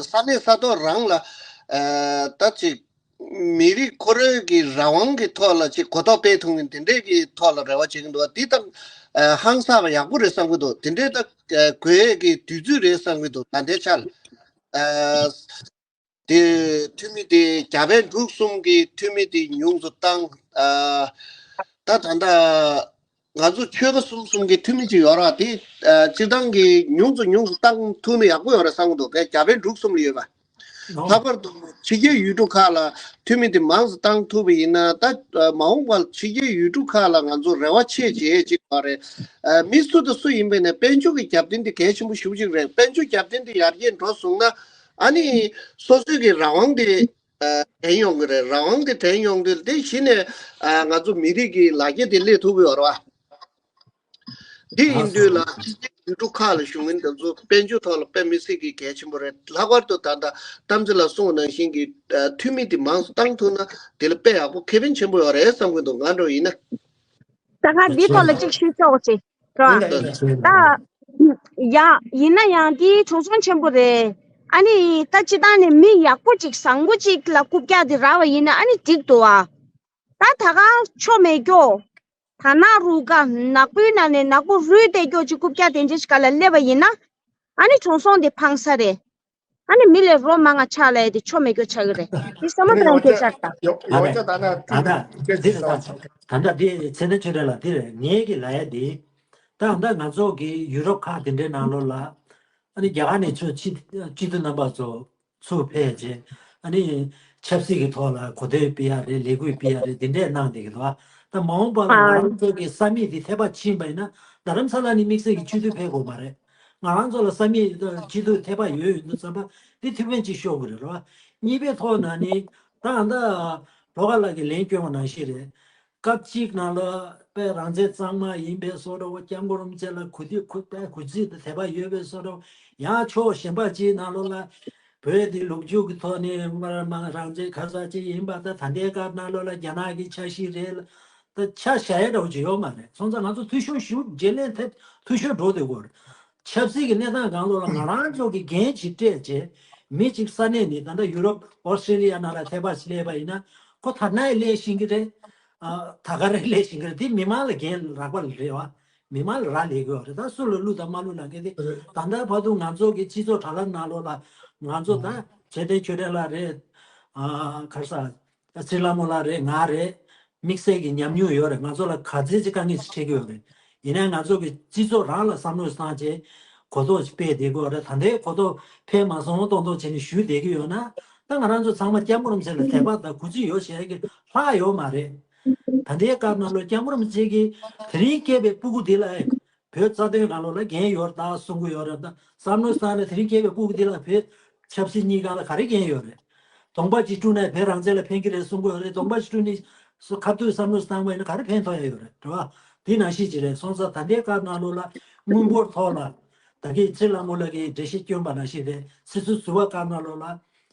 ས་གནས་ས་ཐོག་རང་ལ་ཨ་ད་ཅིག་མི་རིགས་ཁོ་རང་གི་རང་དབང་གི་ཐོག་ལ་ཅིག་གོ་རྟོགས་སྤེལ་ཐུབ་མཁན་དེ་འདྲས་ཀྱི་ཐོག་ལ་རེ་བ་བྱེད་ཀྱི་འདུག་དེ་ད་ཨ་ཧང་སངས་པ་ཡག་པོ་རེད་བསམ་གྱི་འདུག་དེ་འདྲས་ད་ཨ་དགོས་ཡས་ཀྱི་དུས་ཚོད་རེད་བསམ་གྱི་འདུག་ད་ལྟའི་ཆར་ཨ་དེ་འཐུས་མི་དེ་རྒྱ་བལ་འབྲུག་གསུམ་གྱི་འཐུས་མི་དེ་ཉུང་དུ་བཏང་ཨ་ད་ད་ལྟ་ང་ཚོ་ཆོལ་ཁ་གསུམ་གསུམ་གྱི་འཐུས་མི་ཅིག་ཡོད་ར་དེ་ཨ་སྤྱིར་བཏང་གི་ཉུང་དུ་ཉུང་དུ་བཏང་ཐུབ་ན་ཡག་པོ་ཡོད་རེད་བསམ་གྱི་འདུག་གས་རྒྱ་བལ་འབྲུག་གསུམ་ལ་ཡོད་པ། ལྷག་པར་དུ་ཕྱི་རྒྱལ་ཡུལ་གྲུ་ཁག་ལ་འཐུས་མི་དེ་མང་ཙམ་བཏང་ཐུབ་པ་ཡིན་ན་ད་མ་འོངས་པར་ཕྱི་རྒྱལ་ཡུལ་གྲུ་ཁག་ལ་ང་ཚོ་རེ་བ་ཆེ་བྱེད་ཅིག་ཡོད་རེད། མི་སུ་དང་སུ་ཡིན་པའི་ནས་དཔལ་འབྱོར་གྱི་རྒྱབ་རྟེན་དེ་གལ་ཆེན་པོ་ཞེ་པོ་ཅིག་རེད། དཔལ་འབྱོར་རྒྱབ་རྟེན་དེ་ཡར་རྒྱས་འགྲོ་སོང་ན་ཨ་ནི་སོ་སོའི་གི་རང་དབང་དེ་དྲན་ཡོང་གི་རེད། རང་དབང་དེ་དྲན་ཡོང་དུས་དེ་གཞི་ནས་ང་ཚོ་མི་རིགས་ཀྱི་ལ་རྒྱ་དེ་སླེབས་ཐུབ་ཀྱི་ཡོད་རེད་བ། འདི་ཡིན་དུས་ལ་ཕྱི་རྒྱལ་ཡུལ་གྲུ་ཁག་ལ་བཞུགས་མཁན་དེ་ཚོ་དཔལ་འབྱོར་ཐོག་ལ་དཔེ་མི་སྲིད་ཀྱི་གལ་ཆེན་པོ་རེད། ལྷག་པར་དུ་ད་ལྟ་གཏམ་ཚེ་ལགས་གསུངས་པ་ནང་བཞིན་གྱི་འཐུས་མི་དེ་མང་ཙམ་བཏང་ཐུབ་ན་དེ་ལ་དཔེ་ཡག་པོ་ཁེ་ཕན་ཆེན་པོ་ཡོད་རེད་བསམ་གྱི་འདུག་ང་འདྲ་བོ་ཡིན་ན། ད་ང་འདི་ཐོག་ལ་གཅིག་ཞུས་ཆོག་ཅིག་རོ། ཡིན་ད་ཡིན་ད་ཡིན་ད། ད་ཡ་ཡིན་ན་ཡང་འདི་གྲོང་ཚོང་ཆེན་པོ་རེད། ཨ་ནི་ད་སྤྱི་བཏང་ནས་མི་ཡག་པོ་ཅིག་བཟང་པོ་ཅིག་ལ་རྐུབ་བཀྱག་དེ་རག་པ་ཡིན་ན་ཨ་ནི་འགྲིག་འདུག་ཨ། ད་ད་ག་ཆོ་མེད་སྐྱོ། ད་ནག་རུ་ག་ནག་པོའི་ནང་ནས་ནག་པོ་རུལ་བསྡད་སྐྱོ་ཅིག་རྐུབ་བཀྱག་དེ་འདྲ་ཞིག་ག་ལ་སླེབས་པ་ཡིན་ན། ཨ་ནི་གྲོང་ཚོང་དེ་ཕངས་ས་རེད། ཨ་ནི་མི་ལས་རོ་མང་ང་ཆགས་ལ་ཡ་དེ་ཆོ་མེད་སྐྱོ་ཆགས་ཀྱི་རེད། འདི་བསམ་བློ་ཡོང་བཏང་ཡོད་ཆགས་ད། ཡོ་ཡོ་ད་ད་ད་ད་ད་འདི་ད་ད་ད་འདི་ཚེ་ན་ཆོས་གྲགས་ལ་འདི་རེད། ངས་ཀྱི་ལ་ཡ་དེ་ད་ད་ང་ཚོ་གི་ཡུ་རོབ་ཁག་དེ་འདྲའི་ནང་ལོགས་ལ་ཨ་ནི་རྒྱ་གར་ནས་ཚོ་སྤྱི་སྤྱི་འཐུས་རྣམ་པ་ཚོ་ཚུར་ཕེབས་རྗེས་ཨ་ནི་ཆབ་སྲིད་ཀྱི་ཐོག་ལ་གོ་སྟོན་སྤེལ་ཡ་རེད། ལས་འགུལ་སྤེལ་ཡ་རེད། དེ་འདྲས་གནང་བསྡད་ཀྱི་འདུག་ད་མ་འོངས་པ་ལ་ང་རང་ཚོ་གི་ས་མིག་དེ་ཐད་པ་ཕྱིན་པ་ཡིན་ན་རྡ་རམ་ས་ལ་ནས་དམིགས་བསལ་གྱི་སྤྱི་འཐུས་ཕེབས་དགོས་མ་རེད། ང་རང་ཚོ་ལ་ས་མིག་སྤྱི་འཐུས་ཐད་པ་ཡོད་ཡོད་འདུག་བསམ་པ་དེ་ཐུགས་ཕན་ཅིག་ཤོར་དགོས་རེད་རོ། གཉིས་པའི་ཐོག་ན་ནི་ད་ད་ལོ་ག་ལགས་ཀྱིས་ལན་བསྐྱོན་པ་ནང་བཞིན་རེད། སྐབས་གཅིག་ནང་ལ་དཔེ་རང་བཙན་གཙང་མ་ཡིན་པའི་བཟོ་འདྲ་བོ། སྐྱབས་མགོན་རིན་པོ་ཆེ་ལ་གུས་འདུད་གུས་དཔེ་གུས་བརྩི་དང་དད་པ་ཡོད་པའི་བཟོ་འདྲ་བོ། ཡང་ཕྱོགས་གཞན་པ་གཅིག་ནང་ལོགས་ལ་བོད་དེ་ལུག་རྒྱུ་གི་ཐོག་ནས་མར་མར་རང་བཙན་ཁ་ས་གཅིག་ཡིན་པ་དང་། ད་ལྟའི་སྐབས་ནང་ལོགས་ལ་རྒྱ་ནག་གི་ཆ་ཤས་རེད་ལ་ད་ཆ་བཞག་ཡས་འདྲ་བོ་ཅིག་ཡོད་མ་རེད། སོང་ཙང་ང་ཚོ་འཐུས་ཤོར་ཞུ་བརྗེ་ལེན་ཐེབས་འཐུས་ཤོར་འགྲོ་བསྡད་ཡོད་རེད། ཆབ་སྲིད་ཀྱི་གནས་སྟངས་སྒང་ལོགས་ལ་ང་རང་ཚོ་གི་འགན་ཅིག་སྤྲད་རྗེས་མི་གཅིག་ས་གནས་ནས་ད་ལྟ་ཡུ་རོབ་ཨོ་སི་ཀྲི་ལི་ཡ་ནང་ལ་ཐད་པ་ཞིག་སླེབས་པ་ཡིན་ན་ཁོ་ཐ་ན་ཡི་སླེབས་ཤེས་ཀྱི་རེད། ཨ་ད་ག་རེ་སླེབས་ཤེས་ཀྱི་རེད། དེ་མི་མང་ལ་འགན་རག་པ་རེད་བ། མི་མང་ལ་རག་ལས་དགོས་རེད། ད་སུ་ལ་བླུག་དང་མ་བླུག་ལ་འགན་དེ་ད་ལྟ་བར་དུ་ང་ཚོ་གི་སྤྱི་ཚོགས་དྲ་ལམ་ནང་ལོགས་ལ་ང་ཚོ་ད་ཚེ་བརྟན་ཆོས་སྒྲོན་ལགས་རེད། ཨ་ག་རེ་ཟ། ཚེ་ལྷ་མོ་ལགས་རེད། ང་རེད། དམིགས་བསལ་གྱི་ཉམས་མྱོང་ཡོད་རེད། ང་ཚོ་ལ་ག་ཚད་ཅིག་དཀའ་ངལ་ཅིག་འཕྲད་ཀྱི་ཡོད་རེད། ཡིན་ནའི་ང་ཚོ་གི་སྤྱི་ཚོགས་རང་ལ་བསམ་བློ་བཏང་བྱས་གོ་རྟོགས་ཅིག་སྤེལ་བསྡད་ཀྱི་ཡོད་རེད། ད་ལྟའི་གོ་རྟོགས་འཕེལ་མ་སོང་ཏོག་ཏོག་བྱས་ནས་ཞུས་བསྡད་ཀྱི་ཡོད་ན། ད་ང་རང་ཚོ་ཚང་མ་སྐྱབས་མགོན་རིན་པོ་ཆེ་ལ་དད་པ་དང་གུས་བརྩི་ཡོད་བྱས་ཀྱི་ལྷག་ཡོད་མ་རེད། ད་ལྟའི་སྐབས་ནང་ལོ་སྐྱབས་མགོན་རིན་པོ་ཆེ་གིས་དེ་རིང་སྐྱེས་པའི་སྤུ་གུ་འདི་ལ་བོད་རྩ་དོན་སྒང་ལོགས་ལ་འགན་ཡོད་རེད་ད་གསུང་གི་ཡོད་རེད། ད་བསམ་བློ་བཏང་ནས་དེ་རིང་སྐྱེས་པའི་སྤུ་གུ་འདི་ལ་བོད་ཆབ་སྲིད་གཉིས་སྒང་ལ་ག་རེ་འགན་ཡོད་རེད། གདོང་པ་གཅིག་བཀྲུས་ནས་བོད་རང་བཙན་ལ་ཕན་གྱི་རེད་གསུང་གི་ཡོད་རེད། གདོང་པ་གཅིག་བཀྲུས་ནས་སུ་ཁ་ཐུག་བསམ་བློ་བཏང་བ་ཡིན་ན་ག་རེ་ཕན་ཐོགས་ཡ་ཡོད་རེད། རེད་བ། དེ་ནང་བཞིན་ཅིག་རེད། སོང་ཙང་ད་ལྟའི་སྐབས་ནང་ལོགས་ལ་དངུལ་འབོར་ཐོག་ལ་ད་གིན་ཚེ་ལྷ་མོ་ལགས་ཀྱིས་འགྲེལ་བཤད་བསྐྱོན་པ་ནང་བཞིན་རེད། ཕྱི་ཚུལ་ཟུར་པ་སྐབས་ནང་ལོགས་ལ་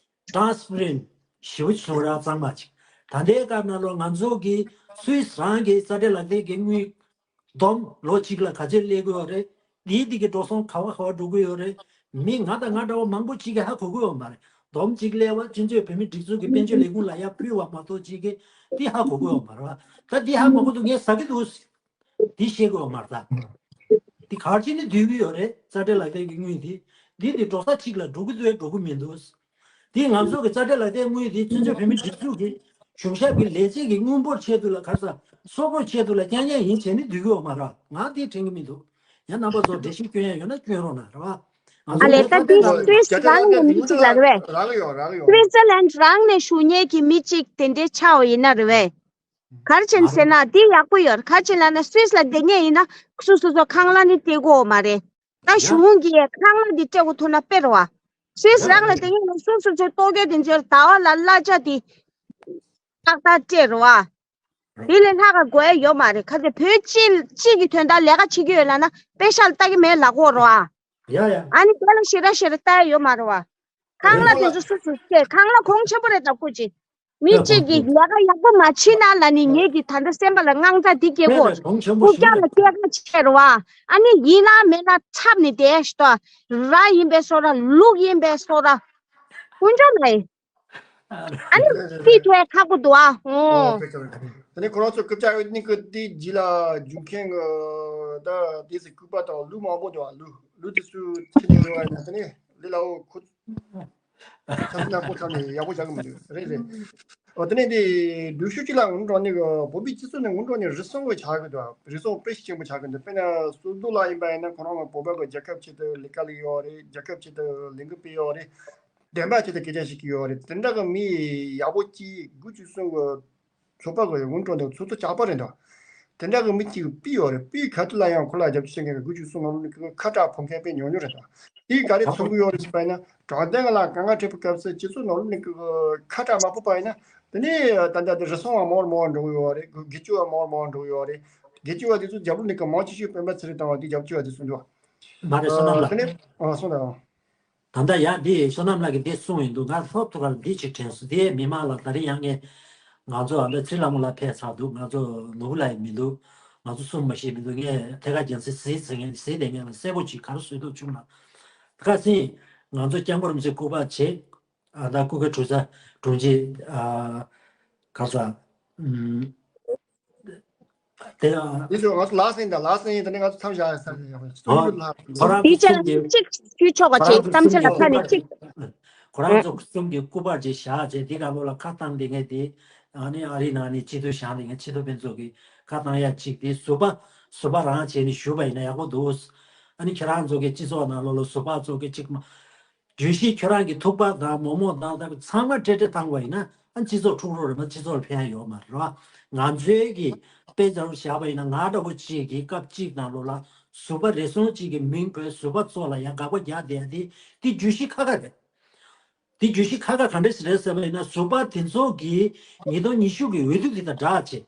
ཊ་རན་སི་པེ་རེན་ཊི་ཞེ་པོ་ཅིག་བྱུང་རག་གཙང་མ་ཅིག་ད་ལྟའི་སྐབས་ནང་ལོགས་ང་ཚོ་གི་སུད་སི་རང་གི་རྩ་ཁྲལ་ལག་དེབ་ཀྱི་དངུལ་བསྡོམས་ལོ་གཅིག་ལ་ག་ཚོད་སླེབས་ཀྱི་ཡོད་རེད། དེའི་དེ་གི་འགྲོ་སོང་ག་བ་ག་བ་འགྲོ་གི་ཡོད་རེད། མི་ང་དང་ང་འདྲ་བ་མང་པོ་ཅིག་གིས་ཧ་གོ་གི་ཡོད་མ་རེད། བསྡོམས་གཅིག་སླེབས་པ་སྤྱི་ཚོགས་བོད་མིའི་སྒྲིག་འཛུགས་ཀྱི་དཔལ་འབྱོར་ལས་ཁུངས་ལ་ཡར་ཕུལ་བ་མ་གཏོགས་ཅིག་གིས་དེ་ཧ་གོ་གི་ཡོད་མ་རེད་བ། ད་དེ་ཧ་མ་གོ་འདུག་ངས་ཟ་གི་འདུག་དེ་ཤེས་དགོས་མ་རེད་ད། དེ་ག་རེ་བྱས་ནས་བསྡུས་ཀྱི་ཡོད་རེད། རྩ་ཁྲལ་ལག་དེབ་ཀྱི་དངུལ་དེ། འདི་དེ་འགྲོ་ས་གཅིག་ལ་འགྲོ་གི་འདུག་འགྲོ་གི་མི་འདུག་དེ་ང་ཚོ་གི་རྩ་ཁྲལ་ལག་དེབ་དངུལ་དེ་སྤྱི་ཚོགས་བོད་མིའི་སྒྲིག་འཛུགས་ཀྱི་གཞུང་ཞབས་ཀྱི་ལས་བྱེད་ཀྱི་དངུལ་འབོར་ཆེད་དུ་ལ་ག་ས་གསོག་དགོས་ཆེད་དུ་ལ་རྐྱང་རྐྱང་ཡིན་བྱས་ནས་བསྡུས་ཀྱི་ཡོད་མ་རེད། ང་དེ་དྲན་གྱི་མི་འདུག་ཡང་རྣམ་པ་ཚོ་འགྲེལ་བཤད་སྐྱོན་ཡ་ཡོད་ན་སྐྱོན་རོགས་གནང་། རེད་བ། ང་ཨ་ཚོ་ལས་ད་འདི་སུད་སི་རང་ནས་མི་གཅིག་ལ་རེད་བས། རག་ཡོད་རག་ཡོད། སུད་སི་ལན་རང་ནས་བཞུགས་མཁན་གྱི་མི་གཅིག་དེ་འདྲའི་ཆགས་པ་ཡིན་ན་རེད་བས། ག་རེ་བྱས་ནས་ཟེར་ན་འདི་ཡག་པོ་ཡོད། ག་རེ་བྱས་ལབ་ན་སུད་སི་ལ་བསྡད་མཁན་ཡིན་ན་སོ་སོ་སོ་ཁང་གླ་ནི་སྤྲད་དགོས་མ་རེད། ད་གཞུང་གིས་ཁང་གླ་འདི་སྤྲད་དགོས་ཐུག་ན་དཔེ་རེད་བ། སུད་སི་རང་ལ་བསྡད་མཁན་ཡིན་ན་སོ་སོ་སོའི་ལྟོ་གོས་དེ་ཚོའི་ཟླ་བ་ལ་གླ་ཆ་དེ་ཏག་ཏག་སྤྲད་རེད་བ། དེ་ལས་ལྷག་ག་དགོས་ཡ་ཡོད་མ་རེད། ག་ཚོད་བོད་སྤྱི་སྤྱི་གི་དོན་དག་ལས་ཀ་བྱེད་ཀྱི་ཡོད་ལབ་ན་པེ་ཤག་ལ་ལྟ་གི་མེད་ལབ་དགོས་རེད་བ། ཡ་ཡ། ཨ་ནི་དེ་ལ་ཞེ་དྲག་ཞེ་དྲག་ལྟ་ཡ་ཡོད་མ་རེད་བ། ཁང་གླ་དེ་ཚོ་སུ་སུ་སྐྱེ་ཁང་གླ་གོང་ཆེན་པོ་རེད་ད་སྐུ་མཁྱེན། མི་གཅིག་གིས་ལས་ཀ་ཡག་པོ་མ་བྱེད་ན་ལ་ནི་ངེད་ཀྱིས་ད་ལྟ་སེམས་པ་ལ་དངངས་སྐྲག་འདི་སྐྱེ་གོ། སྤུ་རྒྱག་ལ་སྐྱེ་ཁ་ཆེ་རུ་བ། ཨ་ནི་ཡིན་ལ་མེད་ལ་འཁྲབ་ནས་བསྡད་ཤི་ཏོ། ར་ཡིན་པའི་སོ་ར་ལུག་ཡིན་པའི་སོ་ར། དཀོན་མཆོག་ལ་ཡིན། ཨ་ནི་ཏི་ཐོའི་ཁ་གོ་འདུག་ཨ། ཨོ། དེ་ནས་ཁོ་རང་ཚོ་རྐུབ་ཀྱག་ཡོད་ནི་གི་དེ་རྗེས་ལ་རྒྱུག་མཁན་གི་ད་དེ་སི་སྐུད་པ་དང་ལུག་མང་པོ་འདུག་ཨ། ལུག་ལུག་དེ་ཚོ་ཁྱེར་ནས་ཡོང་བ་ཡིན་ན་དེ་ནས་ལི་ལ་འོ་ཁོ། ཆབ་སྲིད་ནག་པོ་ཚང་ནས་ཡག་པོ་བྱ་གི་མི་འདུག་རེད་རེད། ཨོ་དེ་ནས་དེ་སྒྲུབ་ཤུགས་གཅིག་ལ་ངུ་འགྲོ་ནི་གི་བོད་པའི་སྤྱི་ཚོགས་ནས་ངུ་འགྲོ་ནི་རེ་ཟུང་བའི་ཆགས་གི་འདུག་རེ་ཟུང་དཔེ་ཞིག་ཆེན་པོ་ཆགས་གི་འདུག་དཔེར་ན་སོ་སྡུག་ལ་ཡིན་པ་ཡིན་ན་ཁོ་རང་ལ་བོད་པ་གི་རྒྱལ་ཁབ་ཆེད་དུ་ལས་ཀ་ལས་ཡོད་རེད། རྒྱལ་ཁབ་ཆེད་དུ་ལས་འགུལ་སྤེལ་ཡོད་རེད། བདེན་པ་ཆེད་དུ་སྐད་ཆ་བཤད་ཀྱི་ཡོད་རེད། དེ་འདྲ་གི་མི་ཡག་པོ་གཅིག་དགུ་བཅུ་གསུམ་གི་ཚོགས་པ་གི་ངུ་འགྲོ་འདུག་ཚོགས་གཙོ་ཇག་པ་རེད་འདུག་དེ་འདྲ་གི་མི་གཅིག་པི་ཡོད་རེད། པི་ག་དུས་ལ་ཡང་ཁོ་ལ་རྒྱབ་སྐྱོར་བྱེད་མཁན་གི་དགུ་བཅུ་གསུམ་ནང་ལོགས་ནས་ཁ་གྲག་ཕོག་མཁན་དཔེ་ཉུང་ཉུང་རེད་འདུག་དེ་ག་རེ་མཚོན་གི་ཡོད་རེད་ཟེར་བ་ཡིན་ན་དྲང་བདེན་ལ་དཀའ་ངལ་འཕྲད་པའི་སྐབས་སུ་སྤྱི་ཚོགས་ནང་ལོགས་ནས་ཁ་གྲག་མ་ཕོག་པ་ཡིན་ན་དེ་ནས་ད་ལྟ་དེ་རེ་ཟུང་བ་མང་བ་མང་བ་འགྲོ་གི་ཡོད་རེད། སྒེར་གཅོད་པ་མང་བ་མང་བ་འགྲོ་གི་ཡོད་རེད། སྒེར་གཅོད་པ་དེ་ཚོ་རྒྱབ་ལོགས་ནས་ཀྱི་མང་ཆེ་ཤོས་སྤེན་པ་ཚེ་རིང་དང་བ་དེ་རྒྱབ་སྐྱོར་བ་དེ་ཚོ་འདུག་མ་རེད། བསོད་ནམས་ལགས། དེ་ནས་ཨ་སོང་དང་། ད་ལྟ་ཡང་འདི་བསོད་ནམས་ལགས་ཀྱིས་འདི་གསུངས་ཡིན་འདུག་ང་ལྷོབ་ཐུག་གར་འདི་ཅིག་དྲན་སོང་། དེ་མི་མང་ལ་ད་རིང་ཡང་ངས་ང་ཚོ་ཨ་འདྲ་ཚེ་ལྷ་མོ་ལགས་ཕེབས་ཚར་འདུག་ང་ཚོ་ནོར་བུ་ལགས་ཡིན་མི་འདུག་ང་ཚོ་གསུམ་མ་ཤེས་མི་འདུག་ངས་ཐད་ཀར་རྒྱལ་སྲས་གཟིགས་ཟེར་མཁན་གཟིགས་བསྡད་མཁན་ལ་གསལ་པོ་ཅིག་ག་རེ་བཟོས་འདུག་བྱུང་ན། ད་ཁ་སང་ང་ཚོ་སྐྱབས་མགོན་རིན་པོ་ཆེ་སྐུ་པར་བྱས། ཨ་ད་སྐུ་སྒེར་གྲུ་ས་དྲུང་ཆེ་ཨ་ག་ས་ཨུམ། དེ་ཡང་། དེ་ཚོ་ང་ཚོ་ལག་ཟིན་དང་ལག་ཟིན་ཡིན། དེ་ནས་ང་ཚོ་མཚམས་བཞག་ཡ་ས་ཡོད། ཨོ། ཁོ་རང་དེའི་ཚོ་ཆ་གསུམ་གྱི་གཅིག་ཞུས་ཆོག་པ་ཁོ་རང་ཅིག་ཚོ་བསམ་འཆར་ལ་ཁ་ནས་གཅིག་ཁོ་རང་ཚོ་གསུམ་གྱི་སྐུ་པར་ཅིག་བཞག་བྱས་འདི་ག་ལོ་ལ་ཁ་བཏང་བསྡད་མཁན་དེ། ཨ་ནི་ཨ་རིའི་ནང་ནས་སྤྱི་འཐུས་བཞེངས་བསྡད་མཁན་སྤྱི་འཐུས་ཕན་ཚུན་གྱི་ཁ་བཏང་ཡ་གཅིག་དེ་ཟུར་པ་ཟུར་པ་རང་བྱས་ནས་ཞུས་པ་ཡིན་ན་ཡག་པོ་འདུག་ཨ་ནི་ཁྱེད་རང་ཚོ་གི་སྤྱི་ཚོགས་ནང་ལོགས་ལ་ཟུར་པ་ཚོ་གི་གཅིག་མ། བརྗོད་གཞི་ཁྱོད་རང་གི་ཐུག་པ་དང་མོག་མོག་དང་དང་ཚང་མ་སྤྲད་སྤྲད་བཏང་བ་ཡིན་ན་ཨ་སྤྱི་ཚོགས་འཁྲུག་རོགས་རེད་མ་སྤྱི་ཚོགས་ལ་ཕན་ཡ་ཡོད་མ་རེད་བ། ང་ཚོའི་གི་དཔེ་ཆ་རུ་བཞག་པ་ཡིན་ན་ང་འདྲ་བོ་གཅིག་གི་སྐབས་གཅིག་ནང་ལོགས་ལ་ཟུར་པ་རེ་ཟུང་གཅིག་གི་མིང་བོས་ཟུར་པ་ཚོ་ལ་ཡང་དགག་པ་རྒྱག་བསྡད་ཡ་དེ་དེ་བརྗོད་གཞི་ཁ་ཁ་རེད། དེ་བརྗོད་གཞི་ཁ་ཁ་ག་འདྲ་ཞིག་རེད་ཟེར་བ་ཡིན་ན་ཟུར་པ་དེ་ཚོ་གི་ཉིས་སྟོང་ཉི་ཤུ་གི་འོས་བསྡུ་དེ་དང་སྦྲགས་བྱས་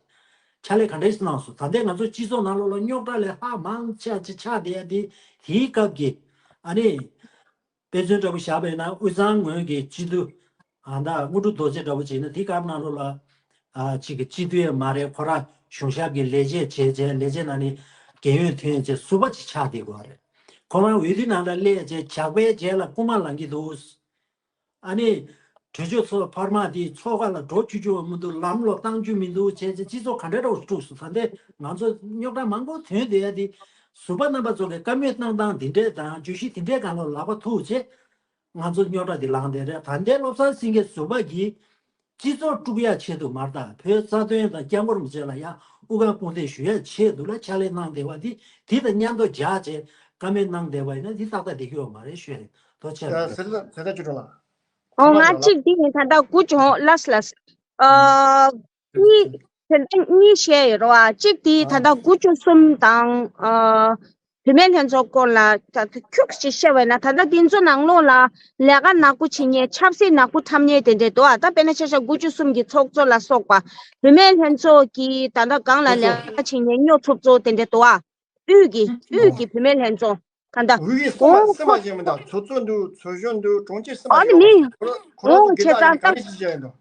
ཕྱག་ལས་ག་འདྲ་ཞིག་གནང་སོང་། ད་ལྟའི་ང་ཚོ་སྤྱི་ཚོགས་ནང་ལོགས་ལ་རྙོག་དྲ་ལས་ལྷག་མང་ཆེ་ཆེ་ཆགས་བསྡད་ཡ་དེ་དེའི་སྐབས་ཀྱི་ཨ་ནི། དཔེ་མཚོན་འདྲ་པོ་བཞག་པ་ཡིན་ན་དབུས་གཙང་ངོས་ཀྱི་སྤྱི་འཐུས་ཨ་མདའ་དངོས་གྲུབ་རྡོ་རྗེ་འདྲ་པོ་བྱས་ན་དེ་སྐབས་ནང་ལོགས་ལ་ཨ་གཅིག་གི་སྤྱི་འཐུས་ཡང་མ་རེད། ཁོ་རང་གཞུང་ཞབས་ཀྱི་ལས་བྱེད་བྱས་བྱས་ལས་བྱེད་ནང་ནས་རྒན་ཡོལ་ཐོན་བྱས་ཟུར་པ་ཅིག་ཆགས་བསྡད་དགོས་རེད། ཁོ་རང་འོས་བསྡུ་ནང་ལ་སླེབས་བྱས་ཇག་པའི་རྗེས་ལ་རྐུན་མ་ལངས་ཀྱི་འདུག་ཨ་ནི་གྲོས་ཆོད་ཚོགས་འཕར་མ་དེ་ཚོགས་ཁག་ལ་འགྲོ་བཅུག་རྒྱུ་མི་འདུག་ལམ་ལོག་བཏང་རྒྱུ་མི་འདུག་བྱས་བྱས་སྤྱི་ཚོགས་ག་འདྲ་འདྲ་བོ་དཀྲུགས་སོང་། ད་ལྟའི་ང་ཚོ་རྙོག་དྲ་མང་པོ་ཐོན་བསྡད་ཡ་དེ་ཟུར་པ་རྣམ་པ་ཚོ་གི་བཀའ་མོལ་གནང་སྟངས་དེ་འདྲས་དང་བརྗོད་གཞི་དེ་འདྲས་སྒང་ལ་ལག་པ་ཐུག་བྱས། ང་ཚོ་རྙོག་དྲ་འདི་ལངས་བསྡད་རེད། ད་ལྟའི་བློ་བཟང་སེང་གེ་ཟུར་པ་གིས་ སྤྱི་ཚོགས་དཀྲུག་ཡ་ཆེད་དུ་མ་རེད་ད། བོད་རྩ་དོན་དང་སྐྱབས་མགོན་རིན་པོ་ཆེ་ལ་ཡང་དབུ་ཁྲིད་སྐུ་འདེབས་ཞུ་ཡ་ཆེད་དུ་ལ་ཕྱག་ལས་གནང་བསྡད་པ་འདི་དེ་དང་མཉམ་དུ་སྦྱར་བྱས་བཀའ་མོལ་གནང་བསྡད་པ་ཡིན་ན་འདི་ཏག་ཏག་བསྡད་ཀྱི་ཡོད་མ་རེད་ཞུ་ཡ་རེད། ཐུགས་རྗེ་ཆེ། ཟེར་ད་ཟེར་ད་ཅི་འགྲོ་ལ། ཨོ་ང་གཅིག་འདི་ཡིན་ད་ལྟ་དགུ་བྱུང་ལགས་ལགས། ཨ། གཉིས། དེ་འདྲ་གཉིས་བཤད་ཡོད་རེད་བ། གཅིག་དེ་ད་ལྟ་དགུ་བཅུ་གསུམ་དང་། ཨ། བུད་མེད་ལྷན་ཚོགས་སྐོར་ལ་ད་ཁྱུག་ཅིག་བཤད་པ་ཡིན་ན། ད་ལྟ་འདི་ཚོ་ནང་ལོགས་ལ་ལས་ཀ་ནག་པོ་བྱེད་མཁན་ཆབ་སྲིད་ནག་པོ་འཁྲབ་མཁན་དེ་འདྲ་འདུག་ཨ། ད་དཔེར་ན་ཆ་བཞག་དགུ་བཅུ་གསུམ་གྱི་ཚོགས་གཙོ་ལ་སོགས་པ་བུད་མེད་ལྷན་ཚོགས་ཀྱི་ད་ལྟ་སྒང་ལ་ལས་ཀ་བྱེད་མཁན་སྨྱོ་ཚུབ་ཚོ་དེ་འདྲ་འདུག་ཨ། དབུས་ཀྱི་དབུས་ཀྱི་བུད་མེད་ལྷན་ཚོགས་ད་ལྟ་འུ་གི་སེམས་མ་སེམས་མ་ཞན་མི་འདུག་ཚོགས་གཙོ་འདུག་ཚོགས་གཞོན་འདུག་གྲོང་ཁྱེར་སེམས་མ་ཞན་མི་འདུག་ཁོ་རང་ཁོ་རང་ཚོ་སྒེར་ལ་ནི་ག་རེ་ཞིག་བྱས་ཡིན་འདུག་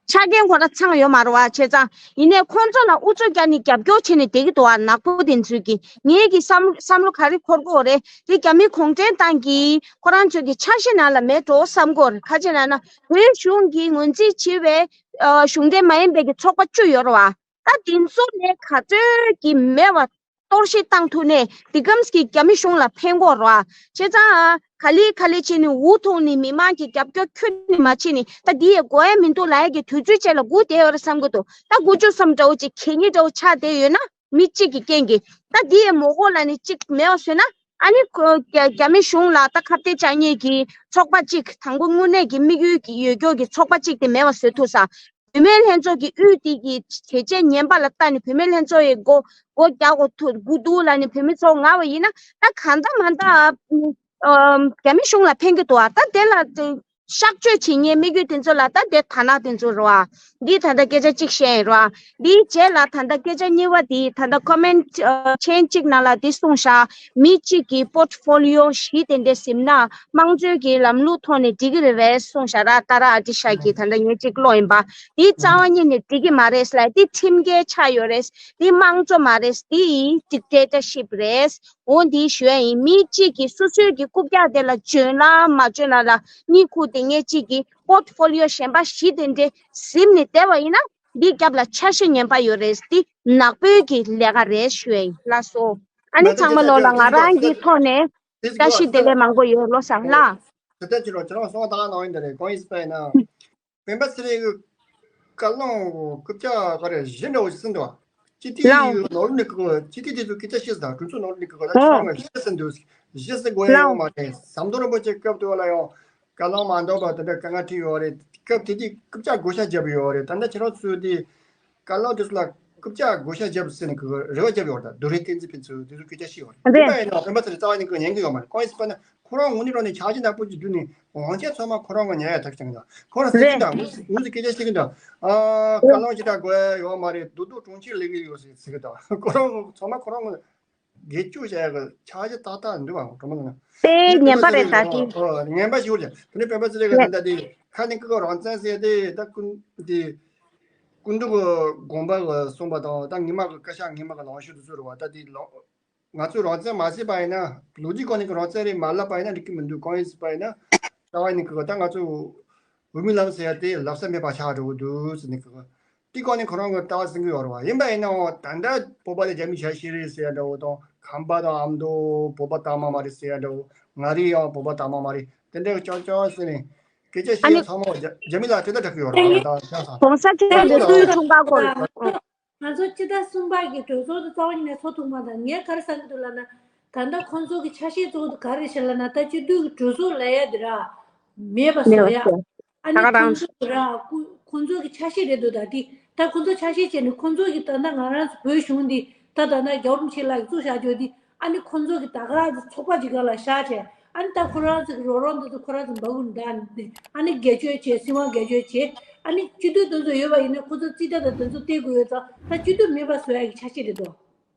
ཆ་རྐྱེན་ཁོ་རང་ཚང་ཡོད་མ་རེད་བ། བྱས་ཙང་ཡིན་ནའི་ཁོང་ཚོ་ལ་ཨུ་ཚུགས་རྒྱག་ནས་རྒྱབ་སྐྱོར་བྱས་ནས་བསྡད་ཀྱི་འདུག་བ། ནག་པོ་དེ་ཚོས་ཀྱི་ངེད་ཀྱི་བསམ་བསམ་བློ་ག་རེ་འཁོར་གྱི་ཡོད་རེད་དེ། རྒྱ་མི་གུང་ཁྲན་ཏང་གིས་ཁོ་རང་ཚོའི་གི་འཆར་གཞི་ནང་ལ་མེད་འགྲོ་བསམ་གྱི་ཡོད་རེད། ག་ཅི་ལབ་ན་བོད་གཞུང་གིས་ངོས་འཛིན་བྱས་པའི་ཨ་གཞུང་འབྲེལ་མ་ཡིན་པའི་གི་ཚོགས་པ་བཅུ་ཡོད་རེད་བ། ད་དེ་ཚོ་ནས་ག་ཚོད་ཀྱིས་མེད་པ་གཏོར་བཤིག་བཏང་ཐུབ་ནས་དེ་གམ་གྱི་རྒྱ་མི་གཞུང་ལ་ཕན་གྱི་ཡོད་རེད་བ། བྱས་ཙང་ག་ལེ་ག་ལེ་བྱས་ནས་འུ་ཐུག་ནས་མི་མང་གི་རྒྱབ་སྐྱོར་ཁྱོན་ནས་མ་བྱས་ནས་ད་འདི་ཡས་དགོས་ཡ་མི་འདུག་ལབ་ཡ་གི་དུས་ཚོད་ཅིག་ལ་སྒུག་བསྡད་ཡོད་རེད་བསམ་གྱི་འདུག་ད་དགུ་བཅུ་གསུམ་འདྲ་བོ་ཅིག་གད་སྙིགས་འདྲ་བོ་ཆགས་བསྡད་ཡོད་ན་མི་གཅིག་གི་རྐྱེན་གྱིས། ད་འདི་ཡས་མི་དགོས་ལབ་ནས་གཅིག་མེད་པ་བཟོས་ན། ཨ་ནི་ཁོ་རྒྱ་རྒྱ་མི་གཞུང་ལ་ད་ཁ་གཏད་བཅག་མཁན་གྱི་ཚོགས་པ་གཅིག་དང་པོ་དངོས་གནས་ཀྱི་དམིགས་ཡུལ་གྱི་ཡོད་རྒྱུ་གི་ཚོགས་པ་གཅིག་དེ་མེད་པ་བཟོ་ཐུབ་ས། བུད་མེད་ལྷན་ཚོགས་ཀྱི་དབུས་དེ་གི་བྱས་རྗེས་ངན་པ་ལ་ལྟ་ནས་བུད་མེད་ལྷན་ཚོགས་ཡི་སྒོ་སྒོ་རྒྱག་དགོས་ཐུག་དགོས་འདུག་ལབ་ནས་བུད་མེད་ཚོ་ངར་བ་ཡིན་ན། ད་གང་ལྟར་མ་ལྟར་ཨམ་རྒྱ་མི་གཞུང་ལ་ཕན་གྱི་འདུག་ཨ། ད་དེ་ལ་དེ་གཤག་བཅོས་བྱེད་མཁན་དམིགས་ཡུལ་དེ་ཚོ་ལ་ད་དེ་དར་ནག་དེ་ཚོ་རེད་བ། འདིའི་ད་ལྟ་སྐད་ཆ་གཅིག་བཤད་ཡིན་རེད་བ། འདིའི་རྗེས་ལ་ད་ལྟ་སྐད་ཆ་གཉིས་པ་དེ་ད་ལྟ་ཀོ་མེན་ཊི་ཆེན་གཅིག་ནང་ལ་དེ་གསུངས་ཤག་མི་གཅིག་གིས་པོར་ཊི་ཕོ་ལི་ཡོ་བཞི་དེ་འདྲ་ཟིན་ན། དམངས་གཙོའི་གི་ལམ་ལུགས་ཐོག་ནས་འགྲིག་གི་རེད་པས་གསུངས་ཤག་ར། ཏཱ་ར་ཨ་ཏི་ཤ་གིས་ད་ལྟ་ངས་གཅིག་ཀློག་ཡིན་པ། འདི་རྩ་བ་ཉིད་ནས་འགྲིག་གི་མ་རེད་ལབ། འདི་ཁྲིམས་འགལ་ཆགས་ཡོད་རེད། འདི་དམངས་གཙོ་མ་རེད། འདི་ཌིག་ཊེ་ཊར་ཤིབ་རེད། འོ་འདི་ཞུ་ཡ་ཡིན། མི་གཅིག་གིས་སོ་སོའི་གི་རྐུབ་བཀྱག་དེ་ལ་འཇོན་ལ་མ་འཇོན་ལ་ལ་གཉིད་ཁུག་སྟེ་ངས་གཅིག་གི་པོར་ཊི་ཕོ་ལི་ཡོ་གཞན་པ་བཞི་དེ་འདྲ་ཟིན་ནས་བསྡད་པ་ཡིན་ན། འདི་རྒྱབ་ལ་འཆར་གཞི་ངན་པ་ཡོད་རེད། འདི་ནག་པོའི་གི་ལས་ཀ་རེད་ཞུ་ཡ་ཡིན། ལགས་སོ། ཨ་ནི་ཚང་མ་ལོ་ལ་ང་རང་གི་ཐོག་ནས་བཀྲ་ཤིས་བདེ་ལེགས་མང་པོ་ཡོད། ལོ་གསར་ལ། དེ་ལྟར་ཅི་རོ་ཁྱེད་རང་སོང་ད་ནང་ཡིན་ད་རེད། གང་ཡིན་ཟེར་ན། སྤེན་པ་ཚེ་རིང་གི་བཀའ་བློན་རྐུབ་བཀྱག་ག་རེ་བཞི་འདྲ་བོ་ཞིག་ཟིན་འདུག་སྤྱི་འཐུས་ནོར་ནི་གི་སྤྱི་འཐུས་དེ་ཚོ་སྐད་ཆ་བཤད་ཟེར་དང་། གྲོས་ཚོགས་ནོར་ནི་གི་ད་ཁྱེད་རང་ལ་བཤད་ཟིན་འདུག་བཤད་ཟེར་དགོས་ཡ་ཡོད་མ་རེད། ཟམ་གདོང་རིན་པོ་ཆེ་སྐབས་དེ་བ་ལ་ཡང་བཀའ་བློན་མ་འདོགས་པ་དེ་འདྲ་དཀའ་ངལ་འཕྲད་ཡོད་རེད། སྐབས་དེ་དུས་རྐུབ་བཀྱག་བགོ་བཤའ་བརྒྱབ་ཡོད་རེད། ད་ལྟ་ཁྱེད་རང་ཚོས་དེ་བཀའ་བློན་དེ་ཚོ་ལ་རྐུབ་བཀྱག་བགོ་བཤའ་བརྒྱབ་ཟེར་ནས་གི་རེ་བ་བརྒྱབ་ཡོད་རེད། ད་རྡོ་རིང་བསྟན་འཛིན་ཕུན་ཚོགས་དེ་ཚོ་སྐད་ཆ་བཤད་ཡོད་རེད། རེད། དེ་འདྲ་ཡིན་ན་སྤེན་པ་ཚེ་རིང་རྩ་བ་ནས་གི་ཉན་གི་ཡོད་མ་རེད། གང་ཡིན་ཟེར་ན། ཁོ་རང་དངོས་གནས་དྲང་གནས་འཆར་གཞི་ནག་པོ་ཅིག་བསྒྲུབས་ནས་དབང་ཆ་ཚང་མ་ཁོ་རང་གིས་ཉར་ཡ་ཐག་བཅད་ཀྱི་འདུག་ཁོ་རང་ཟེར་གྱི་འདུག་ཨ་བཀའ་བློན་ཅི་འདྲ་དགོས་ཡ་ཡོད་མ་རེད། རྡོག་རྡོག་གྲོང་ཁྱེར་ལས་ཀྱི་ཡོད་ཟེར་གྱི་འདུག་ཁོ་རང་ཚང་མ་ཁོ་རང་གིས་སྒེར་གཅོད་བྱ་ཡ་གི་འཆར་གཞི་ཏག་ཏག་འདུག་བ། གྲོང་མི་ཚང་མ། དེ་ངན་པ་རེད་ད་དེ། ངན་པ་ཞིག་རེད། དེ་ནས་སྤེན་པ་ཚེ་རིང་གིས་ད་ལྟ་དེ་ཁ་ནས་ཀི་ཀ་རང་བཙན་ཟེར་དེ་ད་ཀུན་དེ་ཀུན་འདུག་གི་དགོངས་པ་གི་གསུངས་པ་དང་། ད་ཉི་མ་གི་བཀའ་ཤག་ཉི་མ་གི་ལངས་ཕྱོགས་དེ་ཚོ་རེད་བ། ད་དེ་ལོ། ང་ཚོས་རང་བཙན་མ་བྱས་པ་ཡིན་ན། ལོ་རྒྱུས་སྐོར་ནས་ཀྱི་རང་བཙན་རེད་མ་ལབ་པ་ཡིན་ན་འགྲིག་གི་མི་འདུག་གང་ཡིན་ཟེར་བ་ཡིན་ན། རྩ་བ་ནས་ཀྱི་ད་ང་ཚོ་འོས་མི་ལངས་ཟེར་ཡ་དེ་ལབ་ས་མེད་པ་ཆགས་འགྲོ་གི་འདུག་ཟེར་ནས་ཀྱི། དེ་སྐོར་ནས་ཁོ་རང་གི་ལྟ་བ་ཟིན་གི་ཡོད་རེད་བ། ཡིན་པ་ཡིན་ནའང་ད་ལྟ་བོད་པ་དེ་རྒྱ་མིའི་ཆ་ཤས་རེད་ཟེར་ཡ་འདྲ་བོ་དང་། ཁམས་པ་དང་ཨ་མདོ་བོད་པ་དག་མ་མ་རེད་ཟེར་ཡ་འདྲ་བོ། མངའ་རིས་ཡང་བོད་པ་དག་མ་མ་རེད། དེ་འདྲ་ཅང་ཅང་ཟེར་ནས་སྐད་ཆ་ཨ་བཤད་ནི་ཚང་མ་རྒྱ་རྒྱ་མི་ལ་དེ་འདྲ་གྲགས་གི་ཡོད་རེད་བ། ད་ཆ་ཚང་གོང་ས་མཆོག་གི་སྐུའི་འཁྲུངས་སྐར་སྐོར། ང་ཚོ་སྤྱི་ཟླ་གསུམ་པ་གི་གྲོས་ཚོགས་དེ་རྩ་བ་ཉིད་ནས་ཚོགས་ཐུབ་མ་ཐག་ངས་ག་རེ་བསམ་གྱི་འདུག་ལབ་ན། ད་ལྟ་ཁོང་ཚོ་གི་ཆ་ཤས་གཙོ་བོ་དེ་ག་རེ་ཞིག་ལབ་ན། ད་སྤྱི་འཐུས་ཀྱི་གྲོས་ཚོགས་ལབ་ཡ་དེ་ར་མེད་པ་བཟོ་ཡ། ཨ་ནི་ཁོང་ཚོ་གི་ར་ཁོ་ཁོང་ཚོ་གི་ཆ་ཤས་རེད་འདུག་ད་དེ་ད་ཁོང་ཚོ་ཆ་ཤས་བྱས་ནས་ཁོང་ཚོ་གི་ད་ལྟ་ང་རང་ཚོ་བོད་གཞུང་འདི་ད་ད་ལྟ་རྒྱལ་བ་རིན་པོ་ཆེ་ལགས་ཀྱིས་བཙུགས་བཞག་རྒྱུ་འདི། ཨ་ནི་ཁོང་ཚོ་གི་ད་ག་ཚོགས་པ་ཅིག་སྒང་ལ་བཞག་བྱས། ཨ་ནི་ད་ཁོ་རང་ཚོ་གི་རོགས་རམ་དེ་ཚོ་ཁོ་རང་ཚོ་འབག་གི་འདུག་ཨ་ནི་སྒེར་གཅོད་བྱས། སྲིད་དབང་སྒེར་གཅོད་བྱས། ཨ་ནི་སྤྱི་འཐུས་དེ་ཚོ་ཡོད་པ་ཡིན་ན་ཁོ་ཚོ་རྩིས་ཁྲ་དང་དེ་ཚོ་སྟེར་དགོས་ཡོད་ཙང་། ད་སྤྱི་འཐུས་མེད་པ་བཟོ་ཡ་གི་ཆ་ཤས་རེད་དོ།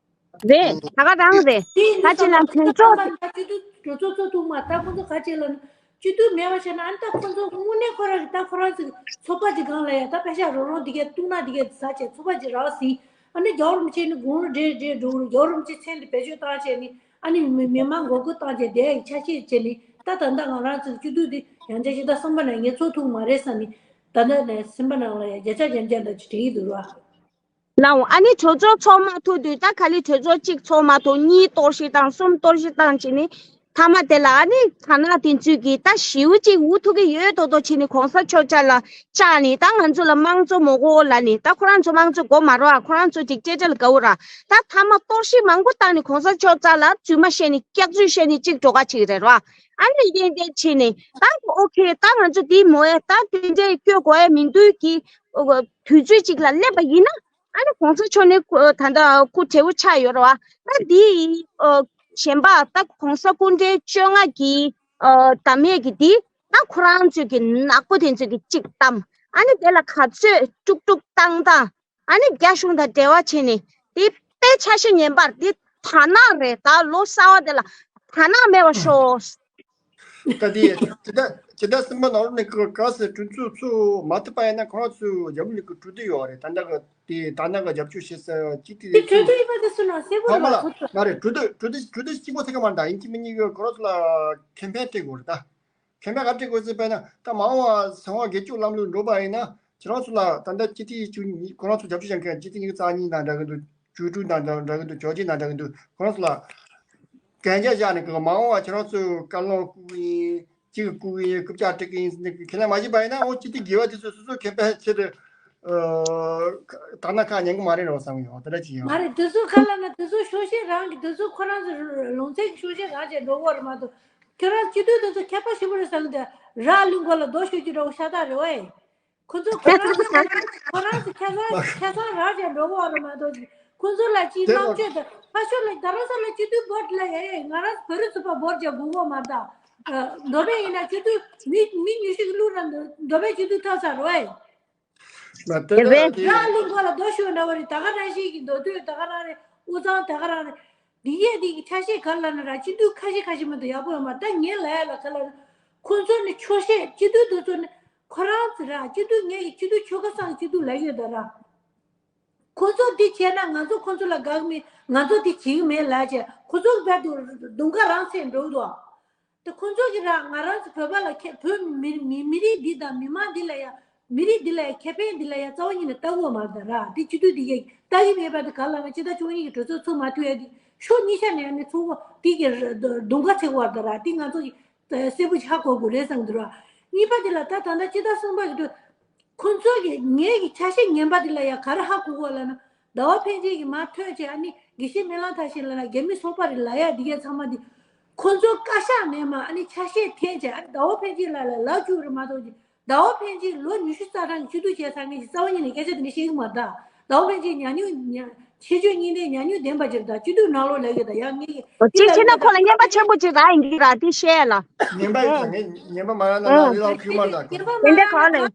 རེད། ད་ག་རང་རེད། དེ་ཡིན་ད་ཅི་ན་དུས་ཚོད་ད་ད་སྤྱི་འཐུས་གྲོས་ཚོགས་ཚོགས་ཐུབ་མ། ད་ཁོ་ཚོ་ག་བྱས་ལ་ན། སྤྱི་འཐུས་མེད་པ་བྱས་ན། ཨ་ནི་ད་ཁོ་ཚོ་དངོས་གནས་ཁོ་རང་གི་ད་ཁོ་རང་ཚོ་གི་ཚོགས་པ་ཅིག་སྒང་ལ་ཡ་ད་དཔེ་ཆ་རོགས་རོགས་འདི་གས་བཏུང་ན་འདི་གས་ཟ་བྱས་ཚོགས་པ་ཅིག་རག་ཟིན། ཨ་ནི་རྒྱལ་བ་རིན་པོ་ཆེ་ནི་དགུང་ལོ་བགྲེས་བགྲེས་འགྲོ་གི་རེད། རྒྱལ་བ་རིན་པོ་ཆེ་མཚན་དེ་བེད་སྤྱོད་བཏང་བྱས་ནི། ཨ་ནི་མི་མི་མང་མགོ་སྐོར་བཏང་བྱས་བསྡད་ཡ་གི་ཆ་ཤས་བྱས་ནི། ད་ད་ལྟ་ང་རང་ཚོའི་སྤྱི་འཐུས་འདི་ཡང་བསྐྱར་ཞིག་ད་གསུམ་པ་ནང་ངས་ཚོགས་ཐུབ་མ་རེད་བསམ་ནི། ད་ལྟ་ནས་གསུམ་པ་ནང་ལ་ཡ་བརྒྱ་ཆ་བརྒྱ་བརྒྱ་འདྲ་ཅིག་བྲིས་ཡི་འདུག་ར། ལའོ། ཨ་ནི་གྲོས་ཚོགས་ཚོགས་མ་ཐུབ་དུས་ད་ག་ལེ་གྲོས་ཚོགས་གཅིག་ཚོགས་མ་ཐུབ། གཉིས་གཏོར་བཤིག་བཏང་། གསུམ་གཏོར་བཤིག་བཏང་བྱས་ནི། མཐའ་མ་དེ་ལ་ཨ་ནི་ཐ་ན་དེ་ཚོས་ཀྱིས་ད་ཞེའུ་གཅིག་འུ་ཐུག་གི་ཡོད་མདོག་མདོག་བྱས་ནས་གོང་ས་མཆོག་ཅག་ལ་བཅར་ནས། ད་ང་ཚོ་ལ་དམངས་གཙོ་མ་དགོས་ལབ་ནས། ད་ཁོ་རང་ཚོ་དམངས་གཙོ་དགོས་མ་རེད་བ། ཁོ་རང་ཚོ་ཅིག་ཅེ་ཅེ་ལ་དགའ་བོ་ར། ད་མཐའ་མ་གཏོར་བཤིག་མང་པོ་བཏང་ནས་གོང་ས་མཆོག་ཅག་ལ་རྫུན་མ་བཤད་ནས་སྐྱག་རྫུན་བཤད་ནས་གཅིག་འགྲོ་ག་ཅིག་རེད་བ། ཨ་ནི་ཡན་ཏན་བྱས་ནས་ད་ཨོ་ཁེ། ད་ང་ཚོ་འདི་མོ་ཨེ་ད་དེ་འདྲའི་སྐྱོ་དགོས་ཨེ་མི་འདུག་གི། དུས་ཚོད་ཅིག་ལ་སླེབས་པ་ཡིན་ན། ཨ་ནི་གོང་ས་མཆོག་ནི་ད་ལྟ་སྐུ་བགྲེས་པོ་ཆགས་ཡོད་རེད་བ། ད་འདི་ཨོ་གཞན་པ་ད་གོང་ས་སྐུ་ཕྲེང་བཅོ་ལྔ་གི་ཨོ་བདམས་ཡས་ཀྱི་འདི་ད་ཁོ་རང་ཚོས་ཀྱི་ནག་པོ་དེ་ཚོས་ཀྱི་གཅིག་བདམས། ཨ་ནི་དེ་ལ་ག་ཚོད་དཀྲུག་དཀྲུག་བཏང་བཏང་། ཨ་ནི་རྒྱ་གཞུང་དང་འབྲེལ་བ་བྱས་ནས་དེ་དཔེ་ཆ་ཤས་ངན་པར་དེ་དར་ནག་རེད། ད་ལོ་གསར་བ་དེ་ལ་དར་ནག་མེད་པ་ཤོག། ད་དེ་ཇི་ལྟར་ཇི་ལྟར་སེམས་པ་ནང་ལོགས་ནས་ག་ག་ཟེར་གྲོས་ཚོགས་ཚོགས་མ་ཐུབ་པ་ཡིན་ན་ཁོ་རང་ཚོས་རྒྱ་མི་ལ་གི་གྲོས་བསྡུར་ཡོད་རེད། ད་ལྟ་གི་དེ་དར་ནག་གི་རྒྱབ་སྐྱོར་བྱེད་ས་ཅིག་དེ་དེ་གྲོས་བསྡུར་ཡིན་པ་དེ་སུ་ནང་གསལ་པོ་ཧ་མ་རེད་ལ་ཚོགས་ཚོགས། མ་རེད། གྲོས་བསྡུར་གྲོས་བསྡུར་གྲོས་བསྡུར་གཅིག་པོ་ཐད་ཀ་མ་རེད། ད་ཡིན་གཅིག་མིན་གཉིས་ཀྱི་ཁོ་རང་ཚོ་ལ་ཁེ་ཕན་སྤྲད་དགོས་རེད་ད། ཁེ་ཕན་ག་འདྲ་དགོས་ཟེར་བས་ན། ད་མ་འོངས་པ་ཚོང་པ་རྒྱལ་སྐྱོབ་ལམ་ལུགས་འགྲོ་བ་ཡིན་ན། ཁྱེད་རང་ཚོ་ལ་ད་ལྟ་སྤྱི་འཐུས་བཅུ་གཉིས། ཁོ་རང་ཚོ་རྒྱབ་སྐྱོར་བྱེད་མཁན་སྤྱི་འཐུས་ཉི་ཤུ་རྩ་གཉིས་དང་འདྲ་གི་འདུག་བཅུ་དྲུག་དང་འདྲ་འདྲ་གི་འདུག་བཅོ་བརྒྱད་དང་འདྲ་གི་འདུག་ཁོ་རང་ཚོ་ལ་གན་རྒྱ་བཞག་ནས་གི་མ་འོངས་པ་ཁྱེད་རང་ཚོས་བཀའ་བློན་བསྐོ་གི་ཡིན། གཅིག་བསྐོ་གི་ཡིན། རྐུབ་བཀྱག་སྤྲད་གི་ཡིན་ཟེར་ནས་ཁས་ལེན་མ་བྱས་པ་ཡིན་ན། འོ་སྤྱི་འཐུས་དགེ་བ་དེ་ཚོས་སོ་སོའི་ཁེ་ཕན་ཆེད་དུ་ཨ་དར་ནག་ཁ་ཉན་གི་མ་རེད་རོ་བསམ་གི་ཡོད། དེ་འདྲ་ཅིག་ཡོད་མ་རེད། དེ་ཚོ་ཁ་ལ་ན་དེ་ཚོ་ཤོག་ཤེས་རང་གི་དེ་ཚོ་ཁོ་རང་ཚོ་ལུང་ཚན་གྱི་ཤོག་ཤེས་རང་བྱས་འགྲོ་གི་ཡོད་རེད་མ་གཏོགས། ཁྱོད་རང་སྤྱི་འཐུས་དེ་ཚོ་མཁས་པ་ཞེ་པོ་རེད་བསམ་གི་འདུག་ར་ལུང་གོ་ལ་རྡོ་གཞུ་རྒྱུ་འདྲ་བོ་ཤ་སྟག་རེད་བས། ཁོ་ཚོ་ཁོ་རང་ཚོ་ཁོ་རང་ཚོ་ཁ་སང་ཁ་སང་ར་བྱས་འགྲོ་གི་ཡོད་རེད་མ་གཏོགས། ཁོ་ཚོ་ལ་ཅིག་དེ་བསམ་སྤྱོད་དང་ཕ་ཤོར་ལ་རྡ་རམ་ས་ལ་སྤྱི་འཐུས་བོད་ལ་ཡ་ཡ་ང་རང་བོད་རིགས་ཚོ་པ་བོད་རྒྱ་དགོས་གོ་མ་གཏོགས། མདོ་སྨད་ཡིན་ན་སྤྱི་འཐུས་མི་མི་ཉི་ཤུ་གི་ལུགས་ར་མདོ་སྨད་སྤྱི་འཐུས་ཐོབ་ཚར་རེད་བས། མ་དེ་དེ་བས་ལ་ར་ལུང་གོ་ལ་རྡོ་གཞུ་འདྲ་བོ་རེད། ད་ག་རང་བཞིན་གྱི་མདོ་སྟོད་ད་ག་རང་རེད། དབུས་གཙང་ད་ག་རང་རེད། འདི་ཡས་འདི་གི་ཆ་ཤས་ག་ལ་ན་ར་སྤྱི་འཐུས་ཁ་ཤས་ཁ་ཤས་མ་གཏོགས་ཡག་པོ་ཡོད་མ་རེད། ད་ངས་ལབ་ཡ་ལ་ག་ལ་ན་ཁོ་ཚོ་ནི་ཆོག་ཤེས་སྤྱི་འཐུས་དེ་ཚོ་ནི་ཁོ་རང་ཚོ་ར་སྤྱི་འཐུས་ངས་ཀྱི་སྤྱི་འཐུས་ཆོལ་ཁ་གསུམ་སྤྱི་འཐུས་ལབ་ཡོད་ད་ར། ཁོ་ཚོ་འདི་བྱས་ན་ང་ཚོ་ཁོ་ཚོ་ལ་དགའ་གི་མེད། ང་ཚོ་འདི་བྱེད་གི་མེད་ལབ་བྱས་ཁོ་ཚོ་གི་བར་དུ་གདོང་ཁ་རང་ཚད་འགྲོ་གི་འདུག་ད་ཁོ་ཚོ་གི་ར་ང་རང་ཚོ་བོད་པ་ལ་ཁྱེད་བོད་མི་མི་མི་རིགས་འདི་དང་མི་མང་འདི་ལ་ཡ་མི་རིགས་འདི་ལ་ཡ་ཁེ་ཕན་འདི་ལ་ཡ་རྩ་བ་ཉིད་ནས་ལྟ་གི་ཡོད་མ་རེད་ད་ར། དེ་སྤྱི་འཐུས་འདི་གས་ལྟ་གི་མེད་པ་དེ་ག་ལ་ན་སྤྱི་ཟླ་བཅུ་གཉིས་ཀྱི་གྲོས་ཚོགས་ཚོགས་མ་ཐུབ་ཡ་དེ་ཕྱོགས་གཉིས་ཆ་ནས་ཡ་ནི་ཚོགས་པ་དེ་གས་གདོང་ཁ་ཚེག་བར་ད་ར། དེ་ང་ཚོ་གི་གསལ་པོ་ཅིག་ཧ་གོ་དགོས་རེད་བསམ་གི་འདུག་ར། གཉིས་པ་དེ་ལ་ད་ད་ལྟ་སྤྱི་ཟླ་གསུམ་པ་གི་གྲོས་ཁོང་ཚོ་གི་ངེད་ཀྱི་ཆ་ཤས་ངན་པ་དེ་ལ་ཡ་ག་རེ་ཧ་གོ་གོ་ལ་ན། ཟླ་བ་ཕན་ཆད་ཀྱི་མར་ཐོན་བྱས་ཨ་ནི་དགེ་བཤེས་སྨོན་ལམ་མཐར་ཕྱིན་ལ་ན་རྒྱ་མི་ཚོགས་པ་རེད་ལབ་ཡ་འདི་གས་ཚང་མ་འདི་ཁོང་ཚོ་བཀའ་ཤག་ནས་མ་ཨ་ནི་ཆ་ཤས་འཐེན་བྱས་ཨ་ནི་ཟླ་བ་ཕན་ཆད་ལ་ལ་ལབ་བཅུག་རེད་མ་གཏོགས་ཀྱི་ཟླ་བ་ཕན་ཆད་ལོ་ཉི་ཤུ་རྩ་གྲངས་ཀྱི་སྤྱི་འཐུས་བྱས་ཚར་མཁན་གྱི་རྩ་བ་ཉིད་ནས་སྐད་ཆ་དེ་འདྲ་བཤད་ཀྱི་མ་རེད་ད། ཟླ་བ་ཕན་ཆད་ཉམས་མྱོང་ཉ་ཤེས་ཆོས་གཉིས་ལྡན་ཉམས་མྱོང་ལྡན་པ་ཅིག་རེད་ད། སྤྱི་འཐུས་ནང་ལོགས་ལབ་ཡོད་ད་ཡང་ངེད་ཀྱི་འོ་འདི་ཅིག་ལ་བྱས་ན་ཁོ་ལ་རྔན་པ་ཆེན་པོ་ཅིག་རག་ཡིན་གྱི་ར་དེ་བཤད་ལ། ངན་པ་ཡིན་ད་ངས་ངན་པ་མ་རག་ན་ཨང་ལ་ལ་ཁུལ་མ་རེད་ད་ཁྱོད་མ། དེ་འདྲ་གང་ལས།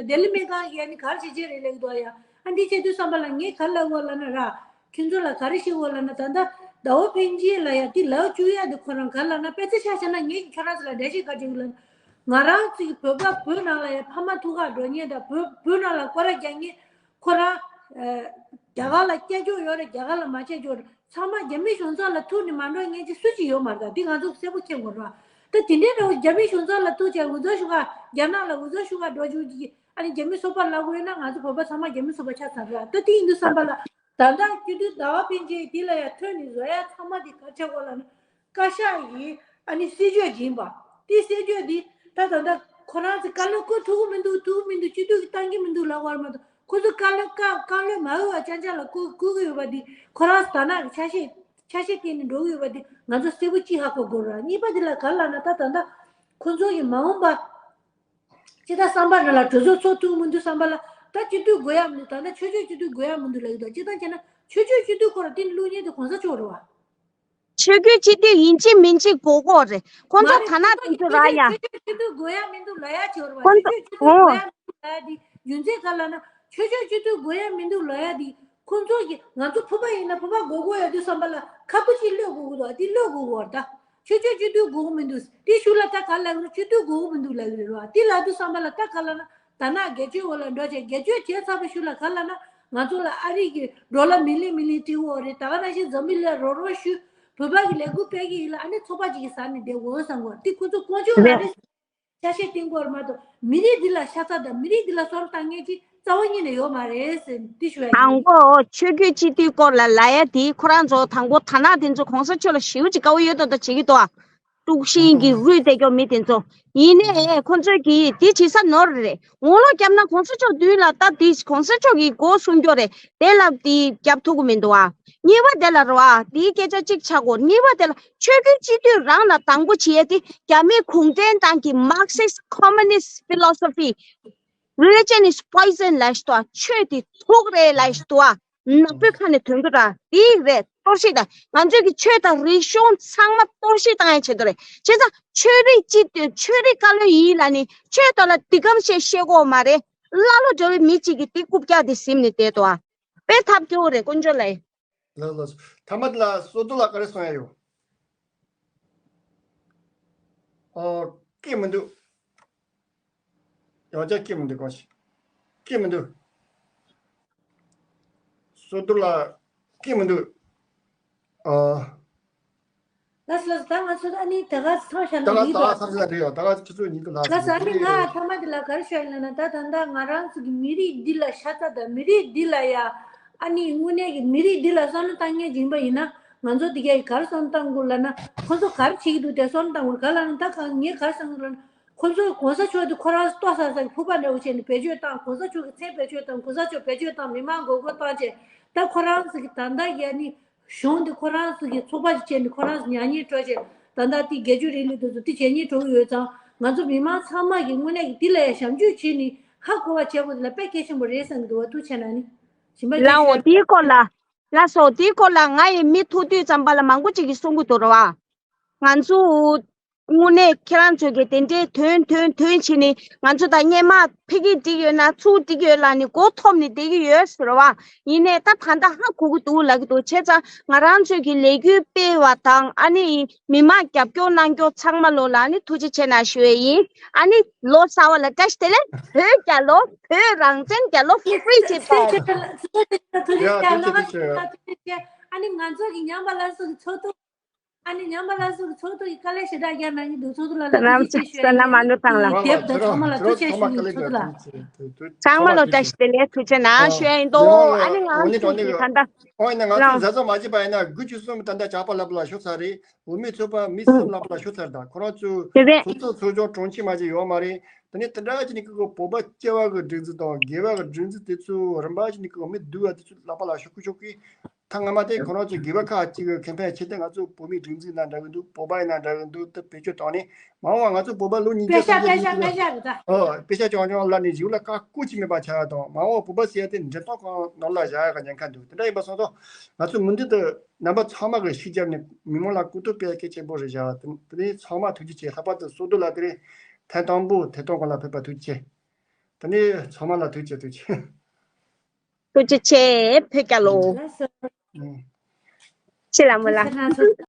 ལྡི་ལི་སྨན་ཁང་གིས་ཨ་ནི་ག་རེ་བྱེད་ཀྱི་རེད་ལབ་ཀྱི་འདུག་ཡ། ཨ་འདི་བྱེད་དུས་བསམ་པ་ལ་ངས་ག་རེ་ལབ་དགོས་ལབ་ན་ར། ཁྱོད་ཚོ་ལ་ག་རེ་བཤད་དགོས་ལབ་ན་ད་ལྟ་ཟླ་བ་ཕན་ཆད་ལ་ཡ་འདི་ལབ་བཅུག་ཡ་འདི་ཁོ་རང་ག་རེ་ལབ་ན་དཔེ་ཆ་ཆ་བཞག་ན་ངས་ཀྱི་ཁྱོད་རང་ཚོ་ལ་འགྲེལ་བཤད་ག་རེ་བྱེད་དགོས་ལབ་ན། ང་རང་ཚོ་གི་བོད་པ་བོད་ནང་ལ་ཡ་ཕ་མ་ཐུག་ག་འགྲོ་མཁན་དང་བོད་བོད་ནང་ལ་སྐོར་ར་རྒྱག་མཁན་ཁོ་རང་རྒྱ་གར་ལ་སྐྱེས་འཇོག་ཡོད་རེད། རྒྱ་གར་ལ་མ་སྐྱེས་འཇོག་རེད། ཚང་མ་རྒྱ་མི་གཞུང་ཚབ་ལ་ཐུག་ནས་མ་འགྲོ་མཁན་ཅིག་སུ་ཅིག་ཡོད་མ་རེད་ད། འདི་ང་ཚོ་གསལ་པོ་མཁྱེན་དགོས་རེད་བ། ད་དེ་འདྲའི་འདྲ་བོ་རྒྱ་མི་གཞུང་ཚབ་ལ་ཐུག་བྱས་འུ་ཚོ་ཞུ་ག་རྒྱ་ནག་ལ་འུ་ཚོ་ཞུ་ག་འགྲོ་རྒྱུ་ཅིག་ཨ་ནི་རྒྱ་མི་ཚོགས་པ་ལབ་དགོས་ན་ང་ཚོ་བོད་པ་ཚང་མ་རྒྱ་མི་ཚོགས་པ་ཆགས་ཚར་རེད། ད་དེ་ཡིན་དུས་བསམ་པ་ལ་ད་ལྟ་སྤྱི་འཐུས་ཟླ་བ་ཕན་ཆད་དེ་ལ་ཡ་ཐོན་ནས་བཟོ་ཡ་ཚང་མ་དེ་ག་རེ་བྱེད་དགོས་ལབ་ན། བཀའ་ཤག་གིས་ཨ་ནི་སྲིད་བྱུས་སྦྱིན་པ། དེ་སྲིད་བྱུས་འདི་ད་ད་ལྟ་ཁོ་རང་ཚོས་བཀའ་བློན་བསྐོ་ཐུབ་ཀྱི་མི་འདུག་ཐུབ་ཀྱི་མི་འདུག་སྤྱི་འཐུས་ཀྱིས་བཏང་གི་མི་འདུག་ལབ་པ་མ་གཏོགས་ཁོ་ཚོས་བཀའ་བློན་བཀའ་བཀའ་བློན་མ་འོས་པ་ཅང་ཅང་ལ་བསྐོ་བསྐོ་གི་ཡོད་པ་འདི་ཁོ་རང་ཚོ་དར་ནག་གི་ཆ་ཤས་ཆ་ཤས་བསྟན་ནས་འགྲོ་གི་ཡོད་པ་འདི་ང་ཚོ་གསལ་པོ་གཅིག་ཧ་གོ་དགོས་རེད། གཉིས་པ་འདི་ལ་ག་རེ་ལབ་ན་ད་ད་ལྟ་ཁོ་ཚོ་གི་མ་འོངས་པ་སྤྱི་ཟླ་གསུམ་པ་ནང་ལ་གྲོས་ཚོགས་ཚོགས་ཐུབ་ཀྱི་མི་འདུག་བསམ་པ་ལ་ད་སྤྱི་འཐུས་དགོས་ཡ་མི་འདུག་ད་ལྟ་ཆོས་ཕྱོགས་སྤྱི་འཐུས་དགོས་ཡ་མི་འདུག་ལབ་ཀྱི་འདུག་སྤྱིར་བཏང་བྱས་ན་ཆོས་ཕྱོགས་སྤྱི་འཐུས་སྐོར་ལ་དེ་བླུག་མཁན་དེ་གོང་ས་མཆོག་རེད་བ། ཆོས་བརྒྱུད་སྤྱི་འཐུས་ཡིན་གཅིག་མིན་གཅིག་དགོས་དགོས་རེད། ཁོང་ཚོ་མ་རེད། ད་ན་དེ་ཚོ་རག་ཡ། ཆོས་ཕྱོགས་སྤྱི་འཐུས་དགོས་ཡ་མི་འདུག་ལབ་ཡ་ཅིག་ཡོད་རེད་བ། ཁོང་ཆོས་ཕྱོགས་སྤྱི་འཐུས་དགོས་ཡ་མི་འདུག་ལབ་ཡ་དེ་རྒྱུ་མཚན་ག་རེ་ལབ་ན་ཆོས་ཕྱོགས་སྤྱི་འཐུས་དགོས་ཡ་མི་འདུག་ལབ་ཡ་དེ་ཁོང་ཚོ་གི་ང་ཚོ་བོད་པ་ཡིན་ན་བོད་པ་དགོས་དགོས་ཡ་དུས་བསམ་པ་ལ་ཁ་ཕུ་ཅིག་གློད་དགོས་ཀྱི་འདུག་དེ་གློད་དགོས་ཀྱི་ཡོད་རེད་ད། ཆོས་ཕྱོགས་སྤྱི་འཐུས་དགོས་ཀྱི་མི་འདུག་དེ་གཞུག་ལ་ད་ག་རེ་ལབ་ཀྱི་རེད། སྤྱི་འཐུས་དགོས་ཀྱི་མི་འདུག་ལབ་ཀྱི་རེད་བ། དེ་ལབ་དུས་བསམ་པ་ལ་ད་ག་རེ་ལབ་ན། ད་ནང་སྒེར་གཅོད་འོག་ལ་འགྲོ་བྱས་སྒེར་གཅོད་བྱས་ཚར་བའི་ཤུལ་ལ་ག་རེ་ལབ་ན་ང་ཚོ་ལ་ཨ་རི་གི་ཌོ་ལར་མི་ལི་མི་ལི་སྤྲད་འོ་རེད། ད་ག་ནང་བཞིན་འཛམ་བུ་གླིང་ལ་རོགས་རོགས་ཞུ་བོད་པ་གི་ལས་འགུལ་སྤེལ་གི་ཡིན་ལ་ཨ་ནི་ཚོགས་པ་ཅིག་གིས་ཟ་ནས་བསྡད་འོ་བསམ་གོ་དེ་ཁོ་ཚོ་དཀོན་མཆོག་ལ་རེད། ཆ་ཤས་བསྟན་དགོས་རེད་མ་གཏོགས། མི་རིགས་འདི་ལ་ཤ་ཚ་དང་མི་རིགས་འདི་ལ་བསམ་བློ་བཏང་མཁན་ཅིག་རྩ་བ་ཉིད་ནས་ཡོད་མ་རེད་ཟེར་འདི་ཞུ་ཡ་ཡིན། དང་པོ་ཆོས་བརྒྱུད་སྤྱི་འཐུས་སྐོར་ལ་ལབ་ཡ་དེ་ཁོ་རང་ཚོ་དང་པོ་དར་ནག་དེ་ཚོ་གོང་ས་མཆོག་ལ་ཞེ་པོ་ཅིག་དགའ་བོ་ཡོད་མདོག་མདོག་བྱེད་ཀྱི་འདུག་ཨ། དཀྲུག་ཤིང་གི་རུས་བསྡད་ཀྱོག་མི་དེ་ཚོ། ཡིན་ནའི་ཁོ་ཚོས་ཀྱིས་དེ་བྱེད་ས་ནོར་རེད། ངོ་ལོག་བརྒྱབ་ན་གོང་ས་མཆོག་མདུན་ལ་ད་དེ་གོང་ས་མཆོག་གི་མགོ་སྲུང་ཀྱོག་རེད། དེ་ལ་དེ་རྒྱབ་ཐུབ་ཀྱི་མི་འདུག་ཨ། གཉིས་པ་དེ་ལ་རེད་བ། དེའི་སྐད་ཆ་གཅིག་ཆག་གོ། གཉིས་པ་དེ་ལ་ཆོས་བརྒྱུད་སྤྱི་འཐུས་རང་ལ་དང་པོ་བྱེད་ཡས་དེ་རྒྱ་མིའི་གུང་ཁྲན་ཏང་གི་Marxist Communist Philosophy, Religion is poison ལབ་ཞིག་འདུག་ཨ། ཆོས་དེ་དུག་རེད་ལབ་ཞིག་འདུག་ཨ། ནག་པོའི་ཁ་ནས་ཐོན་གྱི་ར་དེ་རེད། གཏོར་བཤིག་དང་ང་ཚོའི་གི་ཆོས་དང་རིག་གཞུང་ཚང་མ་གཏོར་བཤིག་བཏང་ཡ་ཆེད་དུ་རེད། བྱས་ཙང་ཆོས་རིག་སྤྱི་འཐུས་ཆོས་རིག་བཀའ་བློན་ཡིན་ལབ་ནི་ཆོས་ཐོག་ལ་འདི་གམ་བཤད་ཤེས་གོ་མ་རེད། ཀླ་ཀློ་འདྲ་བའི་མི་གཅིག་གིས་འདི་རྐུབ་བཀྱག་འདི་ཟིན་ནས་བསྡད་འདུག་ཨ། དཔེ་ཐབས་སྐྱོ་བོ་རེད་དཀོན་མཆོག་ལགས། ལགས་ལགས་སོ། ཐ་མ་དེ་ལ་བསོད་རྡོར་ལགས་ག་རེ་གསུང་ཡ་ཡོད། ཨོ། སྐད་མི་འདུག་ཡང་བསྐྱར་སྐད་མི་འདུག་གང་ཞིག་སྐད་མི་འདུག་བསོད་རྡོར་ལགས་སྐད་མི་འདུག་ཨ། ལགས་སོ་ལགས་སོ། ད་ང་ཚོ་ཨ་ནི་ད་ག་ཚང་ཤར་ད་ན་ག་ཡིན་ད་ག་ད། ཚང་ཤར་རེད་ཡོད། ད་ག་ཁྱེད་ཚོ་ཉིད་དུ་ལགས་ལགས་སོ། ཨ་ནི་ང་ཐ་མ་དེ་ལ་ག་རེ་ཤོད་ཡིན་ལབ་ན། ད་ད་ད་ང་རང་ཚོ་གི་མི་རིགས་འདི་ལ་ཤ་ཚ་དང་མི་རིགས་འདི་ལ་ཡ། ཨ་ནི་དངོས་གནས་ཀྱི་མི་རིགས་འདི་ལ་བསམ་བློ་བཏང་མཁན་ཡིན་པ་ཡིན་ན། ང་ཚོ་འདི་ག་གི་ག་རེ་བསམ་བློ་བཏང་དགོས་ལབ་ན། ཁོ་ཚོ་ག་རེ་བྱེད་ཀྱི་འདུག་དེ་བསམ་བློ་བཏང་དགོས། ག་ལབ་ན་ད་ག་ངས་ག་རེ་བསམ་གྱི་ལབ་ན། ཁོ་ཚོ་གོང་ས་མཆོག་དེ་ཁོ་རང་ལྟོ་ས་ས་ཀྱི་ཕུག་པ་འདྲ་བོ་བྱས་ནས་བེད་སྤྱོད་བཏང་། གོང་ས་མཆོག་གི་མཚན་བེད་སྤྱོད་བཏང་། གོང་ས་མཆོག་བེད་སྤྱོད་བཏང་། མི་མང་མགོ་སྐོར་བཏང་བྱས། ད་ཁོ་རང་ཚོ་གི་ད་ལྟ་གི་ཨ་ནི་གཞུང་དེ་ཁོ་རང་ཚོ་གི་ཚོགས་པ་ཞིག་བྱས་ནས་ཁོ་རང་ཚོ་ཉར་ཉེན་སྤྲོད་བྱས། ད་ལྟ་དེ་སྒེར་གཅོད་རིང་ལུགས་དེ་ཚོ་དེ་བྱས་ཉེན་སྤྲོད་ཀྱི་ཡོད་ཙང་། ང་ཚོ་མི་མང་ཚང་མ་གི་དངོས་གནས་ཀྱི་དེ་ལ་ཡང་ཞབས་འཇུག་བྱས་ནས་ཧ་གོ་བ་བྱེད་དགོས་དེ་ལ་དཔེ་གལ་ཆེན་པོ་རེད་བསམ་གྱི་འདུག་བ། ཐུགས་རྗེ་གནང་ནི། གཞན་པ་ལགས་འོ་དེའི་སྐོར་ལ། ལགས་སོ། དེའི་སྐོར་ལ་ང་ཡི་མི་ཐུག་དུས་ཙམ་པ་ལ་མང་པོ་ཅིག་གིས་གསུང་གི་འདུག་རེད་བ། ང་ཚོ་དངོས་གནས་ཁྱེད་རང་ཚོས་ཀྱི་དེ་འདྲའི་དོན་དོན་དོན་བྱས་ནས་ང་ཚོ་ད་སྔོན་མ་ཕ་གིར་འགྲིག་ཡོད་ན་ཚུར་འགྲིག་ཡོད་ལབ་ནས་མགོ་འཐོམ་ནས་བསྡད་ཀྱི་ཡོད་ཟེར་བ། ཡིན་ནའི་ད་ད་ལྟ་ཧ་གོ་གི་འདུག་ལབ་ཀྱི་འདུག་བྱས་ཙང་ང་རང་ཚོས་ཀྱི་ལས་འགུལ་སྤེལ་བ་དང་ཨ་ནི་མི་མང་རྒྱབ་སྐྱོར་གནང་སྐྱོར་ཚང་མ་ལོ་ལ་ཨ་ནི་ཐུགས་རྗེ་ཆེ་གནང་ཞུ་ཡས་ཡིན། ཨ་ནི་ལོ་གསར་བ་ལ་བཀྲ་ཤིས་བདེ་ལེགས། བོད་རྒྱལ་ལོ། བོད་རང་བཙན་རྒྱལ་ལོ། Free Tibet། ཐུགས་རྗེ་ཆེ་ལགས། ཐུགས་རྗེ་ཆེ། ཨ་ནི་ང་ཚོ་གི་ཉམས་པ་སླར་གསོ་གི་ཚོགས་འདུ། ཨ་ནི་ཉམས་པ་སླར་གསོ་གི་ཚོགས་འདུ་ཡི་དཀའ་ལས་ཞེ་དྲག་རྒྱག་གནང་གི་འདུག་ཚོགས་འདུ་ལ་ལ་ཐུགས་རྗེ་ཆེ་ཞུ་ཡ་ཡིན། ཨ་ནི་དེབ་དང་ཚང་མ་ལ་ཐུགས་རྗེ་ཆེ་ཞུ་ཡིན། ཚོགས་འདུ་ལ་ཚང་མ་ལ་བཀྲ་ཤིས་བདེ་ལེགས་ཐུགས་རྗེ་གནང་ཞུ་ཡ་ཡིན་དོ། ཨ་ནི་ང་ཚོ་གི་ད་ལྟ། ཨོ་ཡིན་ན་ང་ཚོས་ལགས། མཛའ་བརྩེ་མ་བྱས་པ་ཡིན་ན་དགུ་བཅུ་གསུམ་ད་ལྟ་ཇག་པ་ལག་པ་ལ་ཤོར་ཚར་རེད། བུད་མེད་ཚོགས་པ་མི་གསུམ་ལག་པ་ལ་ཤོར་ཚར། ད་ཁོ་རང་ཚོའི་དེ་རེད། ཚོགས་གཙོ་ཚོགས་ཆུང་གྲོང་ཁྱེར་མ་བྱས་ཡོད་མ་རེད། དེ་ནས་དེ་འདྲ་བྱས་ནས་ཁོ་བོད་པ་སྐྱེ་བ་གི་སྒྲིག་འཛུགས་དང་རྒས་པ་གི་སྒྲིག་འཛུགས་དེ་ཚོ་རིམ་པ་བྱས་ནས་ཁོ་མི་སྡུག་པ་དེ་ཚོ་ལག་པ་ལ་ཤོར་གི་ཤོར་གི། ད་སྔ་མ་དེ་ཁོ་རང་ཚོ་རྒས་པ་ཁག་ཅིག་གི་ཁེ་ཕན་ཆེད་དུ་ང་ཚོ་བོད་མིའི་སྒྲིག་འཛུགས་ཡིན་ན་འདྲ་གི་འདུག་བོད་པ་ཡིན་ན་འདྲ་གི་འདུག་དེ་བེད་སྤྱོད་བཏང་ནས་མ་འོངས་པ་ང་ཚོ་བོད་པ་ལོ་ཉིས་བརྒྱ་པེ་ཤག་སྟོང་ཉིས་པེ་ཤག་བརྒྱ་པེ་ཤག་རེད་ད། ཨོ་པེ་ཤག་རྐྱང་རྐྱང་ལ་ནས་རིགས་ལ་ཁག་ཁུར་ཅིག་མེད་པ་ཆགས་ཡ་དང་མ་འོངས་བོད་པ་ཟེར་ཡ་དེ་འདྲེ་ཐོག་ཁང་ནང་ལ་བཞག་ཡ་གི་ཉེན་ཁ་འདུག་དེ་འདྲ་ཡིན་པ་སོང་ཙང་ང་ཚོ་མུ་མཐུད་དུ་རྣམ་པ་ཚང་མ་གི་ཤུགས་བརྒྱབ་ནས་མི་མང་ལ་གོ་རྟོགས་སྤེལ་ཡ་གལ་ཆེན་པོ་རེད་བཞག་དེ་ནས་ཚང་མ་ཐུགས་རྗེ་ཆེ། ལྷག་པར་དུ་བསོད་རྡོར་ལགས་དེ་རིང་ཐེངས་དང་པོ་དེ་ཐོག་ཁང་ལ་ཕེབས་པ་ཐུགས་རྗེ་ཆེ། དེ་ནས་ཚང་མ་ལ་ཐུགས་རྗེ་ཆེ། ཐུགས་རྗེ་ཆེ། ཐུགས་རྗེ་ཆེ་བོད་རྒྱལ་ལོ། ལགས་སོ། ཨུ། ཕྱི་ལ་མི་ལ། ཐུགས་རྗེ་གནང་།